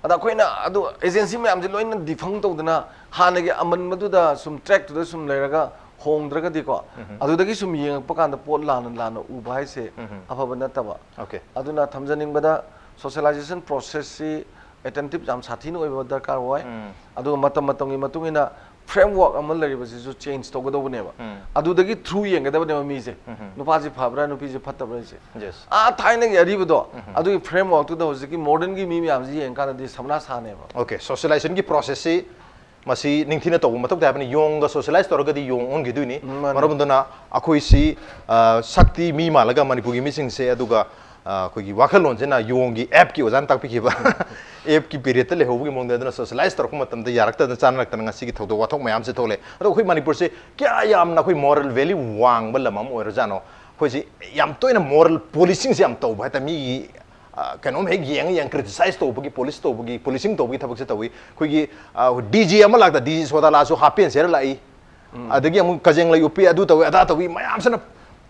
ꯑꯗ ꯑꯩꯈꯣꯏꯅ ꯑꯗꯨ ꯑꯦꯖꯦꯟꯁꯤ ꯃꯌꯥꯝꯁꯦ ꯂꯣꯏꯅ ꯗꯤꯐꯪ ꯇꯧꯗꯅ ꯍꯥꯟꯅꯒꯤ ꯑꯃꯟꯕꯗꯨꯗ ꯁꯨꯝ ꯇ꯭ꯔꯦꯛꯇꯨꯗ ꯁꯨꯝ ꯂꯩꯔꯒ ꯍꯣꯡꯗ꯭ꯔꯒꯗꯤꯀꯣ, ꯎꯝ. ꯑꯗꯨꯗꯒꯤ ꯁꯨꯝ ꯌꯦꯡꯉꯛꯄ ꯀꯥꯟꯗ ꯄꯣꯠ ꯂꯥꯟꯅ ꯂꯥꯟꯅ ꯎꯕ ꯍꯥꯏꯁꯦ ꯎꯝ. ꯑꯐꯕ ꯅꯠꯇꯕ꯫ Okay. ꯑꯗꯨꯅ ꯊꯝꯖꯅꯤꯡꯕꯗ, ꯁꯣꯁꯤꯌꯦꯂꯥꯏꯖꯦꯁꯟ ꯄ꯭ꯔꯣꯁꯦꯁꯁꯤ ꯑꯦꯇꯦꯟꯇꯤꯞ ꯌꯥꯝ ꯁꯥꯊꯤꯅ ꯑꯣꯏꯕ ꯗꯔꯀꯥꯔ ꯑꯣꯏ꯫ ꯎꯝ. ꯑꯗꯨꯒ ꯃꯇꯝ ꯃꯇꯝꯒꯤ ꯃꯇꯨꯡ ꯏꯟꯅ ꯐ꯭ꯔꯦꯝꯋꯥꯔꯛ ꯑꯃ ꯂꯩꯔꯤꯕꯁꯤꯁꯨ ꯆꯦꯟꯖ ꯇꯧꯒꯗꯧꯕꯅꯦꯕ꯫ ꯎꯝ. ꯑꯗꯨꯗꯒꯤ ꯊ꯭ꯔꯨ ꯌꯦꯡꯒꯗꯕꯅꯦꯕ ꯃꯤꯁꯦ꯫ ꯎꯝ. ꯅꯨꯄꯥꯁꯤ ꯐꯕ꯭ꯔꯥ, ꯅꯨꯄꯤꯁꯤ ꯐꯠꯇꯕ꯭ꯔꯥ ꯍꯥꯏꯁꯦ꯫ Yes. ꯑꯥ, ꯊꯥꯏꯅꯒꯤ ꯑꯔꯤꯕꯗꯣ, ꯎꯝ. ꯑꯗꯨꯒꯤ ꯐ꯭ꯔꯦꯝꯋꯥꯔꯛꯇꯨꯗ ꯍꯧꯖꯤꯛꯀꯤ ꯃꯣꯗꯔꯟꯒꯤ ꯃꯤ ꯃꯌꯥꯝꯁꯤ ꯌꯦꯡꯀꯥꯟꯗꯗꯤ ꯁꯝꯅꯥ ꯁꯥꯅꯦꯕ꯫ Okay, ꯁꯣꯁꯤꯌꯦꯂꯥꯏꯖꯦꯁꯟꯒꯤ ꯄ꯭ꯔꯣꯁꯦꯁꯁꯤ ꯃꯁꯤ ꯅꯤꯡꯊꯤꯅ ꯇꯧꯕ ꯃꯊꯧ ꯇꯥꯏ ꯍꯥꯏꯕꯅꯤ꯫ ꯌꯣꯡꯒ ꯁꯣꯁꯤꯌꯦꯂꯥꯏꯁ ꯇꯧꯔꯒꯗꯤ ꯌꯣꯡ ꯑꯣꯟꯈꯤꯗꯣꯏꯅꯤ꯫ ꯎꯝ, ꯃꯥꯅꯤ꯫ ꯃꯔꯝ ꯑꯗꯨꯅ ꯑꯩꯈꯣꯏꯁꯤ, ꯑ, ꯁꯛꯇꯤ ꯃꯤ ꯃꯥꯜꯂꯒ ꯃꯅꯤꯄꯨꯔꯒꯤ ꯃꯤꯁꯤꯡꯁꯦ, ꯑꯗꯨꯒ, ꯑ, ꯑꯩꯈꯣꯏꯒꯤ ꯋꯥꯈꯜꯂꯣꯟꯁꯤꯅ ꯌꯣꯡꯒꯤ ꯑꯦꯞꯀꯤ ꯑꯣꯖꯥꯅ ꯇꯥꯛꯄꯤꯈꯤꯕ ꯑꯦꯞꯀꯤ ꯄꯤꯔꯤꯌꯠꯇ ꯂꯩꯍꯧꯕꯒꯤ ꯃꯑꯣꯡꯗ, ꯑꯗꯨꯅ ꯁꯣꯁꯤꯌꯦꯂꯥꯏꯁ ꯇꯧꯔꯛꯄ ꯃꯇꯝꯗ ꯌꯥꯔꯛꯇꯗꯅ ꯆꯥꯅꯔꯛꯇꯅ ꯉꯁꯤꯒꯤ ꯊꯧꯗꯣꯛ ꯋꯥꯊꯣꯛ ꯃꯌꯥꯝꯁꯦ ꯊꯣꯛꯂꯛꯑꯦ꯫ ꯑꯗꯣ ꯑꯩꯈꯣꯏ ꯃꯅꯤꯄꯨꯔꯁꯦ ꯀꯌꯥ ꯌꯥꯝꯅ ꯑꯩꯈꯣꯏ ꯃꯣꯔꯦꯜ ꯚꯦꯂ꯭ꯌꯨ ꯋꯥꯡꯕ ꯂꯝ ꯑꯃ ꯑꯣꯏꯔꯖꯥꯠꯅꯣ? ꯑꯩꯈꯣꯏꯁꯤ ꯌꯥꯝ ꯇꯣꯏꯅ ꯃꯣꯔꯦꯜ ꯄꯣꯂꯤꯁꯤꯡꯁꯦ ꯌꯥꯝ ꯇꯧꯕ ꯍꯥꯏꯇꯥꯔꯦ꯫ ꯃꯤꯒꯤ, ꯑ, ꯀꯩꯅꯣꯝ ꯍꯦꯛ ꯌꯦꯡꯉ ꯌꯦꯡ ꯀ꯭ꯔꯤꯇꯤꯁꯥꯏꯁ ꯇꯧꯕꯒꯤ, ꯄꯣꯂꯤꯁ ꯇꯧꯕꯒꯤ, ꯄꯣꯂꯤꯁꯤꯡ ꯇꯧꯕꯒꯤ ꯊꯕꯛꯁꯦ ꯇꯧꯏ꯫ ꯑꯩꯈꯣꯏꯒꯤ, ꯑ, ꯗꯤ ꯖꯦ ꯑꯃ ꯂꯥꯛꯇ, ꯗꯤ ꯖꯦ ꯁꯣꯗꯥ ꯂꯥꯛꯑꯁꯨ ꯍꯥꯞ ꯄꯦꯟ ꯁꯦꯠꯂ ꯂꯥꯛꯏ꯫ ꯑꯗꯒꯤ ꯑꯃꯨꯛ ꯀꯖꯦꯡꯂꯩ ꯎꯞꯄꯤ, ꯑꯗꯨ ꯇꯧꯏ, ꯑꯗꯥ ꯇꯧꯏ, ꯃꯌꯥꯝꯁꯤꯅ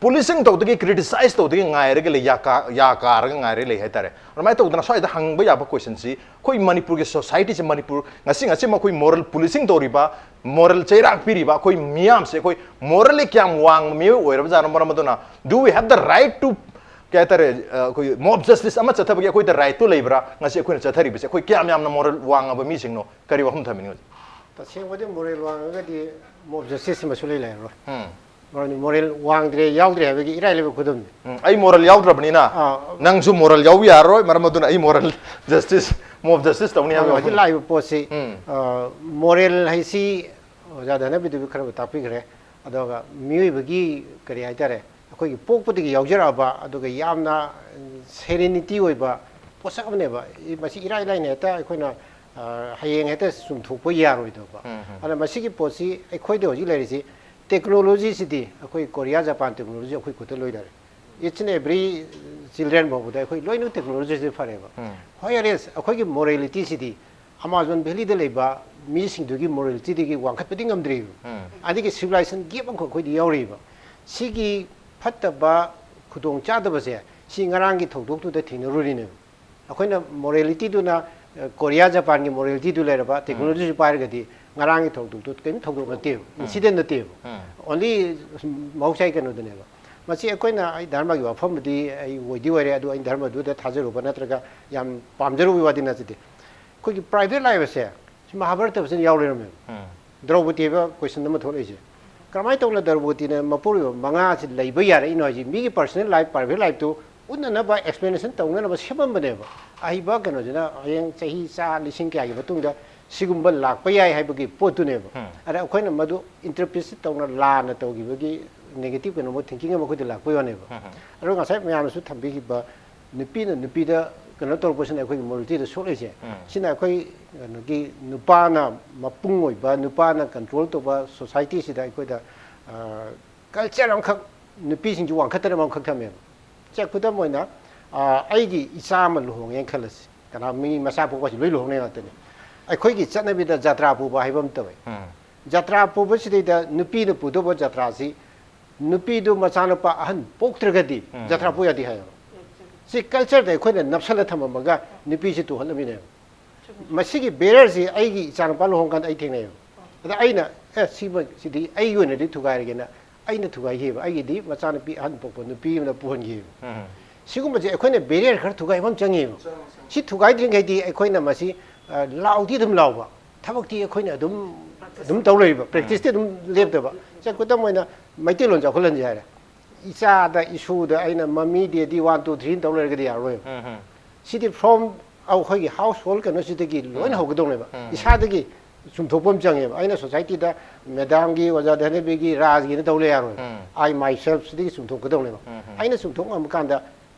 ꯄꯣꯂꯤꯁꯤꯡ ꯇꯧꯗꯒꯤ, ꯀ꯭ꯔꯤꯇꯤꯁꯥꯏꯁ ꯇꯧꯗꯒꯤ ꯉꯥꯏꯔꯒ ꯂꯩ, ꯌꯥ ꯀꯥ-, ꯌꯥ ꯀꯥꯔꯒ ꯉꯥꯏꯔꯒ ꯂꯩ ꯍꯥꯏꯇꯥꯔꯦ꯫ ꯑꯗꯨꯃꯥꯏꯅ ꯇꯧꯗꯅ ꯁ꯭ꯋꯥꯏꯗ ꯍꯪꯕ ꯌꯥꯕ ꯀꯣꯏꯁꯟꯁꯤ, ꯑꯩꯈꯣꯏ ꯃꯅꯤꯄꯨꯔꯒꯤ ꯁꯣꯁꯥꯏꯇꯤꯁꯦ, ꯃꯅꯤꯄꯨꯔ ꯉꯁꯤ, ꯉꯁꯤ ꯃꯈꯣꯏ ꯃꯣꯔꯦꯜ ꯄꯣꯂꯤꯁꯤꯡ ꯇꯧꯔꯤꯕ, ꯃꯣꯔꯦꯜ ꯆꯩꯔꯥꯛ ꯄꯤꯔꯤꯕ ꯑꯩꯈꯣꯏ ꯃꯤꯌꯥꯝꯁꯦ, ꯑꯩꯈꯣꯏ ꯃꯣꯔꯦꯜꯂꯤ ꯀꯌꯥꯝ ꯋꯥꯡꯕ ꯃꯤꯑꯣꯏ ꯑꯣꯏꯔꯕꯖꯥꯠꯅꯣ? ꯃꯔꯝ ꯑꯗꯨꯅ, do we have the right to, ꯀꯩ ꯍꯥꯏꯇꯥꯔꯦ, ꯑ, ꯑꯩꯈꯣꯏ ꯃꯣꯕ ꯖꯁꯇꯤꯁ ꯑꯃ ꯆꯠꯊꯕꯒꯤ ꯑꯩꯈꯣꯏꯗ ꯔꯥꯏꯠꯇꯨ ꯂꯩꯕ꯭ꯔꯥ? ꯉꯁꯤ ꯑꯩꯈꯣꯏꯅ ꯆꯠꯊꯔꯤꯕꯁꯦ, ꯑꯩꯈꯣꯏ ꯀꯌꯥꯝ ꯌꯥꯝꯅ ꯃꯣꯔꯦꯜ ꯋꯥꯡꯉꯕ ꯃꯤꯁꯤꯡꯅꯣ? ꯀꯔꯤ ꯋꯥꯐꯝ ꯊꯝꯕꯤꯅꯤꯡꯉꯤ? ꯇꯁꯦꯡꯕꯗꯤ ꯃꯣꯔꯦꯜ ꯋꯥꯡꯉꯒꯗꯤ ꯃꯣꯕ ꯖꯁꯇꯤꯁ ꯑꯃꯁꯨ ꯂꯩ ꯂꯩꯔꯔꯣꯏ꯫ ꯎꯝ. ꯃꯔꯝꯗꯤ ꯃꯣꯔꯦꯜ ꯋꯥꯡꯗ꯭ꯔꯦ, ꯌꯥꯎꯗ꯭ꯔꯦ ꯍꯥꯏꯕꯒꯤ ꯏꯔꯥꯏ ꯂꯥꯏꯕ ꯈꯨꯗꯝꯅꯤ꯫ ꯎꯝ, ꯑꯩ ꯃꯣꯔꯦꯜ ꯌꯥꯎꯗ꯭ꯔꯕꯅꯤꯅ ꯑꯥ. ꯅꯪꯁꯨ ꯃꯣꯔꯦꯜ ꯌꯥꯎꯕ ꯌꯥꯔꯔꯣꯏ, ꯃꯔꯝ ꯑꯗꯨꯅ ꯑꯩ ꯃꯣꯔꯦꯜ ꯖꯁꯇꯤꯁ, ꯃꯣꯕ ꯖꯁꯇꯤꯁ ꯇꯧꯅꯤ ꯍꯥꯏꯕ ꯑꯗꯣ ꯍꯧꯖꯤꯛ ꯋꯥꯐꯝ꯫ ꯂꯥꯛꯏꯕ ꯄꯣꯠꯁꯤ, ꯎꯝ. ꯑ, ꯃꯣꯔꯦꯜ ꯍꯥꯏꯁꯤ ꯑꯣꯖꯥ ꯙꯅꯕꯤꯗꯨ ꯈꯔꯕꯨ ꯇꯥꯛꯄꯤꯈ꯭ꯔꯦ꯫ ꯑꯗꯨꯒ ꯃꯤꯑꯣꯏꯕꯒꯤ ꯀꯔꯤ ꯍꯥꯏꯇꯥꯔꯦ, ꯑꯩꯈꯣꯏꯒꯤ ꯄꯣꯛꯄꯗꯒꯤ ꯌꯥꯎꯖꯔꯛꯑꯕ, ꯑꯗꯨꯒ ꯌꯥꯝꯅ ꯁꯦꯔꯦꯅꯤꯇꯤ ꯑꯣꯏꯕ ꯄꯣꯠꯁꯛ ꯑꯃꯅꯦꯕ꯫ ꯏ-, ꯃꯁꯤ ꯏꯔꯥꯏ ꯂꯥꯏꯅ ꯍꯦꯛꯇ ꯑꯩꯈꯣꯏꯅ, ꯑ, ꯍꯌꯦꯡ ꯍꯦꯛꯇ ꯆꯨꯝꯊꯣꯛꯄ ꯌꯥꯔꯣꯏꯗꯕ꯫ ꯎꯝ, ꯎꯝ. ꯑꯗꯨꯅ ꯃꯁꯤꯒꯤ ꯄꯣꯠꯁꯤ ꯑꯩꯈꯣꯏꯗ ꯍꯧꯖꯤꯛ ꯂꯩꯔꯤꯁꯤ ꯇꯦꯛꯅꯣꯂꯣꯖꯤꯁꯤꯗꯤ ꯑꯩꯈꯣꯏ ꯀꯣꯔꯤꯌꯥ, ꯖꯄꯥꯟ ꯇꯦꯛꯅꯣꯂꯣꯖꯤ ꯑꯩꯈꯣꯏ ꯈꯨꯠꯇ ꯂꯣꯏ ꯂꯩꯔꯦ꯫ Each and every children ꯐꯥꯎꯕꯗ ꯑꯩꯈꯣꯏ ꯂꯣꯏꯅ ꯇꯦꯛꯅꯣꯂꯣꯖꯤꯁꯤ ꯐꯔꯦꯕ꯫ ꯎꯝ. Whereas ꯑꯩꯈꯣꯏꯒꯤ ꯃꯣꯔꯦꯂꯤꯇꯤꯁꯤꯗꯤ ꯑꯃꯥꯖꯣꯟ ꯚꯦꯂꯤꯗ ꯂꯩꯕ ꯃꯤꯁꯤꯡꯗꯨꯒꯤ ꯃꯣꯔꯦꯂꯤꯇꯤꯗꯒꯤ ꯋꯥꯡꯈꯠꯄꯗꯤ ꯉꯝꯗ꯭ꯔꯤꯕ꯫ ꯎꯝ. ꯑꯗꯒꯤ ꯁꯤꯚꯤꯂꯥꯏꯖꯦꯁꯟ ꯒꯦꯞ ꯑꯃꯈꯛ ꯑꯩꯈꯣꯏꯗ ꯌꯥꯎꯔꯤꯕ꯫ ꯁꯤꯒꯤ ꯐꯠꯇꯕ ꯈꯨꯗꯣꯡ ꯆꯥꯗꯕꯁꯦ ꯁꯤ ꯉꯔꯥꯡꯒꯤ ꯊꯧꯗꯣꯛꯇꯨꯗ ꯊꯦꯡꯅꯔꯨꯔꯤꯅꯦꯕ꯫ ꯑꯩꯈꯣꯏꯅ ꯃꯣꯔꯦꯂꯤꯇꯤꯗꯨꯅ, ꯑ, ꯀꯣꯔꯤꯌꯥ, ꯖꯄꯥꯟꯒꯤ ꯃꯣꯔꯦꯂꯤꯇꯤꯗꯨ ꯂꯩꯔꯕ, ꯇꯦꯛꯅꯣꯂꯣꯖꯤꯁꯨ ꯄꯥꯏꯔꯒꯗꯤ ꯉꯔꯥꯡꯒꯤ ꯊꯧꯗꯣꯛꯇꯨ ꯀꯔꯤꯝ ꯊꯧꯗꯣꯛ ꯅꯠꯇꯦꯕ, ꯏꯟꯁꯤꯗꯦꯟ ꯅꯠꯇꯦꯕ꯫ ꯎꯝ. Only ꯃꯍꯧꯁꯥꯒꯤ ꯀꯩꯅꯣꯗꯨꯅꯦꯕ꯫ ꯃꯁꯤ ꯑꯩꯈꯣꯏꯅ, ꯑꯩ ꯙꯔꯃꯒꯤ ꯋꯥꯐꯝꯕꯨꯗꯤ ꯑꯩ ꯑꯣꯏꯗꯤ ꯑꯣꯏꯔꯦ, ꯑꯗꯨ ꯑꯩ ꯙꯔꯃꯗꯨꯗ ꯊꯥꯖꯔꯨꯕ ꯅꯠꯇ꯭ꯔꯒ ꯌꯥꯝ ꯄꯥꯝꯖꯔꯨꯕꯒꯤ ꯋꯥꯗꯤ ꯅꯠꯆꯗꯦ꯫ ꯑꯩꯈꯣꯏꯒꯤ ꯄ꯭ꯔꯥꯏꯚꯦꯠ ꯂꯥꯏꯐ ꯑꯁꯦ ꯁꯤ ꯃꯍꯥꯚꯥꯔꯠꯇ ꯐꯖꯅ ꯌꯥꯎ ꯂꯩꯔꯝꯃꯦꯕ꯫ ꯎꯝ. ꯗ꯭ꯔꯧꯄꯗꯤ ꯍꯥꯏꯕ ꯀꯣꯏꯁꯟ ꯑꯃ ꯊꯣꯛꯂꯛꯏꯁꯦ, ꯀꯔꯝꯍꯥꯏꯅ ꯇꯧꯅ ꯗ꯭ꯔꯧꯄꯗꯤꯅ ꯃꯄꯨꯔꯣꯏꯕ ꯃꯉꯥꯁꯤ ꯂꯩꯕ ꯌꯥꯔꯛꯏꯅꯣ ꯍꯥꯏꯁꯦ? ꯃꯤꯒꯤ ꯄꯔꯁꯣꯅꯦꯜ ꯂꯥꯏꯐ, ꯄ꯭ꯔꯥꯏꯚꯦꯠ ꯂꯥꯏꯐꯇꯨ ꯎꯠꯅꯅꯕ, ꯑꯦꯛꯁꯄ꯭ꯂꯦꯅꯦꯁꯟ ꯇꯧꯅꯅꯕ ꯁꯦꯝꯃꯝꯕꯅꯦꯕ꯫ ꯑꯍꯩꯕ ꯀꯩꯅꯣꯁꯤꯅ ꯍꯌꯦꯡ ꯆꯍꯤ ꯆꯥ ꯂꯤꯁꯤꯡ ꯀꯌꯥꯒꯤ ꯃꯇꯨꯡꯗ ꯁꯤꯒꯨꯝꯕ ꯂꯥꯛꯄ ꯌꯥꯏ ꯍꯥꯏꯕꯒꯤ ꯄꯣꯠꯇꯨꯅꯦꯕ꯫ ꯑꯗ ꯑꯩꯈꯣꯏꯅ ꯃꯗꯨ ꯏꯟꯇꯔꯄ꯭ꯔꯤꯠ ꯇꯧꯅ ꯂꯥꯟꯅ ꯇꯧꯈꯤꯕꯒꯤ ꯅꯦꯒꯦꯇꯤꯚ ꯀꯩꯅꯣꯝꯃ ꯊꯤꯡꯀꯤꯡ ꯑꯃ ꯑꯩꯈꯣꯏꯗ ꯂꯥꯛꯄ ꯌꯥꯅꯦꯕ꯫ ꯑꯗꯣ ꯉꯁꯥꯏ ꯃꯌꯥꯝꯅꯁꯨ ꯊꯝꯕꯤꯈꯤꯕ ꯅꯨꯄꯤꯅ ꯅꯨꯄꯤꯗ ꯀꯩꯅꯣ ꯇꯧꯔꯛꯄꯁꯤꯅ ꯑꯩꯈꯣꯏꯒꯤ ꯃꯣꯔꯦꯜꯇꯤꯗ ꯁꯣꯛꯂꯛꯏꯁꯦ꯫ ꯁꯤꯅ ꯑꯩꯈꯣꯏ ꯀꯩꯅꯣꯒꯤ ꯅꯨꯄꯥꯅ ꯃꯄꯨꯡ ꯑꯣꯏꯕ, ꯅꯨꯄꯥꯅ ꯀꯟꯇ꯭ꯔꯣꯜ ꯇꯧꯕ ꯁꯣꯁꯥꯏꯇꯤꯁꯤꯗ ꯑꯩꯈꯣꯏꯗ ꯀꯜꯆꯔ ꯑꯃꯈꯛ, ꯅꯨꯄꯤꯁꯤꯡꯁꯨ ꯋꯥꯡꯈꯠꯇꯅꯕ ꯑꯃꯈꯛ ꯊꯝꯃꯦꯕ꯫ ꯁꯦ, ꯈꯨꯗꯝ ꯑꯣꯏꯅ, ꯑ, ꯑꯩꯒꯤ ꯏꯆꯥ ꯑꯃ ꯂꯨꯍꯣꯡꯉꯦꯅ ꯈꯜꯂꯁꯤ, ꯀꯅꯥ, ꯃꯤ ꯃꯆꯥ ꯄꯣꯛꯄꯁꯤ ꯂꯣꯏ ꯂꯨꯍꯣꯡꯅꯩ ꯉꯥꯛꯇꯅꯤ꯫ ꯑꯩꯈꯣꯏꯒꯤ ꯆꯠꯅꯕꯤꯗ ꯖꯇ꯭ꯔꯥ ꯄꯨꯕ ꯍꯥꯏꯕ ꯑꯃ ꯇꯧꯋꯦ꯫ ꯖꯇ꯭ꯔꯥ ꯄꯨꯕꯁꯤꯗꯩꯗ ꯅꯨꯄꯤꯅ ꯄꯨꯗꯧꯕ ꯖꯇ꯭ꯔꯥꯁꯤ ꯅꯨꯄꯤꯗꯨ ꯃꯆꯥꯅꯨꯄꯥ ꯑꯍꯟ ꯄꯣꯛꯇ꯭ꯔꯒꯗꯤ ꯖꯇ꯭ꯔꯥ ꯄꯨ ꯌꯥꯗꯦ ꯍꯥꯏꯌꯦꯕ꯫ ꯁꯤ ꯀꯜꯆꯔꯗ ꯑꯩꯈꯣꯏꯅ ꯅꯞꯁꯜꯂ ꯊꯝꯃꯝꯃꯒ ꯅꯨꯄꯤꯁꯤ ꯇꯨꯍꯜꯂꯝꯃꯤꯅꯦꯕ꯫ ꯃꯁꯤꯒꯤ ꯕꯦꯔꯤꯌꯔꯁꯤ ꯑꯩꯒꯤ ꯏꯆꯥꯅꯨꯄꯥ ꯂꯨꯍꯣꯡꯀꯥꯟꯗ ꯑꯩ ꯊꯦꯡꯅꯩꯌꯦꯕ꯫ ꯑꯗ ꯑꯩꯅ, "ꯑꯦ, ꯁꯤꯃ, ꯁꯤꯗꯤ ꯑꯩꯒꯤ ꯑꯣꯏꯅꯗꯤ ꯊꯨꯒꯥꯏꯔꯒꯦꯅ" ꯑꯩꯅ ꯊꯨꯒꯥꯏꯈꯤꯕ꯫ ꯑꯩꯒꯤꯗꯤ ꯃꯆꯥꯅꯨꯄꯤ ꯑꯍꯟ ꯄꯣꯛꯄ ꯅꯨꯄꯤ ꯑꯃꯅ ꯄꯨꯍꯟꯈꯤꯕ꯫ ꯁꯤꯒꯨꯝꯕꯁꯦ ꯑꯩꯈꯣꯏꯅ ꯕꯦꯔꯤꯌꯔ ꯈꯔ ꯊꯨꯒꯥꯏꯕ ꯑꯃ ꯆꯪꯉꯦꯕ꯫ ꯁꯤ ꯊꯨꯒꯥꯏꯗ꯭ꯔꯤꯉꯩꯗꯤ ꯑꯩꯈꯣꯏꯅ ꯃꯁꯤ, ꯑ, ꯂꯥꯎꯗꯤ ꯑꯗꯨꯝ ꯂꯥꯎꯕ, ꯊꯕꯛꯇꯤ ꯑꯩꯈꯣꯏꯅ ꯑꯗꯨꯝ, ꯑꯗꯨꯝ ꯇꯧ ꯂꯩꯕ, ꯄ꯭ꯔꯦꯛꯇꯤꯁꯇꯤ ꯑꯗꯨꯝ ꯂꯦꯞꯇꯕ꯫ ꯁꯦ, ꯈꯨꯗꯝ ꯑꯣꯏꯅ ꯃꯩꯇꯩꯂꯣꯟ ꯆꯥꯎꯈꯠꯍꯟꯁꯦ ꯍꯥꯏꯔꯦ꯫ ꯏꯆꯥꯗ, ꯏꯁꯨꯗ ꯑꯩꯅ ꯃꯃꯤ, ꯗꯦꯗꯤ, ꯋꯥꯟ ꯇꯨ ꯊ꯭ꯔꯤ ꯇꯧ ꯂꯩꯔꯒꯗꯤ ꯌꯥꯔꯣꯏꯕ꯫ ꯁꯤꯗꯤ ꯐ꯭ꯔꯣꯝ ꯑꯩꯈꯣꯏꯒꯤ ꯍꯥꯎꯁ ꯍꯣꯜ ꯀꯩꯅꯣꯁꯤꯗꯒꯤ ꯂꯣꯏꯅ ꯍꯧꯒꯗꯧꯅꯦꯕ꯫ ꯏꯁꯥꯗꯒꯤ ꯆꯨꯝꯊꯣꯛꯄ ꯑꯃ ꯆꯪꯉꯦꯕ꯫ ꯑꯩꯅ ꯁꯣꯁꯥꯏꯇꯤꯗ ꯃꯦꯗꯥꯝꯒꯤ, ꯑꯣꯖꯥ ꯙꯅꯕꯤꯒꯤ, ꯔꯥꯖꯒꯤꯅ ꯇꯧ ꯂꯩ ꯌꯥꯔꯣꯏ꯫ ꯑꯥꯏ ꯃꯥꯏ ꯁꯦꯜꯐꯁꯤꯗꯒꯤ ꯆꯨꯝꯊꯣꯛꯀꯗꯧꯅꯦꯕ꯫ ꯑꯩꯅ ꯆꯨꯝꯊꯣꯛ ꯉꯝꯕ ꯀꯥꯟꯗ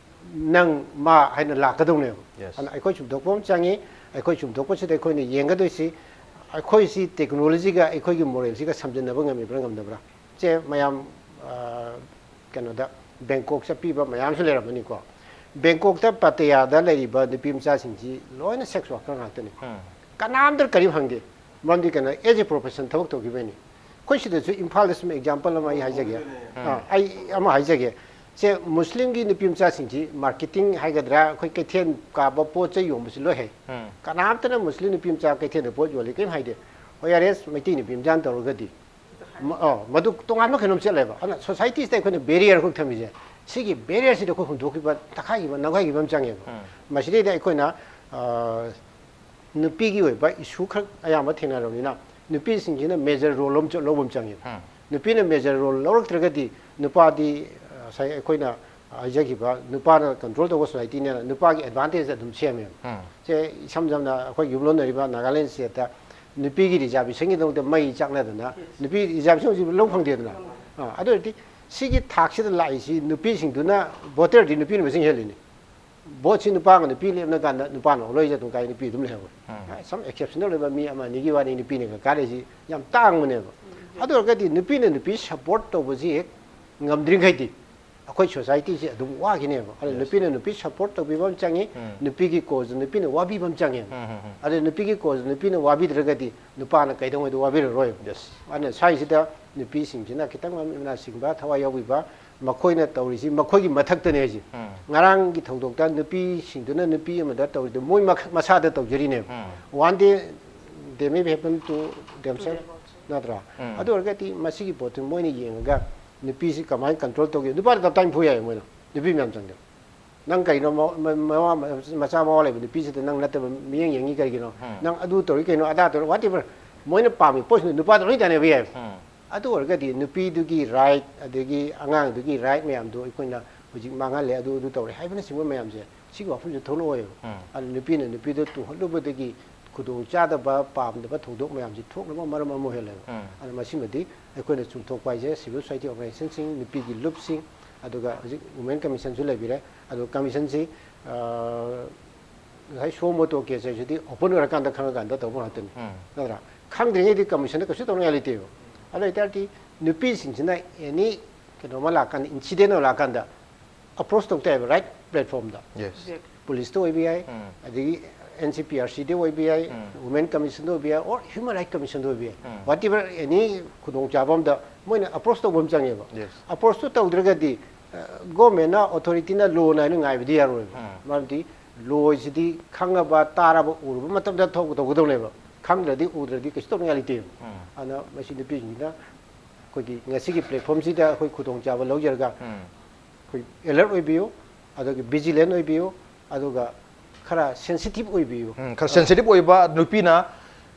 ꯅꯪ ꯃꯥ ꯍꯥꯏꯅ ꯂꯥꯛꯀꯗꯧꯅꯦꯕ꯫ ꯑꯗꯨꯅ ꯑꯩꯈꯣꯏ ꯆꯨꯝꯊꯣꯛꯄ ꯑꯃ ꯆꯪꯉꯤ꯫ ꯑꯩꯈꯣꯏ ꯆꯨꯝꯊꯣꯛꯄꯁꯤꯗ ꯑꯩꯈꯣꯏꯅ ꯌꯦꯡꯒꯗꯣꯏꯁꯤ ꯑꯩꯈꯣꯏꯁꯤ ꯇꯦꯛꯅꯣꯂꯣꯖꯤꯒ ꯑꯩꯈꯣꯏꯒꯤ ꯃꯣꯔꯦꯜꯁꯤꯒ ꯁꯝꯖꯤꯟꯅꯕ ꯉꯝꯃꯤꯕ꯭ꯔꯥ ꯉꯝꯗꯕ꯭ꯔꯥ? ꯁꯦ, ꯃꯌꯥꯝ, ꯑ, ꯀꯩꯅꯣꯗ, ꯕꯦꯡꯀꯣꯛ ꯆꯠꯄꯤꯕ ꯃꯌꯥꯝꯁꯨ ꯂꯩꯔꯝꯃꯅꯤꯀꯣ꯫ ꯕꯦꯡꯀꯣꯛꯇ ꯄꯥꯇꯌꯥꯗ ꯂꯩꯔꯤꯕ ꯅꯨꯄꯤ ꯃꯆꯥꯁꯤꯡꯁꯤ ꯂꯣꯏꯅ ꯁꯦꯛꯁ ꯋꯥꯔꯀꯔ ꯉꯥꯛꯇꯅꯤ꯫ ꯀꯅꯥꯝꯇ ꯀꯔꯤꯝ ꯍꯪꯗꯦ꯫ ꯃꯔꯝꯗꯤ ꯀꯩꯅꯣ, ꯑꯦꯖ ꯑꯦ ꯄ꯭ꯔꯣꯐꯦꯁꯟ ꯊꯕꯛ ꯇꯧꯈꯤꯕꯩꯅꯤ꯫ ꯑꯩꯈꯣꯏ ꯁꯤꯗꯁꯨ ꯏꯝꯐꯥꯜꯗ ꯁꯨꯝ ꯑꯦꯛꯖꯥꯝꯄꯜ ꯑꯃ ꯑꯩ ꯍꯥꯏꯖꯒꯦ꯫ ꯑꯥ, ꯑꯩ ꯑꯃ ꯍꯥꯏꯖꯒꯦ꯫ ꯁꯦ, ꯃꯨꯁꯂꯤꯝꯒꯤ ꯅꯨꯄꯤ ꯃꯆꯥꯁꯤꯡꯁꯤ ꯃꯥꯔꯀꯦꯇꯤꯡ ꯍꯥꯏꯒꯗ꯭ꯔꯥ, ꯑꯩꯈꯣꯏ ꯀꯩꯊꯦꯜ ꯀꯥꯕ ꯄꯣꯠ ꯆꯩ ꯌꯣꯟꯕꯁꯤ ꯂꯣꯏ ꯍꯩ꯫ ꯀꯅꯥꯝꯇꯅ ꯃꯨꯁꯂꯤꯝ ꯅꯨꯄꯤ ꯃꯆꯥ ꯀꯩꯊꯦꯜꯗ ꯄꯣꯠ ꯌꯣꯜꯂꯤ ꯀꯔꯤꯝ ꯍꯥꯏꯗꯦ꯫ ꯍꯣꯏ, ꯌꯥꯔꯦ, ꯃꯩꯇꯩ ꯅꯨꯄꯤ ꯃꯆꯥꯅ ꯇꯧꯔꯒꯗꯤ꯫ ꯃ-, ꯑꯣ, ꯃꯗꯨ ꯇꯣꯉꯥꯟꯕ ꯀꯩꯅꯣꯝ ꯆꯠꯂꯦꯕ꯫ ꯑꯗꯨꯅ ꯁꯣꯁꯥꯏꯇꯤꯁꯤꯗ ꯑꯩꯈꯣꯏꯅ ꯕꯦꯔꯤꯌꯔ ꯑꯩꯈꯣꯏ ꯊꯝꯃꯤꯁꯦ, ꯁꯤꯒꯤ ꯕꯦꯔꯤꯌꯔꯁꯤꯗ ꯑꯩꯈꯣꯏ ꯍꯨꯟꯗꯣꯛꯈꯤꯕ, ꯇꯛꯈꯥꯏꯈꯤꯕ, ꯅꯝꯈꯥꯏꯈꯤꯕ ꯑꯃ ꯆꯪꯉꯦꯕ꯫ ꯃꯁꯤꯗꯩꯗ ꯑꯩꯈꯣꯏꯅ, ꯑ, ꯅꯨꯄꯤꯒꯤ ꯑꯣꯏꯕ ꯏꯁꯨ ꯈꯔ ꯑꯌꯥꯝꯕ ꯊꯦꯡꯅꯔꯕꯅꯤꯅ, ꯅꯨꯄꯤꯁꯤꯡꯁꯤꯅ major role ꯑꯃ ꯆ- ꯂꯧꯕ ꯑꯃ ꯆꯪꯉꯦꯕ꯫ ꯅꯨꯄꯤꯅ major role ꯂꯧꯔꯛꯇ꯭ꯔꯒꯗꯤ ꯅꯨꯄꯥꯗꯤ, ꯑ, ꯉꯁꯥꯏ ꯑꯩꯈꯣꯏꯅ ꯍꯥꯏꯖꯈꯤꯕ, ꯅꯨꯄꯥꯅ control ꯇꯧꯕ societyꯅꯦꯅ ꯅꯨꯄꯥꯒꯤ advantage ꯑꯗꯨꯝ ꯁꯦꯝꯃꯦꯕ꯫ ꯁꯦ ꯏꯁꯝ ꯁꯝꯅ ꯑꯩꯈꯣꯏ ꯌꯨꯝꯂꯣꯟꯅꯔꯤꯕ Nagaland stateꯇ ꯅꯨꯄꯤꯒꯤ reservationꯒꯤꯗꯃꯛꯇ ꯃꯩ ꯆꯥꯛꯅꯗꯅ, ꯅꯨꯄꯤ reservation ꯍꯧꯖꯤꯛ ꯂꯧ ꯐꯪꯗꯦꯗꯅ꯫ ꯑꯥ, ꯑꯗꯨ ꯑꯣꯏꯔꯗꯤ ꯁꯤꯒꯤ ꯊꯥꯛꯁꯤꯗ ꯂꯥꯛꯏꯁꯤ ꯅꯨꯄꯤꯁꯤꯡꯗꯨꯅ voterꯗꯤ ꯅꯨꯄꯤꯅ ꯃꯁꯤꯡ ꯍꯦꯜꯂꯤꯅꯤ꯫ Voteꯁꯤ ꯅꯨꯄꯥꯒ ꯅꯨꯄꯤ ꯂꯦꯞꯅ ꯀꯥꯟꯗ ꯅꯨꯄꯥꯅ always ꯑꯗꯨꯝ ꯀꯥꯏ, ꯅꯨꯄꯤ ꯑꯗꯨꯝ ꯂꯩꯍꯧꯋꯦ꯫ Some exceptional ꯑꯣꯏꯕ ꯃꯤ ꯑꯃ ꯑꯅꯤꯒꯤ ꯋꯥꯅꯤ ꯅꯨꯄꯤꯅꯒ ꯀꯥꯔꯛꯏꯁꯤ ꯌꯥꯝ ꯇꯥꯡꯕꯅꯦꯕ꯫ ꯑꯗꯨ ꯑꯣꯏꯔꯒꯗꯤ ꯅꯨꯄꯤꯅ ꯅꯨꯄꯤ support ꯇꯧꯕꯁꯤ ꯍꯦꯛ ꯉꯝꯗ꯭ꯔꯤꯈꯩꯗꯤ ꯑꯩꯈꯣꯏ societyꯁꯤ ꯑꯗꯨꯝ ꯋꯥꯈꯤꯅꯦꯕ꯫ ꯑꯗꯨꯅ ꯅꯨꯄꯤꯅ ꯅꯨꯄꯤ support ꯇꯧꯕꯤꯕ ꯑꯃ ꯆꯪꯉꯤ, ꯅꯨꯄꯤꯒꯤ causeꯇ ꯅꯨꯄꯤꯅ ꯋꯥꯕꯤꯕ ꯑꯃ ꯆꯪꯉꯦꯕ꯫ ꯑꯗꯨ ꯅꯨꯄꯤꯒꯤ causeꯇ ꯅꯨꯄꯤꯅ ꯋꯥꯕꯤꯗ꯭ꯔꯒꯗꯤ ꯅꯨꯄꯥꯅ ꯀꯩꯗꯧꯉꯩꯗ ꯋꯥꯕꯤꯔꯔꯣꯏꯕ꯫ ꯑꯗꯨꯅ ꯁ꯭ꯋꯥꯏꯁꯤꯗ ꯅꯨꯄꯤꯁꯤꯡꯁꯤꯅ ꯈꯤꯇꯪ ꯃꯃꯤꯠ ꯃꯅꯥ ꯁꯤꯡꯕ, ꯊꯋꯥꯏ ꯌꯥꯎꯕꯤꯕ, ꯃꯈꯣꯏꯅ ꯇꯧꯔꯤꯁꯤ ꯃꯈꯣꯏꯒꯤ ꯃꯊꯛꯇꯅꯦ ꯍꯥꯏꯁꯦ꯫ ꯉꯔꯥꯡꯒꯤ ꯊꯧꯗꯣꯛꯇ ꯅꯨꯄꯤꯁꯤꯡꯗꯨꯅ ꯅꯨꯄꯤ ꯑꯃꯗ ꯇꯧꯔꯤꯗꯣ ꯃꯣꯏ ꯃꯈ-, ꯃꯁꯥꯗ ꯇꯧꯖꯔꯤꯅꯦꯕ꯫ One day they may happen to themselves, ꯅꯠꯇ꯭ꯔꯥ? ꯑꯗꯨ ꯑꯣꯏꯔꯒꯗꯤ ꯃꯁꯤꯒꯤ ꯄꯣꯠꯇꯨ ꯃꯣꯏꯅ ꯌꯦꯡꯉꯒ ꯅꯨꯄꯤꯁꯤ ꯀꯃꯥꯏꯅ control ꯇꯧꯒꯦ? ꯅꯨꯄꯥꯗ ꯇꯞꯇꯥꯏꯅ ꯐꯨ ꯌꯥꯏ ꯃꯣꯏꯅ, ꯅꯨꯄꯤ ꯃꯌꯥꯝ ꯆꯪꯗꯦ꯫ ꯅꯪ ꯀꯩꯅꯣ ꯃ-, ꯃ-, ꯃꯋꯥ-, ꯃꯆꯥ ꯃꯋꯥ ꯂꯩꯕ ꯅꯨꯄꯤꯁꯤꯗ ꯅꯪ ꯅꯠꯇꯕ ꯃꯤꯠꯌꯦꯡ ꯌꯦꯡꯉꯤ ꯀꯔꯤꯒꯤꯅꯣ? ꯅꯪ ꯑꯗꯨ ꯇꯧꯔꯤ ꯀꯩꯅꯣ, ꯑꯗꯥ ꯇꯧꯔꯤ, whatever꯫ ꯃꯣꯏꯅ ꯄꯥꯝꯃꯤ ꯄꯣꯠꯁꯤꯡꯗꯣ ꯅꯨꯄꯥꯗ ꯂꯣꯏ ꯇꯥꯏꯅꯕ ꯌꯥꯏꯕ꯫ ꯑꯗꯨ ꯑꯣꯏꯔꯒꯗꯤ ꯅꯨꯄꯤꯗꯨꯒꯤ right, ꯑꯗꯒꯤ ꯑꯉꯥꯡꯗꯨꯒꯤ right ꯃꯌꯥꯝꯗꯣ ꯑꯩꯈꯣꯏꯅ ꯍꯧꯖꯤꯛ ꯃꯥꯡꯍꯜꯂꯦ, ꯑꯗꯨ, ꯑꯗꯨ ꯇꯧꯔꯦ ꯍꯥꯏꯕꯅꯆꯤꯡꯕ ꯃꯌꯥꯝꯁꯦ, ꯁꯤꯒꯤ ꯋꯥꯐꯝꯁꯦ ꯊꯣꯛꯂꯛꯑꯣꯏꯕ꯫ ꯑꯗꯨ ꯅꯨꯄꯤꯅ ꯅꯨꯄꯤꯗ ꯇꯨꯍꯠꯂꯨꯕꯗꯒꯤ ꯈꯨꯗꯣꯡ ꯆꯥꯗꯕ, ꯄꯥꯝꯗꯕ ꯊꯧꯗꯣꯛ ꯃꯌꯥꯝꯁꯦ ꯊꯣꯛꯅꯕ ꯃꯔꯝ ꯑꯃ ꯑꯣꯏꯍꯜꯂꯦꯕ꯫ ꯑꯗꯨꯅ ꯃꯁꯤꯃꯗꯤ ꯑꯩꯈꯣꯏꯅ ꯆꯨꯝꯊꯣꯛꯄ ꯍꯥꯏꯁꯦ civil society organizationꯁꯤꯡ, ꯅꯨꯄꯤꯒꯤ ꯂꯨꯞꯁꯤꯡ, ꯑꯗꯨꯒ ꯍꯧꯖꯤꯛ women commissionꯁꯨ ꯂꯩꯕꯤꯔꯦ꯫ ꯑꯗꯣ commissionꯁꯤ, ꯑ, ꯉꯁꯥꯏ suo motu case ꯍꯥꯏꯁꯤꯗꯤ open ꯑꯣꯏꯔꯀꯥꯟꯗ ꯈꯪꯉꯀꯥꯟꯗ ꯇꯧꯕ ꯉꯥꯛꯇꯅꯤ, ꯅꯠꯇ꯭ꯔꯥ? ꯈꯪꯗ꯭ꯔꯤꯉꯩꯗꯤ commissionꯗ ꯀꯩꯁꯨ ꯇꯧꯅꯤꯡꯉꯥꯏ ꯂꯩꯇꯦꯕ꯫ ꯑꯗꯨ ꯑꯣꯏꯇꯥꯔꯗꯤ ꯅꯨꯄꯤꯁꯤꯡꯁꯤꯅ any ꯀꯩꯅꯣꯝꯃ ꯂꯥꯛꯀꯥꯟꯗ, incident ꯑꯃ ꯂꯥꯛꯀꯥꯟꯗ approach ꯇꯧ ꯇꯥꯏꯕ right platformꯗ꯫ Policeꯇ ꯑꯣꯏꯕ ꯌꯥꯏ, ꯑꯗꯒꯤ NCPRCꯗ ꯑꯣꯏꯕ ꯌꯥꯏ, Women Commissionꯗ ꯑꯣꯏꯕ ꯌꯥꯏ, or Human Right Commissionꯗ ꯑꯣꯏꯕ ꯌꯥꯏ꯫ Whatever any ꯈꯨꯗꯣꯡꯆꯥꯕ ꯑꯃꯗ ꯃꯣꯏꯅ approach ꯇꯧꯕ ꯑꯃ ꯆꯪꯉꯦꯕ꯫ Approachꯇꯨ ꯇꯧꯗ꯭ꯔꯒꯗꯤ, ꯑ, governmentꯅ, authorityꯅ lawꯅ ꯍꯥꯏꯅ ꯉꯥꯏꯕꯗꯤ ꯌꯥꯔꯣꯏꯕ꯫ ꯃꯔꯝꯗꯤ lawꯁꯤꯗꯤ ꯈꯪꯉꯕ, ꯇꯥꯔꯕ, ꯎꯔꯕ ꯃꯇꯝꯗ ꯊꯧ-, ꯇꯧꯒꯗꯧꯅꯦꯕ꯫ ꯈꯪꯗ꯭ꯔꯗꯤ, ꯎꯗ꯭ꯔꯗꯤ ꯀꯩꯁꯨ ꯇꯧꯅꯤꯡꯉꯥꯏ ꯂꯩꯇꯦꯕ꯫ ꯑꯗꯨꯅ ꯃꯁꯤ ꯅꯨꯄꯤꯁꯤꯡꯁꯤꯅ ꯑꯩꯈꯣꯏꯒꯤ ꯉꯁꯤꯒꯤ platformꯁꯤꯗ ꯑꯩꯈꯣꯏ ꯈꯨꯗꯣꯡꯆꯥꯕ ꯂꯧꯖꯔꯒ ꯑꯩꯈꯣꯏ alert ꯑꯣꯏꯕꯤꯌꯨ, ꯑꯗꯨꯒ vigilant ꯑꯣꯏꯕꯤꯌꯨ, ꯑꯗꯨꯒ ꯈꯔ sensitive ꯑꯣꯏꯕꯤꯌꯨ꯫ ꯎꯝ, ꯈꯔ sensitive ꯑꯣꯏꯕ ꯅꯨꯄꯤꯅ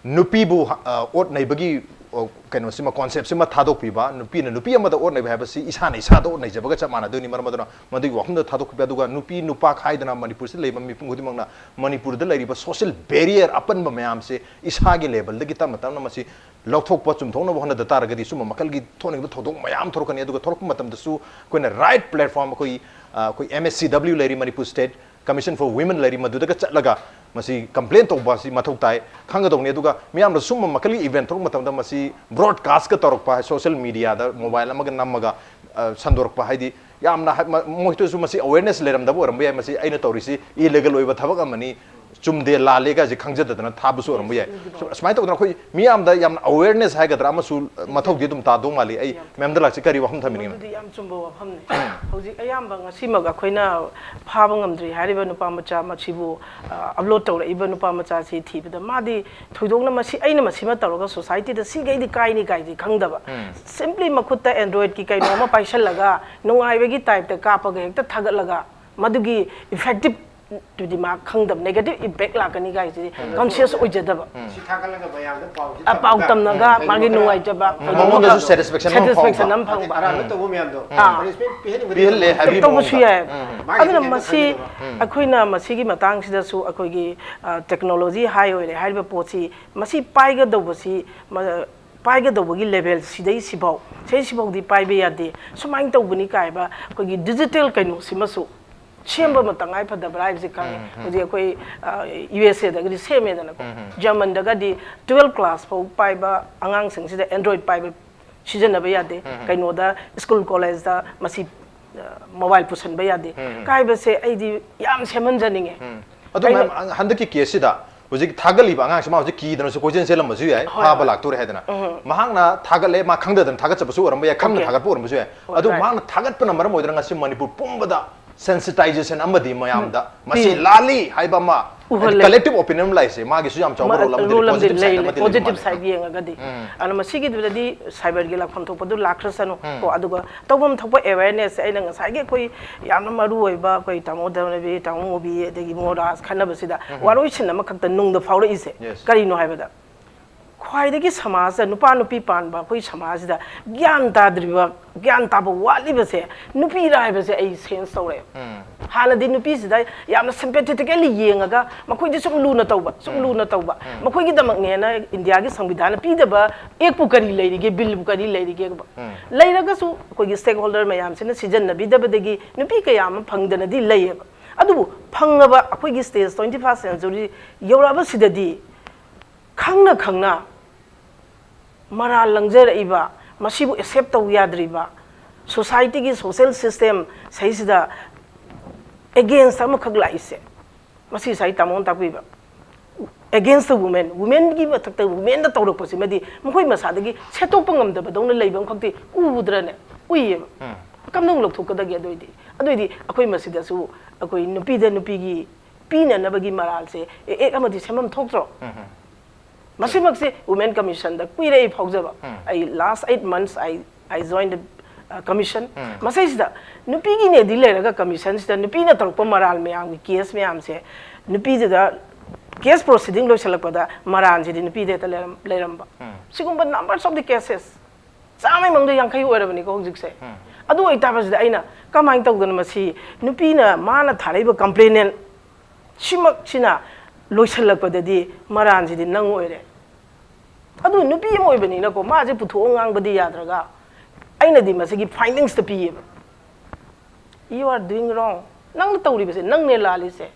ꯅꯨꯄꯤꯕꯨ ꯑ, ꯑꯣꯠ ꯅꯩꯕꯒꯤ ꯑ, ꯀꯩꯅꯣꯁꯤꯃ, ꯀꯣꯟꯁꯦꯞꯁꯤꯃ ꯊꯥꯗꯣꯛꯄꯤꯕ, ꯅꯨꯄꯤꯅ ꯅꯨꯄꯤ ꯑꯃꯗ ꯑꯣꯠ ꯅꯩꯕ ꯍꯥꯏꯕꯁꯤ ꯏꯁꯥꯅ ꯏꯁꯥꯗ ꯑꯣꯠ ꯅꯩꯖꯕꯒ ꯆꯞ ꯃꯥꯟꯅꯗꯣꯏꯅꯤ꯫ ꯃꯔꯝ ꯑꯗꯨꯅ ꯃꯗꯨꯒꯤ ꯋꯥꯐꯝꯗ ꯊꯥꯗꯣꯛꯄꯤꯕ꯫ ꯑꯗꯨꯒ ꯅꯨꯄꯤ ꯅꯨꯄꯥ ꯈꯥꯏꯗꯅ ꯃꯅꯤꯄꯨꯔꯁꯤꯗ ꯂꯩꯕ ꯃꯤꯄꯨꯝ ꯈꯨꯗꯤꯡꯃꯛꯅ ꯃꯅꯤꯄꯨꯔꯗ ꯂꯩꯔꯤꯕ ꯁꯣꯁꯤꯌꯦꯜ ꯕꯦꯔꯤꯌꯔ ꯑꯄꯟꯕ ꯃꯌꯥꯝꯁꯦ ꯏꯁꯥꯒꯤ ꯂꯦꯕꯦꯜꯗꯒꯤ ꯇꯞꯅ ꯇꯞꯅ ꯃꯁꯤ ꯂꯧꯊꯣꯛꯄ, ꯆꯨꯝꯊꯣꯛꯅꯕ ꯍꯣꯠꯅꯗ ꯇꯥꯔꯒꯗꯤ ꯁꯨꯝꯕ ꯃꯈꯜꯒꯤ ꯊꯣꯛꯅꯤꯡꯕ ꯊꯧꯗꯣꯛ ꯃꯌꯥꯝ ꯊꯣꯛꯂꯛꯀꯅꯤ꯫ ꯑꯗꯨꯒ ꯊꯣꯛꯂꯛꯄ ꯃꯇꯝꯗꯁꯨ ꯑꯩꯈꯣꯏꯅ ꯔꯥꯏꯠ ꯄ꯭ꯂꯦꯠꯐꯣꯔꯝ, ꯑꯩꯈꯣꯏ ꯑ, ꯑꯩꯈꯣꯏ ꯑꯦꯝ ꯑꯦꯁ ꯁꯤ ꯗꯕ꯭ꯂꯤꯎ ꯂꯩꯔꯤ, Manipur state commission four women ꯂꯩꯔꯤ, ꯃꯗꯨꯗꯒ ꯆꯠꯂꯒ ꯃꯁꯤ ꯀꯝꯄ꯭ꯂꯦꯟ ꯇꯧꯕ ꯑꯁꯤ ꯃꯊꯧ ꯇꯥꯏ, ꯈꯪꯒꯗꯧꯅꯤ꯫ ꯑꯗꯨꯒ ꯃꯤꯌꯥꯝꯅ ꯁꯨꯝꯕ ꯃꯈꯜꯒꯤ ꯏꯚꯦꯟ ꯊꯣꯛꯂꯛꯄ ꯃꯇꯝꯗ ꯃꯁꯤ ꯕ꯭ꯔꯣꯗꯀꯥꯁꯀ ꯇꯧꯔꯛꯄ, ꯁꯣꯁꯤꯌꯦꯜ ꯃꯤꯗꯤꯌꯥꯗ ꯃꯣꯕꯥꯏꯜ ꯑꯃꯒ ꯅꯝꯃꯒ ꯑ, ꯁꯟꯗꯣꯔꯛꯄ ꯍꯥꯏꯗꯤ ꯌꯥꯝꯅ ꯍꯥꯏ-, ꯃ-, ꯃꯣꯏꯗꯁꯨ ꯃꯁꯤ ꯑꯋꯦꯔꯅꯦꯁ ꯂꯩꯔꯝꯗꯕ ꯑꯣꯏꯔꯝꯕ ꯌꯥꯏ꯫ ꯃꯁꯤ ꯑꯩꯅ ꯇꯧꯔꯤꯁꯤ ꯏꯂꯤꯒꯦꯜ ꯑꯣꯏꯕ ꯊꯕꯛ ꯑꯃꯅꯤ, ꯆꯨꯝꯗꯦ ꯂꯥꯜꯂꯦ ꯀꯥꯏꯁꯦ ꯈꯪꯖꯗꯗꯅ ꯊꯥꯕꯁꯨ ꯑꯣꯏꯔꯝꯕ ꯌꯥꯏ꯫ ꯁꯨ-, ꯑꯁꯨꯃꯥꯏꯅ ꯇꯧꯗꯅ ꯑꯩꯈꯣꯏ ꯃꯤꯌꯥꯝꯗ ꯌꯥꯝꯅ ꯑꯋꯦꯔꯅꯦꯁ ꯍꯥꯏꯒꯗ꯭ꯔꯥ ꯑꯃꯁꯨ ꯃꯊꯧꯗꯤ ꯑꯗꯨꯝ ꯇꯥꯗꯧ ꯃꯥꯜꯂꯤ꯫ ꯑꯩ ꯃꯦꯝꯗ ꯂꯥꯛꯁꯤ ꯀꯔꯤ ꯋꯥꯐꯝ ꯊꯝꯕꯤꯅꯤꯡꯉꯤ? ꯃꯗꯨꯗꯤ ꯌꯥꯝ ꯆꯨꯝꯕ ꯋꯥꯐꯝꯅꯤ꯫ ꯍꯧꯖꯤꯛ ꯑꯌꯥꯝꯕ ꯉꯁꯤꯃꯛ ꯑꯩꯈꯣꯏꯅ ꯐꯥꯕ ꯉꯝꯗ꯭ꯔꯤ ꯍꯥꯏꯔꯤꯕ ꯅꯨꯄꯥ ꯃꯆꯥ ꯃꯁꯤꯕꯨ, ꯑ, ꯑꯞꯂꯣꯗ ꯇꯧꯔꯛꯏꯕ ꯅꯨꯄꯥ ꯃꯆꯥꯁꯤ ꯊꯤꯕꯗ ꯃꯥꯗꯤ ꯊꯣꯏꯗꯣꯛꯅ ꯃꯁꯤ, ꯑꯩꯅ ꯃꯁꯤꯃ ꯇꯧꯔꯒ ꯁꯣꯁꯥꯏꯇꯤꯗ ꯁꯤꯈꯩꯗꯤ ꯀꯥꯏꯅꯤ ꯀꯥꯏꯗꯤ ꯈꯪꯗꯕ, ꯁꯤꯝꯄ꯭ꯂꯤ ꯃꯈꯨꯠꯇ ꯑꯦꯟꯗ꯭ꯔꯣꯏꯗꯀꯤ ꯀꯩꯅꯣ ꯑꯃ ꯄꯥꯏꯁꯜꯂꯒ ꯅꯨꯡꯉꯥꯏꯕꯒꯤ ꯇꯥꯏꯞꯇ ꯀꯥꯞꯄꯒ ꯍꯦꯛꯇ ꯊꯥꯒꯠꯂꯒ ꯃꯗꯨꯒꯤ ꯏꯐꯦꯛꯇꯤꯞꯇꯨꯗꯤ ꯃꯥ ꯈꯪꯗꯕ, ꯅꯦꯒꯦꯇꯤꯞ ꯏꯝꯄꯦꯛ ꯂꯥꯛꯀꯅꯤ ꯀꯥꯏꯁꯤꯗꯤ ꯀꯟꯁꯤꯌꯁ ꯑꯣꯏꯖꯗꯕ꯫ ꯁꯤ ꯊꯥꯒꯠꯂꯒ ꯃꯌꯥꯝꯗ ꯄꯥꯎꯁꯤ ꯑ, ꯄꯥꯎ ꯇꯝꯃꯒ ꯎꯝ, ꯃꯥꯒꯤ ꯅꯨꯡꯉꯥꯏꯖꯕ, ꯃꯉꯣꯟꯗꯁꯨ ꯀꯩꯅꯣꯝꯃ ꯁꯦꯇꯤꯁꯐꯦꯛꯁꯟ ꯑꯃ ꯁꯦꯇꯤꯁꯐꯦꯛꯁꯟ ꯐꯥꯎꯕ꯫ ꯑꯃ ꯐꯪꯕ꯫ ꯑꯔꯥꯟꯕ ꯇꯧꯕ ꯃꯌꯥꯝꯗꯣ ꯑꯥ꯫ ꯄꯅꯤꯁꯃꯦꯟ ꯄꯤꯍꯟꯅꯤꯡꯕꯗꯤ ꯄꯤꯍꯜꯂꯦ ꯍꯥꯏꯕꯒꯤ ꯇꯧꯕꯁꯨ ꯃꯑꯣꯡꯗ꯫ ꯌꯥꯏ꯫ ꯃꯥꯒꯤ ꯑꯗꯨꯅ ꯍꯦꯟꯅ ꯃꯁꯤ ꯈꯟꯒꯗꯕ꯫ ꯑꯩꯈꯣꯏꯅ ꯃꯁꯤꯒꯤ ꯃꯇꯥꯡꯁꯤꯗꯁꯨ ꯑꯩꯈꯣꯏꯒꯤ, ꯑ, ꯇꯦꯛꯅꯣꯂꯣꯖꯤ ꯍꯥꯏ ꯑꯣꯏꯔꯦ ꯍꯥꯏꯔꯤꯕ ꯄꯣꯠꯁꯤ, ꯃꯁꯤ ꯄꯥꯏꯒꯗꯧꯕꯁꯤ, ꯃ-, ꯄꯥꯏꯒꯗꯧꯕꯒꯤ ꯂꯦꯚꯦꯜ ꯁꯤꯗꯩ ꯁꯤꯐꯥꯎ, ꯁꯤꯗꯩ ꯁꯤꯐꯥꯎꯗꯤ ꯄꯥꯏꯕ ꯌꯥꯗꯦ, ꯁꯨꯃꯥꯏꯅ ꯇꯧꯕꯅꯤ ꯀꯥꯏꯕ ꯑꯩꯈꯣꯏꯒꯤ ꯗꯤꯖꯤꯇꯦꯜ ꯀꯩꯅꯣꯁꯤꯃꯁꯨ ꯁꯦꯝꯕ ꯑꯃ ꯇꯉꯥꯏ ꯐꯗꯕ꯭ꯔꯥ ꯍꯥꯏꯕꯁꯤ ꯈꯪꯉꯦ꯫ ꯍꯧꯖꯤꯛ ꯑꯩꯈꯣꯏ, ꯑ, ꯌꯨ ꯑꯦꯁ ꯑꯦꯗꯒꯗꯤ ꯁꯦꯝꯃꯦꯗꯅꯀꯣ, ꯖꯔꯃꯟꯗꯒꯗꯤ ꯇꯨꯋꯦꯜꯐ ꯀ꯭ꯂꯥꯁ ꯐꯥꯎ ꯄꯥꯏꯕ ꯑꯉꯥꯡꯁꯤꯡꯁꯤꯗ ꯑꯦꯟꯗ꯭ꯔꯣꯏꯗ ꯄꯥꯏꯕ ꯁꯤꯖꯤꯟꯅꯕ ꯌꯥꯗꯦ꯫ ꯀꯩꯅꯣꯗ, ꯁ꯭ꯀꯨꯜ ꯀꯣꯂꯦꯖꯇ ꯃꯁꯤ, ꯑ, ꯃꯣꯕꯥꯏꯜ ꯄꯨꯁꯟꯕ ꯌꯥꯗꯦ꯫ ꯀꯥꯏꯕꯁꯦ ꯑꯩꯗꯤ ꯌꯥꯝ ꯁꯦꯝꯍꯟꯖꯅꯤꯡꯉꯦ꯫ ꯑꯗꯨ ꯀꯩꯅꯣ ꯃꯦꯝ, ꯍꯟꯗꯛꯀꯤ ꯀꯦꯁꯁꯤꯗ ꯍꯧꯖꯤꯛ ꯊꯥꯒꯠꯂꯤꯕ ꯑꯉꯥꯡꯁꯤ, ꯃꯥ ꯍꯧꯖꯤꯛ ꯀꯤꯗꯅꯁꯨ ꯀꯣꯏꯆꯦꯟ ꯆꯦꯜꯂꯝꯕꯁꯨ ꯌꯥꯏ, ꯍꯣꯏ, ꯐꯥꯕ ꯍꯣꯏ꯫ ꯂꯥꯛꯇꯣꯔꯦ ꯍꯥꯏꯗꯅ꯫ ꯃꯍꯥꯛꯅ ꯊꯥꯒꯠꯂꯦ, ꯃꯥ ꯈꯪꯗꯗꯅ ꯊꯥꯒꯠꯆꯕꯁꯨ ꯑꯣꯏꯔꯝꯕ ꯌꯥꯏ, ꯈꯪꯅ ꯑꯣꯀꯦ꯫ ꯊꯥꯒꯠꯄ ꯑꯣꯏꯔꯝꯕꯁꯨ ꯌꯥꯏ꯫ ꯍꯣꯏ, ꯑꯗꯨ ꯔꯥꯏꯠ꯫ ꯃꯍꯥꯛꯅ ꯊꯥꯒꯠꯄꯅ ꯃꯔꯝ ꯑꯣꯏꯗꯅ ꯉꯁꯤ ꯃꯅꯤꯄꯨꯔ ꯄꯨꯝꯕꯗ ꯁꯦꯟꯁꯤꯇꯥꯏꯖꯦꯁꯟ ꯑꯃꯗꯤ ꯃꯌꯥꯝꯗ ꯃꯁꯤ ꯂꯥꯜꯂꯤ ꯍꯥꯏꯕ ꯑꯃ, ꯎꯍꯜꯂꯦ꯫ ꯀꯂꯦꯛꯇꯤꯚ ꯑꯣꯄꯤꯅꯤꯌꯟ ꯑꯃ ꯂꯥꯛꯏꯁꯦ, ꯃꯥꯒꯤꯁꯨ ꯌꯥꯝ ꯆꯥꯎꯕ ꯔꯣꯜ ꯑꯃꯗꯤ ꯂꯩ, ꯄꯣꯖꯤꯇꯤꯚ ꯁꯥꯏꯗ ꯂꯩ, ꯑꯃꯗꯤ ꯂꯩꯕ ꯄꯣꯖꯤꯇꯤꯚ ꯃꯥꯜꯂꯦ꯫ ꯁꯥꯏꯗ ꯌꯦꯡꯉꯒꯗꯤ꯫ ꯑꯗꯣ ꯃꯁꯤꯒꯤꯗꯨꯗꯗꯤ ꯁꯥꯏꯕꯔꯒꯤ ꯂꯥꯛꯐꯝ ꯊꯣꯛꯄꯗꯨ ꯂꯥꯛꯈ꯭ꯔꯁꯅꯨ꯫ ꯀꯣ, ꯑꯗꯨꯒ ꯇꯧꯐꯝ ꯊꯣꯛꯄ ꯑꯦꯋꯦꯔꯅꯦꯁꯁꯦ ꯑꯩꯅ ꯉꯁꯥꯏꯒꯤ ꯑꯩꯈꯣꯏ ꯌꯥꯝꯅ ꯃꯔꯨ ꯑꯣꯏꯕ ꯑꯩꯈꯣꯏ ꯇꯥꯃꯣ ꯙꯔꯃꯕꯤꯔ, ꯇꯥꯃꯣ ꯃꯣꯕꯤ, ꯑꯗꯒꯤ ꯏꯕꯨꯡꯉꯣ ꯔꯥꯖ ꯈꯟꯅꯕꯁꯤꯗ ꯋꯥꯔꯣꯏꯁꯤꯟ ꯑꯃꯈꯛꯇ ꯅꯨꯡꯗ ꯐꯥꯎꯔꯛꯏꯁꯦ꯫ ꯌꯦꯁ꯫ ꯀꯔꯤꯅꯣ ꯍꯥꯏꯕꯗ, ꯈ꯭ꯋꯥꯏꯗꯒꯤ ꯁꯃꯥꯖꯇ, ꯅꯨꯄꯥ ꯅꯨꯄꯤ ꯄꯥꯟꯕ ꯑꯩꯈꯣꯏ ꯁꯃꯥꯖꯁꯤꯗ ꯒ꯭ꯌꯥꯟ ꯇꯥꯗ꯭ꯔꯤꯕ, ꯒ꯭ꯌꯥꯟ ꯇꯥꯕ ꯋꯥꯠꯂꯤꯕꯁꯦ ꯅꯨꯄꯤꯔ ꯍꯥꯏꯕꯁꯦ ꯑꯩ ꯁꯦꯟꯁ ꯇꯧꯔꯛꯑꯦꯕ꯫ ꯍꯥꯟꯅꯗꯤ ꯅꯨꯄꯤꯁꯤꯗ ꯌꯥꯝꯅ ꯁꯤꯝꯄꯦꯊꯦꯇꯤꯀꯦꯂꯤ ꯌꯦꯡꯉꯒ ꯃꯈꯣꯏꯗꯤ ꯁꯨꯝ ꯂꯨꯅ ꯇꯧꯕ, ꯁꯨꯝ ꯂꯨꯅ ꯇꯧꯕ, ꯃꯈꯣꯏꯒꯤꯗꯃꯛꯅꯦꯅ ꯏꯟꯗꯤꯌꯥꯒꯤ ꯁꯪꯕꯤꯙꯥꯟꯅ ꯄꯤꯗꯕ ꯑꯦꯛꯄꯨ ꯀꯔꯤ ꯂꯩꯔꯤꯒꯦ, ꯕꯤꯜꯕꯨ ꯀꯔꯤ ꯂꯩꯔꯤꯒꯦꯕ? ꯂꯩꯔꯒꯁꯨ ꯑꯩꯈꯣꯏꯒꯤ ꯁ꯭ꯇꯦꯛ ꯍꯣꯜꯗꯔ ꯃꯌꯥꯝꯁꯤꯅ ꯁꯤꯖꯤꯟꯅꯕꯤꯗꯕꯗꯒꯤ ꯅꯨꯄꯤ ꯀꯌꯥ ꯑꯃ ꯐꯪꯗꯅꯗꯤ ꯂꯩꯌꯦꯕ꯫ ꯑꯗꯨꯕꯨ ꯐꯪꯉꯕ ꯑꯩꯈꯣꯏꯒꯤ ꯁ꯭ꯇꯦꯖ ꯇ꯭ꯋꯦꯟꯇꯤ ꯐꯥꯔꯁ ꯁꯦꯟꯆꯨꯔꯤ ꯌꯧꯔꯛꯑꯕꯁꯤꯗꯗꯤ ꯈꯪꯅ ꯈꯪꯅ ꯃꯔꯥꯜ ꯂꯪꯖꯔꯛꯏꯕ, ꯃꯁꯤꯕꯨ ꯑꯦꯛꯁꯦꯞ ꯇꯧ ꯌꯥꯗ꯭ꯔꯤꯕ, ꯁꯣꯁꯥꯏꯇꯤꯒꯤ ꯁꯣꯁꯦꯜ ꯁꯤꯁꯇꯦꯝ ꯁꯩꯁꯤꯗ ꯑꯦꯒꯦꯟꯁ ꯑꯃꯈꯛ ꯂꯥꯛꯏꯁꯦ, ꯃꯁꯤ ꯉꯁꯥꯏ ꯇꯥꯃꯣꯅ ꯇꯥꯛꯄꯤꯕ, against the women, ꯋꯨꯃꯦꯟꯒꯤ ꯃꯊꯛꯇ ꯋꯨꯃꯦꯟꯗ ꯇꯧꯔꯛꯄꯁꯤꯃꯗꯤ ꯃꯈꯣꯏ ꯃꯁꯥꯗꯒꯤ ꯁꯦꯠꯇꯣꯛꯄ ꯉꯝꯗꯕꯗꯧꯅ ꯂꯩꯕ ꯑꯃꯈꯛꯇꯤ ꯎꯗ꯭ꯔꯅꯦ? ꯎꯏꯌꯦꯕ꯫ ꯀꯝꯗꯧꯅ ꯂꯧꯊꯣꯛꯀꯗꯒꯦ? ꯑꯗꯨꯑꯣꯏꯗꯤ, ꯑꯗꯨꯑꯣꯏꯗꯤ ꯑꯩꯈꯣꯏ ꯃꯁꯤꯗꯁꯨ ꯑꯩꯈꯣꯏ ꯅꯨꯄꯤꯗ ꯅꯨꯄꯤꯒꯤ ꯄꯤꯅꯅꯕꯒꯤ ꯃꯔꯥꯜꯁꯦ ꯑꯦꯛ ꯑꯃꯗꯤ ꯁꯦꯝꯐꯝ ꯊꯣꯛꯇ꯭ꯔꯣ? ꯃꯁꯤꯃꯛꯁꯦ ꯋꯨꯃꯦꯟ ꯀꯃꯤꯁꯟꯗ ꯀꯨꯏꯔꯦ ꯑꯩ ꯐꯥꯎꯖꯕ꯫ ꯑꯩ last eight months I, I joined the, uh, commission꯫ ꯃꯁꯤꯁꯤꯗ ꯅꯨꯄꯤꯒꯤꯅꯦꯗꯤ ꯂꯩꯔꯒ ꯀꯃꯤꯁꯟꯁꯤꯗ ꯅꯨꯄꯤꯅ ꯇꯧꯔꯛꯄ ꯃꯔꯥꯜ ꯃꯌꯥꯝꯒꯤ ꯀꯦꯁ ꯃꯌꯥꯝꯁꯦ ꯅꯨꯄꯤꯗꯨꯗ ꯀꯦꯁ ꯄ꯭ꯔꯣꯁꯤꯗꯤꯡ ꯂꯣꯏꯁꯤꯜꯂꯛꯄꯗ ꯃꯔꯥꯜꯁꯤꯗꯤ ꯅꯨꯄꯤꯗ ꯍꯦꯛꯇ ꯂꯩꯔꯝ-, ꯂꯩꯔꯝꯕ꯫ ꯁꯤꯒꯨꯝꯕ numbers of the cases ꯆꯥꯝꯃꯩ ꯃꯅꯨꯡꯗ ꯌꯥꯡꯈꯩ ꯑꯣꯏꯔꯕꯅꯤꯀꯣ ꯍꯧꯖꯤꯛꯁꯦ꯫ ꯑꯗꯨ ꯑꯣꯏꯇꯥꯕꯁꯤꯗ ꯑꯩꯅ ꯀꯃꯥꯏꯅ ꯇꯧꯗꯅ ꯃꯁꯤ ꯅꯨꯄꯤꯅ ꯃꯥꯅ ꯊꯥꯔꯛꯏꯕ complainant ꯁꯤꯃꯛꯁꯤꯅ ꯂꯣꯏꯁꯤꯜꯂꯛꯄꯗꯗꯤ ꯃꯔꯥꯟꯁꯤꯗꯤ ꯅꯪ ꯑꯣꯏꯔꯦ꯫ ꯑꯗꯨ ꯅꯨꯄꯤ ꯑꯃ ꯑꯣꯏꯕꯅꯤꯅꯀꯣ, ꯃꯥꯁꯦ ꯄꯨꯊꯣꯛꯑ ꯉꯥꯡꯕꯗꯤ ꯌꯥꯗ꯭ꯔꯒ ꯑꯩꯅꯗꯤ ꯃꯁꯤꯒꯤ findings ꯇ ꯄꯤꯌꯦꯕ꯫ You are doing wrong. ꯅꯪꯅ ꯇꯧꯔꯤꯕꯁꯦ ꯅꯪꯅꯦ ꯂꯥꯜꯂꯤꯁꯦ꯫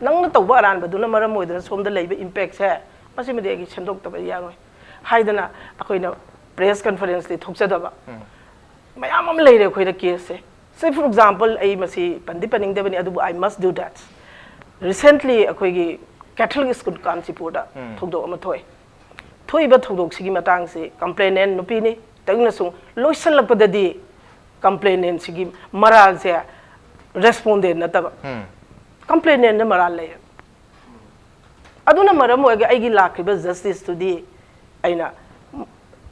ꯅꯪꯅ ꯇꯧꯕ ꯑꯔꯥꯟꯕꯗꯨꯅ ꯃꯔꯝ ꯑꯣꯏꯗꯅ ꯁꯣꯝꯗ ꯂꯩꯕ impact ꯁꯦ, ꯃꯁꯤꯃꯗꯤ ꯑꯩꯒꯤ ꯁꯦꯝꯗꯣꯛꯇꯕ ꯌꯥꯔꯣꯏ ꯍꯥꯏꯗꯅ ꯑꯩꯈꯣꯏꯅ press conference ꯇꯤ ꯊꯣꯛꯆꯗꯕ ꯃꯌꯥꯝ ꯑꯃ ꯂꯩꯔꯦ ꯑꯩꯈꯣꯏꯗ ꯀꯦꯁꯁꯦ꯫ Say for example, ꯑꯩ ꯃꯁꯤ ꯄꯟꯗꯤ ꯄꯟꯅꯤꯡꯗꯕꯅꯤ, ꯑꯗꯨꯕꯨ I must do that. Recently ꯑꯩꯈꯣꯏꯒꯤ ꯀꯦꯊꯣꯂꯤꯛ ꯁ꯭ꯀꯨꯜ ꯀꯥꯟꯆꯤꯄꯨꯔꯗ ꯊꯧꯗꯣꯛ ꯑꯃ ꯊꯣꯛꯑꯦ꯫ ꯊꯣꯛꯏꯕ ꯊꯧꯗꯣꯛꯁꯤꯒꯤ ꯃꯇꯥꯡꯁꯤ complainant ꯅꯨꯄꯤꯅꯤ꯫ ꯇꯛꯅꯁꯨ ꯂꯣꯏꯁꯤꯜꯂꯛꯄꯗꯗꯤ complainant ꯁꯤꯒꯤ ꯃꯔꯥꯜꯁꯦ respondent ꯅꯠꯇꯕ, complainant ꯅ ꯃꯔꯥꯜ ꯂꯩꯌꯦ꯫ ꯑꯗꯨꯅ ꯃꯔꯝ ꯑꯣꯏꯔꯒ ꯑꯩꯒꯤ ꯂꯥꯛꯈꯤꯕ justice ꯇꯨꯗꯤ ꯑꯩꯅ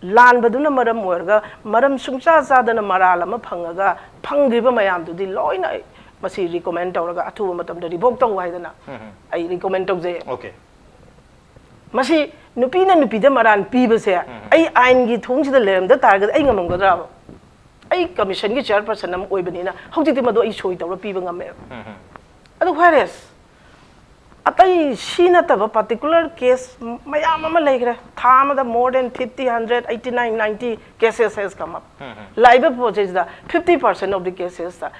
ꯂꯥꯟꯕꯗꯨꯅ ꯃꯔꯝ ꯑꯣꯏꯔꯒ ꯃꯔꯝ ꯁꯨꯡꯆꯥ ꯆꯥꯗꯅ ꯃꯔꯥꯜ ꯑꯃ ꯐꯪꯉꯒ ꯐꯪꯈ꯭ꯔꯤꯕ ꯃꯌꯥꯝꯗꯨꯗꯤ ꯂꯣꯏꯅ ꯑꯩ ꯃꯁꯤ recommend ꯇꯧꯔꯒ ꯑꯊꯨꯕ ꯃꯇꯝꯗ revoke ꯇꯧ ꯍꯥꯏꯗꯅ ꯑꯩ recommend ꯇꯧꯖꯩ꯫ Okay. ꯃꯁꯤ ꯅꯨꯄꯤꯅ ꯅꯨꯄꯤꯗ ꯃꯔꯥꯟ ꯄꯤꯕꯁꯦ ꯑꯩ ꯑꯥꯏꯟꯒꯤ ꯊꯣꯡꯁꯤꯗ ꯂꯩꯔꯝꯗ ꯇꯥꯔꯒꯗꯤ ꯑꯩ ꯉꯝꯃꯝꯒꯗ꯭ꯔꯥꯕ? ꯑꯩ ꯀꯃꯤꯁꯟꯒꯤ ꯆꯤꯌꯔꯄꯔꯁꯟ ꯑꯃ ꯑꯣꯏꯕꯅꯤꯅ ꯍꯧꯖꯤꯛꯇꯤ ꯃꯗꯨ ꯑꯩ ꯁꯣꯏ ꯇꯧꯔ ꯄꯤꯕ ꯉꯝꯃꯦꯕ꯫ ꯑꯗꯨ ꯋꯥꯏꯔꯦꯁ ꯑꯇꯩ ꯁꯤ ꯅꯠꯇꯕ ꯄꯥꯔꯇꯤꯀꯨꯂꯔ ꯀꯦꯁ ꯃꯌꯥꯝ ꯑꯃ ꯂꯩꯈ꯭ꯔꯦ꯫ ꯊꯥ ꯑꯃꯗ more than fifty, hundred, eighty nine, ninety cases has come up꯫ ꯂꯥꯛꯏꯕ ꯄꯣꯠꯁꯤꯗ fifty percent of the cases ꯇ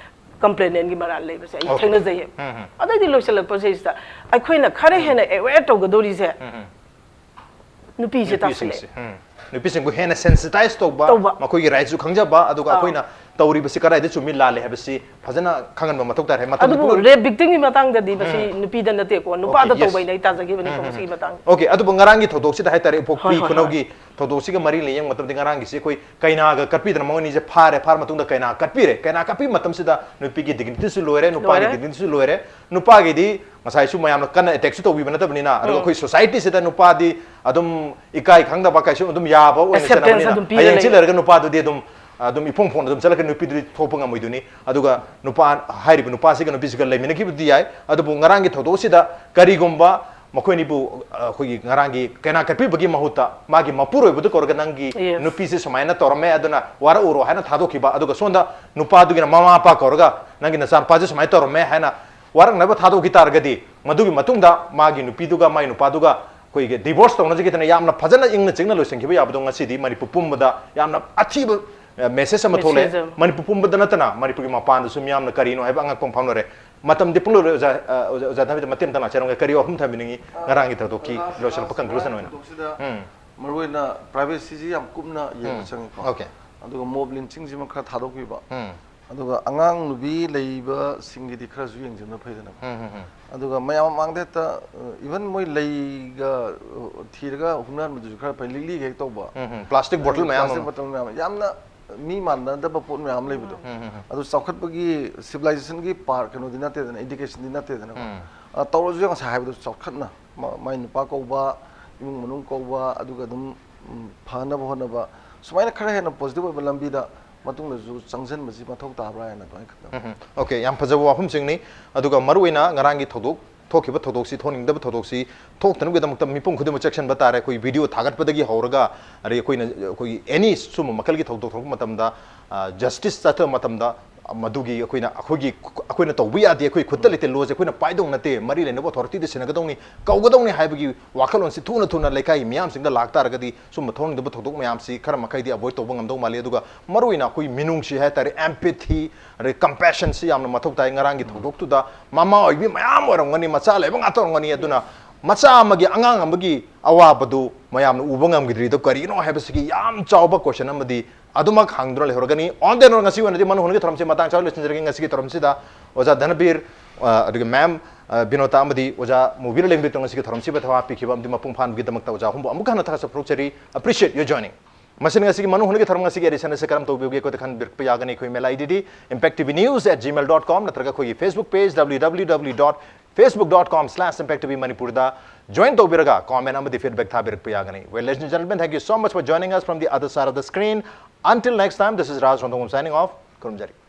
ꯀꯝꯄ꯭ꯂꯦꯅꯦꯟꯒꯤ ꯃꯔꯥꯜ ꯂꯩꯕꯁꯦ ꯑꯩ ꯊꯦꯡꯅꯖꯩꯌꯦꯕ꯫ ꯑꯗꯩꯗꯤ ꯂꯣꯏꯁꯤꯜꯂꯛꯄꯁꯤꯗ ꯑꯩꯈꯣꯏꯅ ꯈꯔ ꯍꯦꯟꯅ ꯑꯦꯋꯦꯌꯔ ꯇꯧꯒꯗꯧꯔꯤꯁꯦ ꯅꯨꯄꯤꯁꯦ ꯇꯥꯁꯤꯜꯂꯛꯑꯦ꯫ ꯅꯨꯄꯤꯁꯤꯡꯁꯦ ꯎꯝ꯫ ꯅꯨꯄꯤꯁꯤꯡꯕꯨ ꯍꯦꯟꯅ ꯁꯦꯟꯁꯤꯇꯥꯏꯁ ꯇꯧꯕ, ꯇꯧꯕ꯫ ꯃꯈꯣꯏꯒꯤ ꯔꯥꯏꯠꯁꯨ ꯈꯪꯖꯕ, ꯑꯗꯨꯒ ꯑꯥ꯫ ꯑꯩꯈꯣꯏꯅ ꯇꯧꯔꯤꯕꯁꯤ ꯀꯗꯥꯏꯗ ꯆꯨꯝꯃꯤ ꯂꯥꯜꯂꯤ ꯍꯥꯏꯕꯁꯤ ꯐꯖꯅ ꯈꯪꯍꯟꯕ ꯃꯊꯧ ꯇꯥꯔꯦ꯫ ꯃꯇꯝ ꯑꯗꯨꯕꯨ ꯄꯨꯝꯅꯃꯛ- ꯔꯦꯞ ꯚꯤꯛꯇꯤꯝꯒꯤ ꯃꯇꯥꯡꯗꯗꯤ ꯃꯁꯤ ꯎꯝ꯫ ꯅꯨꯄꯤꯗ ꯅꯠꯇꯦꯀꯣ, ꯅꯨꯄꯥꯗ Okay, yes. ꯇꯧꯕꯩꯅ ꯑꯩ ꯇꯥꯖꯈꯤꯕꯅꯤꯀꯣ ꯃꯁꯤꯒꯤ ꯃꯇꯥꯡꯗ꯫ ꯑꯣꯀꯦ, ꯑꯗꯨꯕꯨ ꯉꯔꯥꯡꯒꯤ ꯊꯧꯗꯣꯛꯁꯤꯗ ꯍꯥꯏꯇꯥꯔꯦ, ꯎꯄꯣꯛꯄꯤ ꯍꯣꯏ, ꯍꯣꯏ, ꯈꯨꯅꯧꯒꯤ ꯊꯧꯗꯣꯛꯁꯤꯒ ꯃꯔꯤ ꯂꯩꯅꯕ ꯃꯇꯝꯗ ꯉꯔꯥꯡꯒꯤꯁꯤ ꯑꯩꯈꯣꯏ ꯀꯩꯅꯥꯒ ꯀꯠꯄꯤꯗꯅ ꯃꯣꯏ ꯑꯅꯤꯁꯦ ꯐꯥꯔꯦ, ꯐꯥꯔ ꯃꯇꯨꯡꯗ ꯀꯩꯅꯥ ꯀꯠꯄꯤꯔꯦ꯫ ꯀꯩꯅꯥ ꯀꯠꯄꯤ ꯃꯇꯝꯁꯤꯗ ꯅꯨꯄꯤꯒꯤ ꯗꯤꯒꯅꯤꯇꯤꯁꯨ ꯂꯣꯏꯔꯦ, ꯅꯨꯄꯥꯒꯤ ꯂꯣꯏꯔꯦ꯫ ꯗꯤꯒꯅꯤꯇꯤꯁꯨ ꯂꯣꯏꯔꯦ꯫ ꯅꯨꯄꯥꯒꯤꯗꯤ ꯉꯁꯥꯏꯁꯨ ꯃꯌꯥꯝꯅ ꯀꯟꯅ ꯑꯦꯇꯦꯛꯁꯨ ꯇꯧꯕꯤꯕ ꯅꯠꯇꯕꯅꯤꯅ, ꯑꯗꯨꯒ ꯑꯩꯈꯣꯏ ꯁꯣꯁꯥꯏꯇꯤꯁꯤꯗ ꯅꯨꯄꯥꯗꯤ ꯑꯗꯨꯝ ꯏꯀꯥꯏ ꯈꯪꯗꯕ ꯀꯩꯁꯨ ꯑꯗꯨꯝ ꯌꯥꯕ ꯑꯣꯏꯅ Acceptance ꯆꯠꯂꯕꯅꯤꯅ ꯑꯗꯨꯝ ꯄꯤꯔ ꯍꯌꯦꯡ ꯂꯩꯔꯦ꯫ ꯆꯤꯜꯂꯔꯒ ꯅꯨꯄꯥꯗꯨꯗꯤ ꯑꯗꯨꯝ ꯑꯗꯨꯝ ꯏꯐꯣꯡ ꯐꯣꯡꯅ ꯑꯗꯨꯝ ꯆꯠꯂꯛꯀꯅꯤ, ꯅꯨꯄꯤꯗꯨꯗꯤ ꯊꯣꯛꯄ ꯉꯝꯃꯣꯏꯗꯣꯏꯅꯤ꯫ ꯑꯗꯨꯒ ꯅꯨꯄꯥ ꯍꯥꯏꯔꯤꯕ ꯅꯨꯄꯥꯁꯤꯒ ꯅꯨꯄꯤꯁꯤꯒ ꯂꯩꯃꯤꯟꯅꯈꯤꯕꯗꯤ ꯌꯥꯏ, ꯑꯗꯨꯕꯨ ꯉꯔꯥꯡꯒꯤ ꯊꯧꯗꯣꯛꯁꯤꯗ ꯀꯔꯤꯒꯨꯝꯕ ꯃꯈꯣꯏ ꯑꯅꯤꯕꯨ ꯑ, ꯑꯩꯈꯣꯏꯒꯤ ꯉꯔꯥꯡꯒꯤ ꯀꯩꯅꯥ ꯀꯠꯄꯤꯕꯒꯤ ꯃꯍꯨꯠꯇ ꯃꯥꯒꯤ ꯃꯄꯨꯔꯣꯏꯕꯗꯨ ꯀꯧꯔꯒ ꯅꯪꯒꯤ Yes. ꯅꯨꯄꯤꯁꯦ ꯁꯨꯃꯥꯏꯅ ꯇꯧꯔꯝꯃꯦ, ꯑꯗꯨꯅ ꯋꯥꯔꯛꯎꯔꯣ ꯍꯥꯏꯅ ꯊꯥꯗꯣꯛꯈꯤꯕ, ꯑꯗꯨꯒ ꯁꯣꯝꯗ ꯅꯨꯄꯥꯗꯨꯒꯤꯅ ꯃꯃꯥ ꯃꯄꯥ ꯀꯧꯔꯒ ꯅꯪꯒꯤ ꯅꯆꯥꯅꯨꯄꯥꯁꯦ ꯁꯨꯃꯥꯏꯅ ꯇꯧꯔꯝꯃꯦ ꯍꯥꯏꯅ ꯋꯥꯔꯛꯅꯕ ꯊꯥꯗꯣꯛꯈꯤ ꯇꯥꯔꯒꯗꯤ, ꯃꯗꯨꯒꯤ ꯃꯇꯨꯡꯗ ꯃꯥꯒꯤ ꯅꯨꯄꯤꯗꯨꯒ ꯃꯥꯒꯤ ꯅꯨꯄꯥꯗꯨꯒ ꯑꯩꯈꯣꯏꯒꯤ ꯗꯤꯚꯣꯔꯁ ꯇꯧꯅꯖꯈꯤꯗꯅ ꯌꯥꯝꯅ ꯐꯖꯅ ꯏꯪꯅ ꯆꯤꯛꯅ ꯂꯣꯏꯁꯤꯟꯈꯤꯕ ꯌꯥꯕꯗꯣ ꯉꯁꯤꯗꯤ ꯃꯅꯤꯄꯨꯔ ꯄꯨꯝꯕꯗ ꯌꯥꯝꯅ ꯑꯊꯤꯕ ꯃꯦꯁꯦꯖ ꯑꯃ ꯊꯣꯛꯂꯛꯑꯦ꯫ Message ꯑꯃ꯫ ꯃꯅꯤꯄꯨꯔ ꯄꯨꯝꯕꯗ ꯅꯠꯇꯅ ꯃꯅꯤꯄꯨꯔꯒꯤ ꯃꯄꯥꯟꯗꯁꯨ ꯃꯤꯌꯥꯝꯅ ꯀꯔꯤꯅꯣ ꯍꯥꯏꯕ ꯑꯉꯛꯄ ꯑꯃ ꯐꯥꯎꯅꯔꯦ꯫ ꯃꯇꯝꯗꯤ ꯄꯨꯡꯂꯣꯏ ꯂꯣꯏ ꯑꯣꯖꯥ, ꯑ, ꯑꯣꯖꯥ, ꯑꯣꯖꯥ ꯊꯕꯤꯗ ꯃꯇꯦꯛ ꯑꯃꯇ ꯂꯥꯛꯆꯔꯝꯒꯦ꯫ ꯀꯔꯤ ꯋꯥꯐꯝ ꯊꯝꯕꯤꯅꯤꯡꯉꯤ ꯉꯔꯥꯡꯒꯤ ꯊꯧꯗꯣꯛꯀꯤ ꯂꯣꯏꯁꯤꯜꯂꯛꯄ ꯀꯟꯀ꯭ꯂꯨꯖꯟ ꯑꯣꯏꯅ? ꯊꯧꯗꯣꯛꯁꯤꯗ ꯎꯝ꯫ ꯃꯔꯨꯑꯣꯏꯅ ꯄ꯭ꯔꯥꯏꯚꯦꯁꯤꯁꯤ ꯌꯥꯝ ꯀꯨꯞꯅ ꯌꯦꯡꯕ ꯎꯝ꯫ ꯆꯪꯉꯤꯀꯣ꯫ ꯑꯣꯀꯦ꯫ ꯑꯗꯨꯒ ꯃꯣꯕ ꯂꯤꯟꯆꯤꯡꯁꯤꯃ ꯈꯔ ꯊꯥꯗꯣꯛꯄꯤꯕ꯫ ꯎꯝ꯫ ꯑꯗꯨꯒ ꯑꯉꯥꯡ ꯅꯨꯕꯤ ꯂꯩꯕꯁꯤꯡꯒꯤꯗꯤ ꯈꯔꯁꯨ ꯌꯦꯡꯁꯤꯟꯕ ꯐꯩꯗꯅꯀꯣ꯫ ꯎꯝ, ꯎꯝ, ꯎꯝ꯫ ꯑꯗꯨꯒ ꯃꯌꯥꯝ ꯃꯃꯥꯡꯗ ꯍꯦꯛꯇ ꯏꯚꯟ ꯃꯣꯏ ꯂꯩꯒ ꯑ, ꯊꯤꯔꯒ ꯍꯨꯛꯅꯍꯟꯕꯗꯨꯁꯨ ꯈꯔ ꯐꯩ, ꯂꯤꯛꯂꯤꯒ ꯍꯦꯛ ꯇꯧꯕ꯫ ꯎꯝ, ꯎꯝ꯫ ꯄ꯭ꯂꯥꯁꯇꯤꯛ ꯕꯣꯇꯜ ꯃꯌꯥꯝ ꯄ꯭ꯂꯥꯁꯇꯤꯛ ꯑꯃ꯫ ꯕꯣꯇꯜ ꯃꯌꯥꯝ ꯑꯃ꯫ ꯌꯥꯝꯅ ꯃꯤ ꯃꯥꯟꯅꯗꯕ ꯄꯣꯠ ꯃꯌꯥꯝ ꯑꯃ ꯂꯩꯕꯗꯣ꯫ ꯎꯝ, ꯎꯝ, ꯎꯝ꯫ ꯑꯗꯨ ꯆꯥꯎꯈꯠꯄꯒꯤ ꯁꯤꯚꯤꯂꯥꯏꯖꯦꯁꯟꯒꯤ ꯄꯥꯔ ꯀꯩꯅꯣꯗꯤ ꯅꯠꯇꯦꯗꯅ, ꯏꯟꯗꯤꯀꯦꯁꯟꯗꯤ ꯅꯠꯇꯦꯗꯅꯀꯣ꯫ ꯎꯝ꯫ ꯑ, ꯇꯧꯔꯁꯨ ꯉꯁꯥꯏ ꯍꯥꯏꯕꯗꯣ ꯆꯥꯎꯈꯠꯅ ꯃ-, ꯃꯥꯏ ꯅꯨꯄꯥ ꯀꯧꯕ, ꯏꯃꯨꯡ ꯃꯅꯨꯡ ꯀꯧꯕ, ꯑꯗꯨꯒ ꯑꯗꯨꯝ ꯎꯝ, ꯐꯅꯕ ꯍꯣꯠꯅꯕ, ꯁꯨꯃꯥꯏꯅ ꯈꯔ ꯍꯦꯟꯅ ꯄꯣꯖꯤꯇꯤꯚ ꯑꯣꯏꯕ ꯂꯝꯕꯤꯗ ꯃꯇꯨꯡꯗꯁꯨ ꯆꯪꯁꯤꯟꯕꯁꯤ ꯃꯊꯧ ꯇꯥꯕ꯭ꯔꯥ ꯍꯥꯏꯅ ꯑꯗꯨꯃꯥꯏꯅ ꯈꯟꯖꯕ꯫ ꯎꯝ, ꯎꯝ꯫ ꯑꯣꯀꯦ, ꯌꯥꯝ ꯐꯖꯕ ꯋꯥꯐꯝꯁꯤꯡꯅꯤ꯫ ꯑꯗꯨꯒ ꯃꯔꯨꯑꯣꯏꯅ ꯉꯔꯥꯡꯒꯤ ꯊꯧꯗꯣꯛ ꯊꯣꯛꯈꯤꯕ ꯊꯧꯗꯣꯛꯁꯤ, ꯊꯣꯛꯅꯤꯡꯗꯕ ꯊꯧꯗꯣꯛꯁꯤ ꯊꯣꯛꯇꯅꯕꯒꯤꯗꯃꯛꯇ ꯃꯤꯄꯨꯝ ꯈꯨꯗꯤꯡꯃꯛ ꯆꯦꯛꯁꯤꯟꯕ ꯇꯥꯔꯦ꯫ ꯑꯩꯈꯣꯏ ꯚꯤꯗꯤꯑꯣ ꯊꯥꯒꯠꯄꯗꯒꯤ ꯍꯧꯔꯒ, ꯑꯗꯩ ꯑꯩꯈꯣꯏꯅ, ꯑꯩꯈꯣꯏꯒꯤ ꯑꯦꯅꯤ ꯁꯨꯝꯕ ꯃꯈꯜꯒꯤ ꯊꯧꯗꯣꯛ ꯊꯣꯛꯂꯛꯄ ꯃꯇꯝꯗ, ꯖꯁꯇꯤꯁ ꯆꯠꯊꯕ ꯃꯇꯝꯗ, ꯃꯗꯨꯒꯤ ꯑꯩꯈꯣꯏꯅ, ꯑꯩꯈꯣꯏꯒꯤ, ꯑꯩꯈꯣꯏꯅ ꯇꯧꯕ ꯌꯥꯗꯦ, ꯑꯩꯈꯣꯏ ꯈꯨꯠꯇ ꯂꯩꯇꯦ, ꯂꯣꯁꯦ ꯑꯩꯈꯣꯏꯅ ꯄꯥꯏꯗꯧ ꯅꯠꯇꯦ, ꯃꯔꯤ ꯂꯩꯅꯕ ꯑꯣꯊꯣꯔꯤꯇꯤꯗ ꯁꯤꯟꯅꯒꯗꯧꯅꯤ, ꯀꯧꯒꯗꯧꯅꯤ ꯍꯥꯏꯕꯒꯤ ꯋꯥꯈꯜꯂꯣꯟꯁꯤ ꯊꯨꯅ ꯊꯨꯅ ꯂꯩꯀꯥꯏꯒꯤ ꯃꯤꯌꯥꯝꯁꯤꯡꯗ ꯂꯥꯛ ꯇꯥꯔꯒꯗꯤ ꯁꯨꯝꯕ ꯊꯣꯛꯅꯤꯡꯗꯕ ꯊꯧꯗꯣꯛ ꯃꯌꯥꯝꯁꯤ ꯈꯔ ꯃꯈꯩꯗꯤ ꯑꯦꯚꯣꯏꯗ ꯇꯧꯕ ꯉꯝꯗꯧ ꯃꯥꯜꯂꯤ꯫ ꯑꯗꯨꯒ ꯃꯔꯨꯑꯣꯏꯅ ꯑꯩꯈꯣꯏ ꯃꯤꯅꯨꯡꯁꯤ ꯍꯥꯏ ꯇꯥꯔꯦ, ꯑꯦꯝꯄꯦꯊꯤ, ꯑꯗꯩ ꯀꯝꯄꯦꯁꯟꯁꯤ ꯌꯥꯝꯅ ꯃꯊꯧ ꯇꯥꯏ꯫ ꯉꯔꯥꯡꯒꯤ ꯊꯧꯗꯣꯛꯇꯨꯗ ꯃꯃꯥ ꯑꯣꯏꯕꯤ ꯃꯌꯥꯝ ꯑꯣꯏꯔꯝꯒꯅꯤ, ꯃꯆꯥ ꯂꯩꯕ ꯉꯥꯛꯇ ꯑꯣꯏꯔꯝꯒꯅꯤ꯫ ꯑꯗꯨꯅ ꯃꯆꯥ ꯑꯃꯒꯤ, ꯑꯉꯥꯡ ꯑꯃꯒꯤ ꯑꯋꯥꯕꯗꯨ ꯃꯌꯥꯝꯅ ꯎꯕ ꯉꯝꯈꯤꯗ꯭ꯔꯤꯗꯣ ꯀꯔꯤꯅꯣ ꯍꯥꯏꯕꯁꯤꯒꯤ ꯌꯥꯝ ꯆꯥꯎꯕ ꯀꯣꯏꯁꯟ ꯑꯃꯗꯤ ꯑꯗꯨꯃꯛ ꯍꯪꯗꯨꯅ ꯂꯩꯍꯧꯔꯒꯅꯤ꯫ On the note, ꯉꯁꯤ ꯑꯣꯏꯅꯗꯤ ꯃꯅꯨ ꯍꯨꯟꯒꯤ ꯊꯧꯔꯝꯁꯤ ꯃꯇꯥꯡ ꯆꯥꯕ ꯂꯣꯏꯁꯤꯟꯖꯔꯒꯦ꯫ ꯉꯁꯤꯒꯤ ꯊꯧꯔꯝꯁꯤꯗ ꯑꯣꯖꯥ ꯙꯅꯕꯤꯔ, ꯑ, ꯑꯗꯨꯒ ꯃꯦꯝ, ꯑ, ꯕꯤꯅꯣꯇꯥ ꯑꯃꯗꯤ ꯑꯣꯖꯥ ꯃꯨꯕꯤꯔ ꯂꯦꯡꯕꯤꯠꯇ ꯉꯁꯤꯒꯤ ꯊꯧꯔꯝꯁꯤꯕꯨ ꯊꯋꯥ ꯄꯤꯈꯤꯕ ꯑꯃꯗꯤ ꯃꯄꯨꯡ ꯐꯥꯍꯟꯕꯒꯤꯗꯃꯛꯇ ꯑꯣꯖꯥ ꯑꯍꯨꯝꯕꯨ ꯑꯃꯨꯛꯀ ꯍꯟꯅ ꯊꯥꯒꯠꯆꯕ ꯐꯣꯡꯗꯣꯛꯆꯔꯤ꯫ Appreciate your joining. ꯃꯁꯤꯅ ꯉꯁꯤꯒꯤ ꯃꯅꯨ ꯍꯨꯟꯒꯤ ꯊꯧꯔꯝ ꯉꯁꯤꯒꯤ edition ꯑꯁꯤ ꯀꯔꯝ ꯇꯧꯕꯤꯕꯒꯦ? ꯑꯩꯈꯣꯏꯗ ꯈꯟꯕꯤꯔꯛꯄ ꯌꯥꯒꯅꯤ꯫ ꯑꯩꯈꯣꯏ email ID D impact T V news at gmail dot com ꯅꯠꯇ꯭ꯔꯒ ꯑꯩꯈꯣꯏꯒꯤ Facebook page, W W W dot facebook dot com slash impact T V Manipur ꯗ join ꯇꯧꯕꯤꯔꯒ comment ꯑꯃꯗꯤ feedback ꯊꯥꯕꯤꯔꯛꯄ ꯌꯥꯒꯅꯤ꯫ Well, ladies and gentlemen, thank you so much for joining us from the other side of the screen. Until next time, this is Raj Rondong signing off. ꯈꯨꯔꯨꯝꯖꯔꯤ꯫